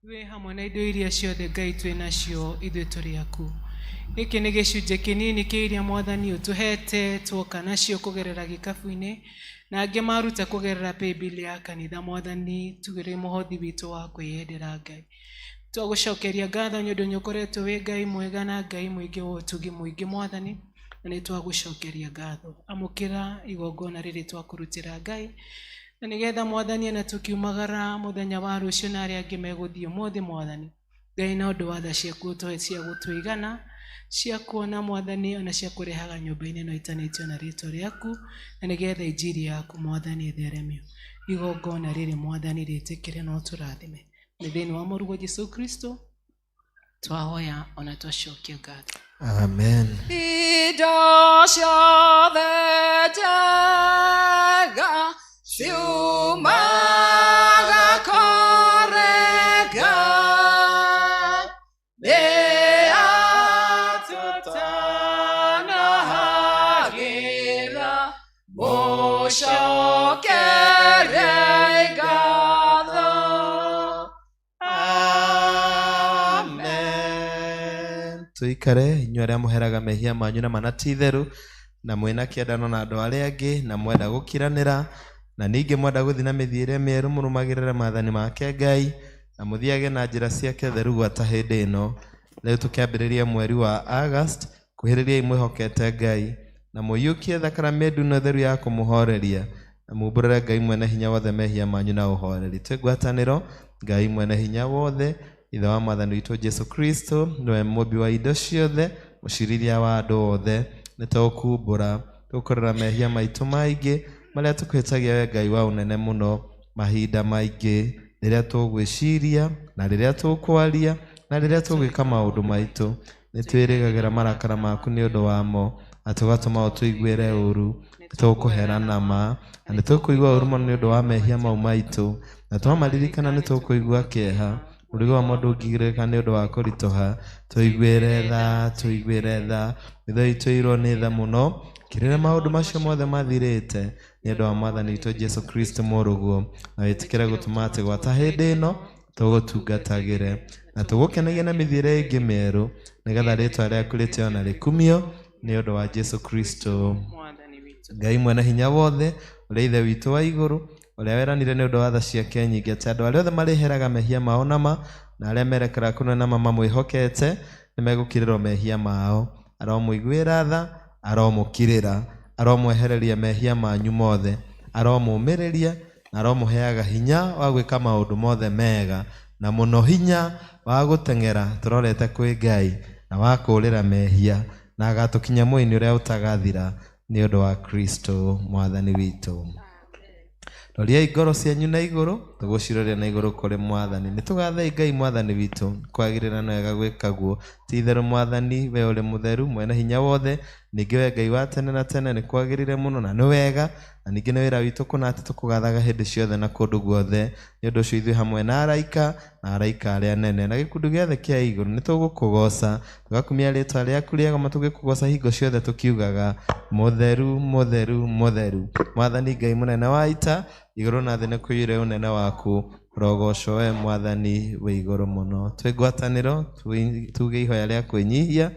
Ithuĩ hamwe na indo iria ciothe Ngai twĩ nacio ithuĩ tũrĩ aku. Gĩkĩ nĩ gĩcunjĩ kĩnini kĩa iria Mwathani ũtũhete tuoka nacio kũgerera gĩkabu-inĩ na angĩ maruta kũgerera paybill ya kanitha. Mwathani tugĩre mũhothi witũ wa kwĩyendera Ngai. Twagũcokeria ngatho nĩ ũndũ nĩ ũkoretwo wĩ Ngai mwega na Ngai mũingĩ wa ũtugi mũingĩ Mwathani, na nĩ twagũcokeria ngatho. Amũkĩra igongona rĩrĩ twakũrutĩra Ngai, na nĩgetha Mwathani ona tũkiumagara mũthenya wa rũciũ na arĩa angĩ megũthiĩ ũmũthĩ Mwathani, Ngai na ũndũ wa tha ciaku ũtũhe cia gũtũigana, cia kuona Mwathani ona cia kũrehaga nyũmba-inĩ ĩno ĩtanĩtio na rĩtwa rĩaku, na nĩgetha injiri yaku Mwathani ĩtheremio. Igongona rĩrĩ Mwathani rĩtĩkĩre na ũtũrathime. Nĩ thĩinĩ wa Mũrũguo Jesũ Kristo twahoya ona twacokia ngatho. Amen. Indo ciothe njega ciumaga kũrĩ Ngai. Nĩatũtanahagĩra, mũcokerie ngatho. Amen. Tuikare inyuĩ arĩa mũheraga mehia manyu na mana ti itheru, na mwĩna kĩendano na andũ arĩa angĩ, na mwenda gũkiranĩra, na ningĩ mwenda gũthiĩ na mĩthiĩre mĩerũ, mũrũmagĩrĩre maathani make Ngai, na mũthiage na njĩra ciake theru gwata hĩndĩ ĩno. Rĩu tũkĩambĩrĩria mweri wa August, kuhĩrĩriai mwĩhokete Ngai, na mũiyũkie thakramenti ĩno theru ya kũmũhoreria, na mumbũrĩre Ngai mwene hinya wothe mehia manyu na ũhoreri. Twĩ ngwatanĩro, Ngai mwene hinya wothe, Ithe wa Mwathani witũ Jesu Kristo, nĩwe mũmbi wa indo ciothe, mũcirithia wa andũ othe, nĩ tũkumbũra tũkũrera mehia maitũ maingĩ marĩa tũkũhĩtagia we Ngai wa ũnene mũno mahinda maingĩ, rĩrĩa tũgwĩciria na rĩrĩa tũkwaria na rĩrĩa tũgwĩka maũndũ maitũ. Nĩ twĩrĩgagĩra marakara maku nĩ ũndũ wamo, na tũgatũma ũtũiguĩre ũru. Nĩ tũkũhera nama, na nĩ tũkũigua ũru mũno nĩ ũndũ wa mehia mau maitũ, na twamaririkana nĩ tũkũigua kĩeha. Mũrigo wa mũndũ ũngĩgirĩka nĩ ũndũ wa kũritũha. Tũiguĩre tha, tũiguĩre tha, mitho itũ ĩirwo nĩ tha mũno, kĩrĩra maũndũ macio mothe mathirĩte nĩ ũndũ wa Mwathani witũ Jesu Kristo mũrũguo, na wĩtĩkĩre gũtũma atĩ gwata hĩndĩ ĩno tũgũtungatagĩre na tũgũkenagie na mĩthiĩre ĩngĩ mĩerũ, nĩgetha rĩtwa rĩaku rĩtĩo na rĩkumio nĩ ũndũ wa Jesu Kristo. Ngai mwene hinya wothe, ũrĩa Ithe witũ wa igũrũ, ũrĩa weranire nĩ ũndũ wa tha ciake nyingĩ atĩ andũ arĩa othe marĩheraga mehia mao nama na arĩa merekera kũna nama mamwĩhokete nĩ megũkirĩrwo mehia mao. Aromũiguĩra tha, aromũkirĩra, aromwehereria mehia manyu mothe, aromũmĩrĩria na aromũheaga hinya wa gwĩka maũndũ mothe mega, na mũno hinya wa gũteng'era tũrorete kwĩ Ngai na wa kũũrĩra mehia, na agatũkinya muoyo-inĩ ũrĩa ũtagathira nĩ ũndũ wa Kristo Mwathani witũ. Roriai ngoro cianyu na igũrũ, tũgũciroria na igũrũ kũrĩ Mwathani. Nĩ tũgathei Ngai Mwathani witũ, kwagĩrĩra na wega gwĩka guo. Ti itherũ Mwathani, we ũrĩ mũtheru, mwene hinya wothe, ningĩ we Ngai wa tene na tene, nĩ kwagĩrĩire mũno na nĩ wega, na ningĩ nĩ wĩra witũ kũna atĩ tũkũgathaga hĩndĩ ciothe na kũndũ guothe. Nĩ ũndũ ũcio ithuĩ hamwe na araika na araika arĩa anene na gĩkundi gĩothe kĩa igũrũ nĩ tũgũkũgoca, tũgakumia rĩtwa rĩaku rĩega ma tũgĩkũgoca hingo ciothe tũkiugaga mũtheru, mũtheru, mũtheru. Mwathani Ngai mũnene wa ita, igũrũ na thĩ nĩ kũiyũire ũnene waku, rogocwo we Mwathani wĩ igũrũ mũno. Twĩ ngwatanĩro tuge ihoya rĩa kwĩnyihia,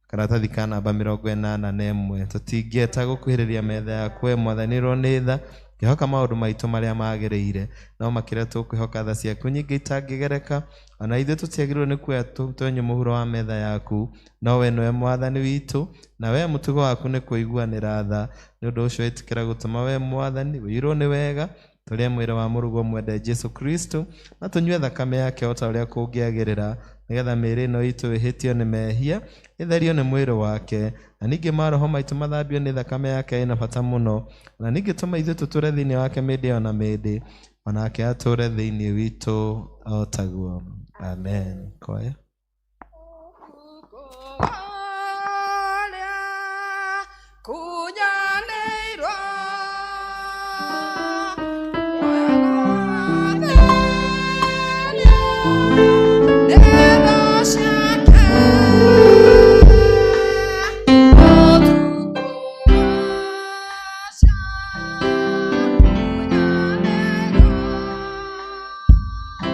karatathi ka namba 81. Tũtingĩeta gũkuhĩrĩria metha yaku we Mwathani rwo nĩ tha, ngĩhoka maũndũ maitũ marĩa magĩrĩire, no makĩria tũkwĩhoka tha ciaku nyingĩ itangĩgereka. Ona ithuĩ tũtiagĩrĩirwo nĩ kuoya twenyũ mũhuro wa metha yaku, no we nĩwe Mwathani witũ, na we mũtugo waku nĩ kũiguanĩra tha. Nĩ ũndũ ũcio ĩtĩkĩra gũtũma we Mwathani ũiyũrwo nĩ wega, tũrĩe mwĩrĩ wa mũrũguo mwende Jesu Kristo, na tũnyue thakame yake o ta ũrĩa kũngĩagĩrĩra, nĩgetha mĩĩrĩ ĩno itũ ĩhĩtio nĩ mehia ĩtherio nĩ mwĩrĩ wake, na ningĩ maroho maitũ mathambio nĩ thakame yake ĩna bata mũno, na ningĩ tũma ithuĩ tũtũre thĩinĩ wake mĩndĩ ona mĩndĩ, onake atũre thĩinĩ witũ o taguo. Amen. Kwaya. Kunyanĩirwo nĩ tha ciake, ũtukũ wa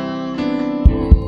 kunyanĩirwo.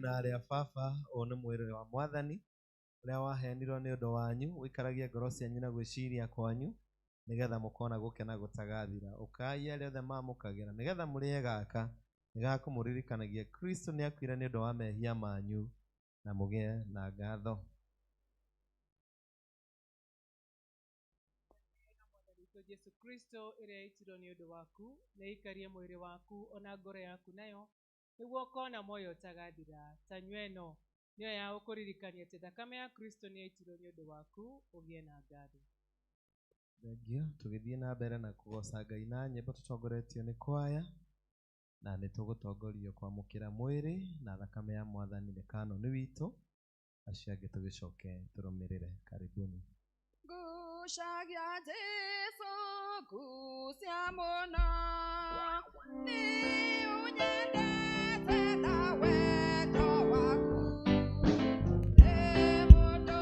na arĩ a baba, ũyũ nĩ mwĩrĩ wa Mwathani ũrĩa waheanirwo nĩ ũndũ wanyu, ũikaragie ngoro cianyu na gwĩciria kwanyu nĩgetha mũkona gũkena gũtagathira. Ũkai arĩa othe mamũkagĩra nĩgetha mũrĩe gaka nĩgakũmũririkanagia Kristo nĩakuire nĩ ũndũ wa mehia manyu na mũgĩe na ngatho. Witũ Jesu Kristo ĩrĩa yaitirwo nĩ ũndũ waku nĩ ĩikarie mwĩrĩ waku ona ngoro yaku nayo nĩguo ũkona muoyo ũtagathira. Ta nyua ĩno nĩyo ya gũkũririkania atĩ thakame ya Kristo nĩ yaitirwo nĩ ũndũ waku ũgĩe na ngatho. Thengio. Tũgĩthiĩ na mbere na kũgoca Ngai na nyĩmbo tũtongoretio nĩ kwaya, na nĩ tũgũtongorio kwamũkĩra mwĩrĩ na thakame ya Mwathani nĩ kanoni witũ, acio angĩ tũgĩcoke tũrũmĩrĩre. Karibuni. Ngucagia Jesu ngucia mũno nĩ ũnyendete na wendo waku nĩ mũndũ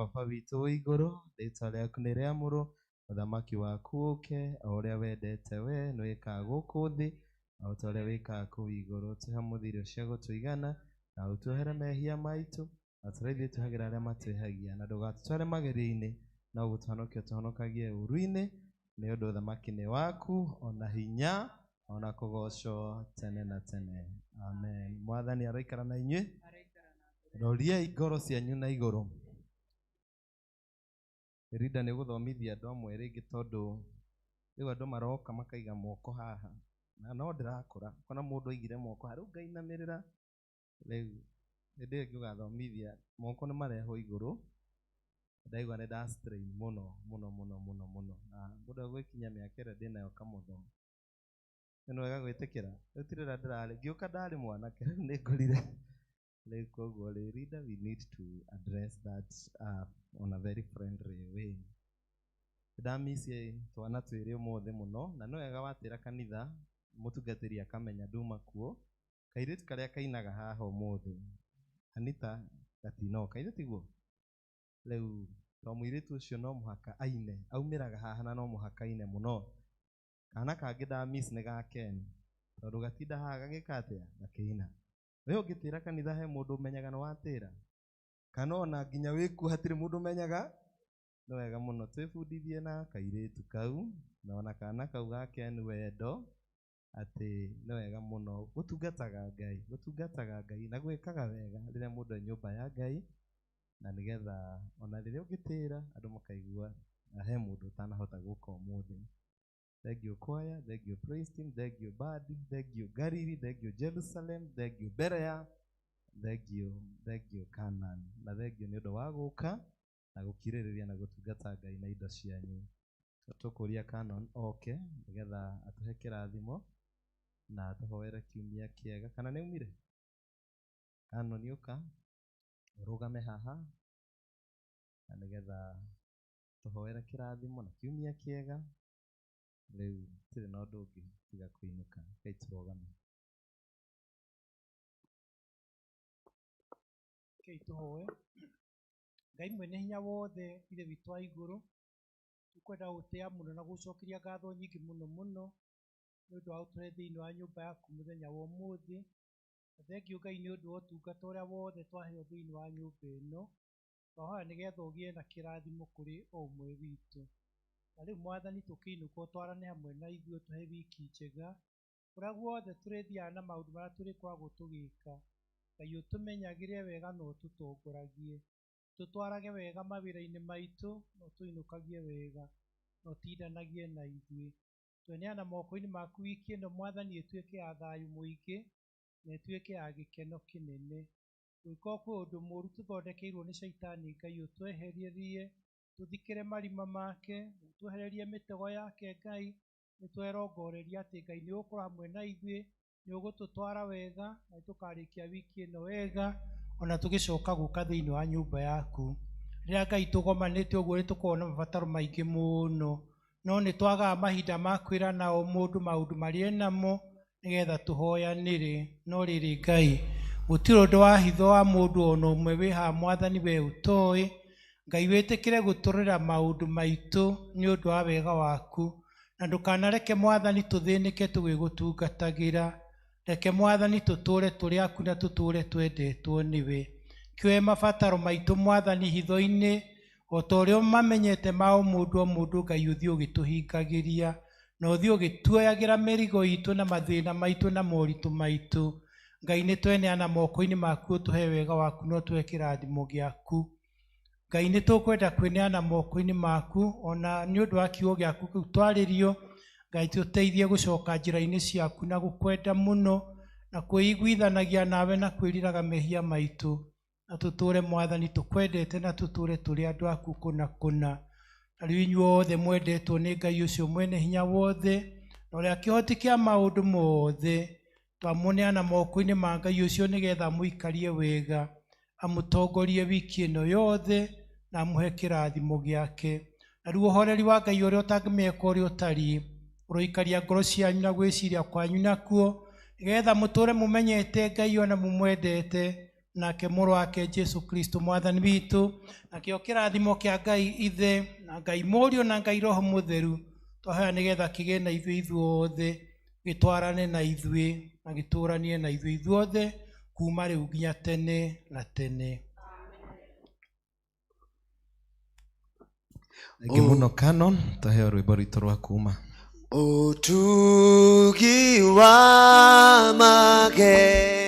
Baba witũ wĩ igũrũ, rĩtwa rĩaku nĩ rĩamũrwo, ũthamaki waku ũke, o ũrĩa wendete we nĩ wĩkaga gũkũ thĩ, o ta ũrĩa wĩkaga kũu igũrũ. Tũhe ũmũthĩ irio cia gũtũigana, na ũtuohere mehia maitũ, o ta ũrĩa ithuĩ tuohagĩra arĩa matwĩhagia, na ndũgatũtware magerio-inĩ, no gũtũhonokia ũtũhonokagie ũũru-inĩ, nĩ ũndũ ũthamaki nĩ waku, ona hinya, ona kũgoocwo tene na tene. Amen. Mwathani aroikara na inyuĩ. Roriai ngoro cianyu na igũrũ. Rinda nĩ gũthomithia andũ amwe rĩngĩ tondũ rĩu andũ maroka makaiga moko haha na no ndĩrakũra kona mũndũ aigire moko haha rĩu ngainamĩrĩra rĩu hĩndĩ ĩyo ĩngĩ ũgathomithia moko nĩ marehwo igũrũ ndaigua nĩ nda strain mũno mũno mũno mũno mũno na mũndũ agwĩkinya mĩaka ĩrĩa ndĩnayo kamũtho nĩ wega gwĩtĩkĩra rĩu ti rĩrĩa ndĩrarĩ ngĩũka ndarĩ mwanake rĩu nĩ ngũrire rĩu koguo rĩ leader we need to address that on a very friendly way. Ndamici twana twĩrĩ ũmũthĩ mũno na nĩ wega watĩra kanitha mũtungatĩri akamenya nduma kuo kairĩtu karĩa kainaga haha ũmũthĩ Anita gatinoka ithe tiguo rĩu to mũirĩtu ũcio no mũhaka aine aumĩraga haha na no mũhaka aine mũno kana kangĩ ndamiss nĩ ga Ken tondũ gatinda haha gagĩka atĩa gakĩina we ũngĩtĩra kanitha he mũndũ ũmenyaga nĩ watĩra kana ona nginya wĩkuo hatirĩ mũndũ ũmenyaga nĩ wega mũno twĩbundithie na kairĩtu kau na ona kana kau ga Ken wendo atĩ nĩ wega mũno gũtungataga Ngai gũtungataga Ngai na gwĩkaga wega rĩrĩa mũndũ e nyũmba ya Ngai na nĩgetha ona rĩrĩa ũngĩtĩra andũ makaigua na he mũndũ ũtanahota gũka ũmũthĩ. Thank you choir, thank you praise team, thank you band, thank you Galili, thank you Jerusalem, thank you Berea, thank you, thank you Canaan. Na thank you nĩ ũndũ wa gũka na gũkirĩrĩria na gũtungata Ngai na indo cianyu. Tũkũria Canon oke nĩgetha atũhe kĩrathimo na atũhoere kiumia kĩega. Kana nĩ aumire? Canon ũka ũrũgame haha na nĩgetha tũhoere kĩrathimo na kiumia kĩega. Rĩu tirĩ na ũndũ ũngĩ tiga kũinũka. Rekei tũrũgame. Rekei tũhoe. Ngai mwene hinya wothe ithe witũ wa igũrũ tũkwenda gũtĩa mũno na gũcokeria ngatho nyingĩ mũno mũno nĩ ũndũ wa gũtũhe thĩinĩ wa nyũmba yaku mũthenya wa ũmũthĩ. Na thengiũ Ngai nĩ ũndũ wa ũtungata ũrĩa wothe twaheo thĩinĩ wa nyũmba ĩno. Twahoya nĩgetha ũgĩe na kĩrathimo kũrĩ o ũmwe witũ. Na rĩu Mwathani tũkĩinũka ũtwarane hamwe na ithuĩ ũtũhe wiki njega kũrĩa guothe tũrĩthiaga na maũndũ marĩa tũrĩkoragwo tũgĩka. Ngai ũtũmenyagĩre wega na ũtũtongoragie, tũtwarage wega mawĩra-inĩ maitũ na ũtũinũkagie wega na ũtindanagie na ithuĩ. Tweneana moko-inĩ maku wiki ĩno Mwathani ĩtuĩke ya thayũ mũingĩ na ĩtuĩke ya gĩkeno kĩnene. Kũngĩkorwo kwĩ ũndũ mũũru tũthondekeirwo nĩ caitani Ngai ũtwehererie, tũthikĩre marima make, ũtwehererie mĩtego yake Ngai, nĩ twerongoreria atĩ Ngai nĩ ũgũkorwo hamwe na ithuĩ, nĩ ũgũtũtwara wega na tũkarĩkia wiki ĩno wega ona tũgĩcoka gũka thĩinĩ wa nyũmba yaku. Rĩrĩa Ngai tũgomanĩte ũguo nĩ tũkoragwo na mabataro maingĩ mũno, no nĩ twagaga mahinda ma kwĩrana o mũndũ maũndũ marĩa enamo nĩgetha tũhoyanĩre. No rĩrĩ Ngai, gũtirĩ ũndũ wa hitho wa mũndũ ona ũmwe wĩ haha Mwathani we ũtoĩ. Ngai wĩtĩkĩre gũtũrĩra maũndũ maitũ nĩ ũndũ wa wega waku, na ndũkanareke Mwathani tũthĩnĩke tũgĩgũtungatagĩra. Reke Mwathani tũtũre tũrĩ aku na tũtũre twendetwo nĩwe. Kĩoe mabataro maitũ Mwathani hitho-inĩ o ta ũrĩa ũmamenyete ma o mũndũ o mũndũ Ngai ũthiĩ ũgĩtũhingagĩria na ũthiĩ ũgĩtuoyagĩra mĩrigo itũ na mathĩna maitũ na moritũ maitũ. Ngai nĩ tweneana moko-inĩ maku ũtũhe wega waku na ũtũhe kĩrathimo gĩaku. Ngai nĩ tũkwenda kwĩneana moko-inĩ maku ona nĩ ũndũ wa kiugo gĩaku kĩu twarĩrio. Ngai tũteithie gũcoka njĩra-inĩ ciaku na gũkwenda mũno na kwĩiguithanagia nawe na kwĩriraga mehia maitũ, na tũtũre Mwathani tũkwendete na tũtũre tũrĩ andũ aku kũna kũna. Na rĩu inyuothe mwendetwo nĩ Ngai ũcio mwene hinya wothe na ũrĩa kĩhoti kĩa maũndũ mothe, twamũneana moko-inĩ ma Ngai ũcio nĩgetha amũikarie wega, amũtongorie wiki ĩno yothe na amũhe kĩrathimo gĩake. Na rĩu ũhoreri wa Ngai ũrĩa ũtangĩmenyeka ũrĩa ũtariĩ ũroikaria ngoro cianyu na gwĩciria kwanyu nakuo, nĩgetha mũtũre mũmenyete Ngai ona mũmwendete Nake mũrũ wake Jesu Kristo mwathani witũ, nakĩo kĩrathimo kĩa Ngai Ithe na Ngai Mũriũ na Ngai Roho Mũtheru twahoya nĩgetha kĩgĩe na ithuĩ ithuothe, gĩtwarane na ithuĩ na gĩtũranie na ithuĩ ithuothe kuma rĩu nginya tene na tene. Thengiũ mũno Canon, twaheo rwĩmbo rwitũ rwa kuma. Ũtugi wa magegania.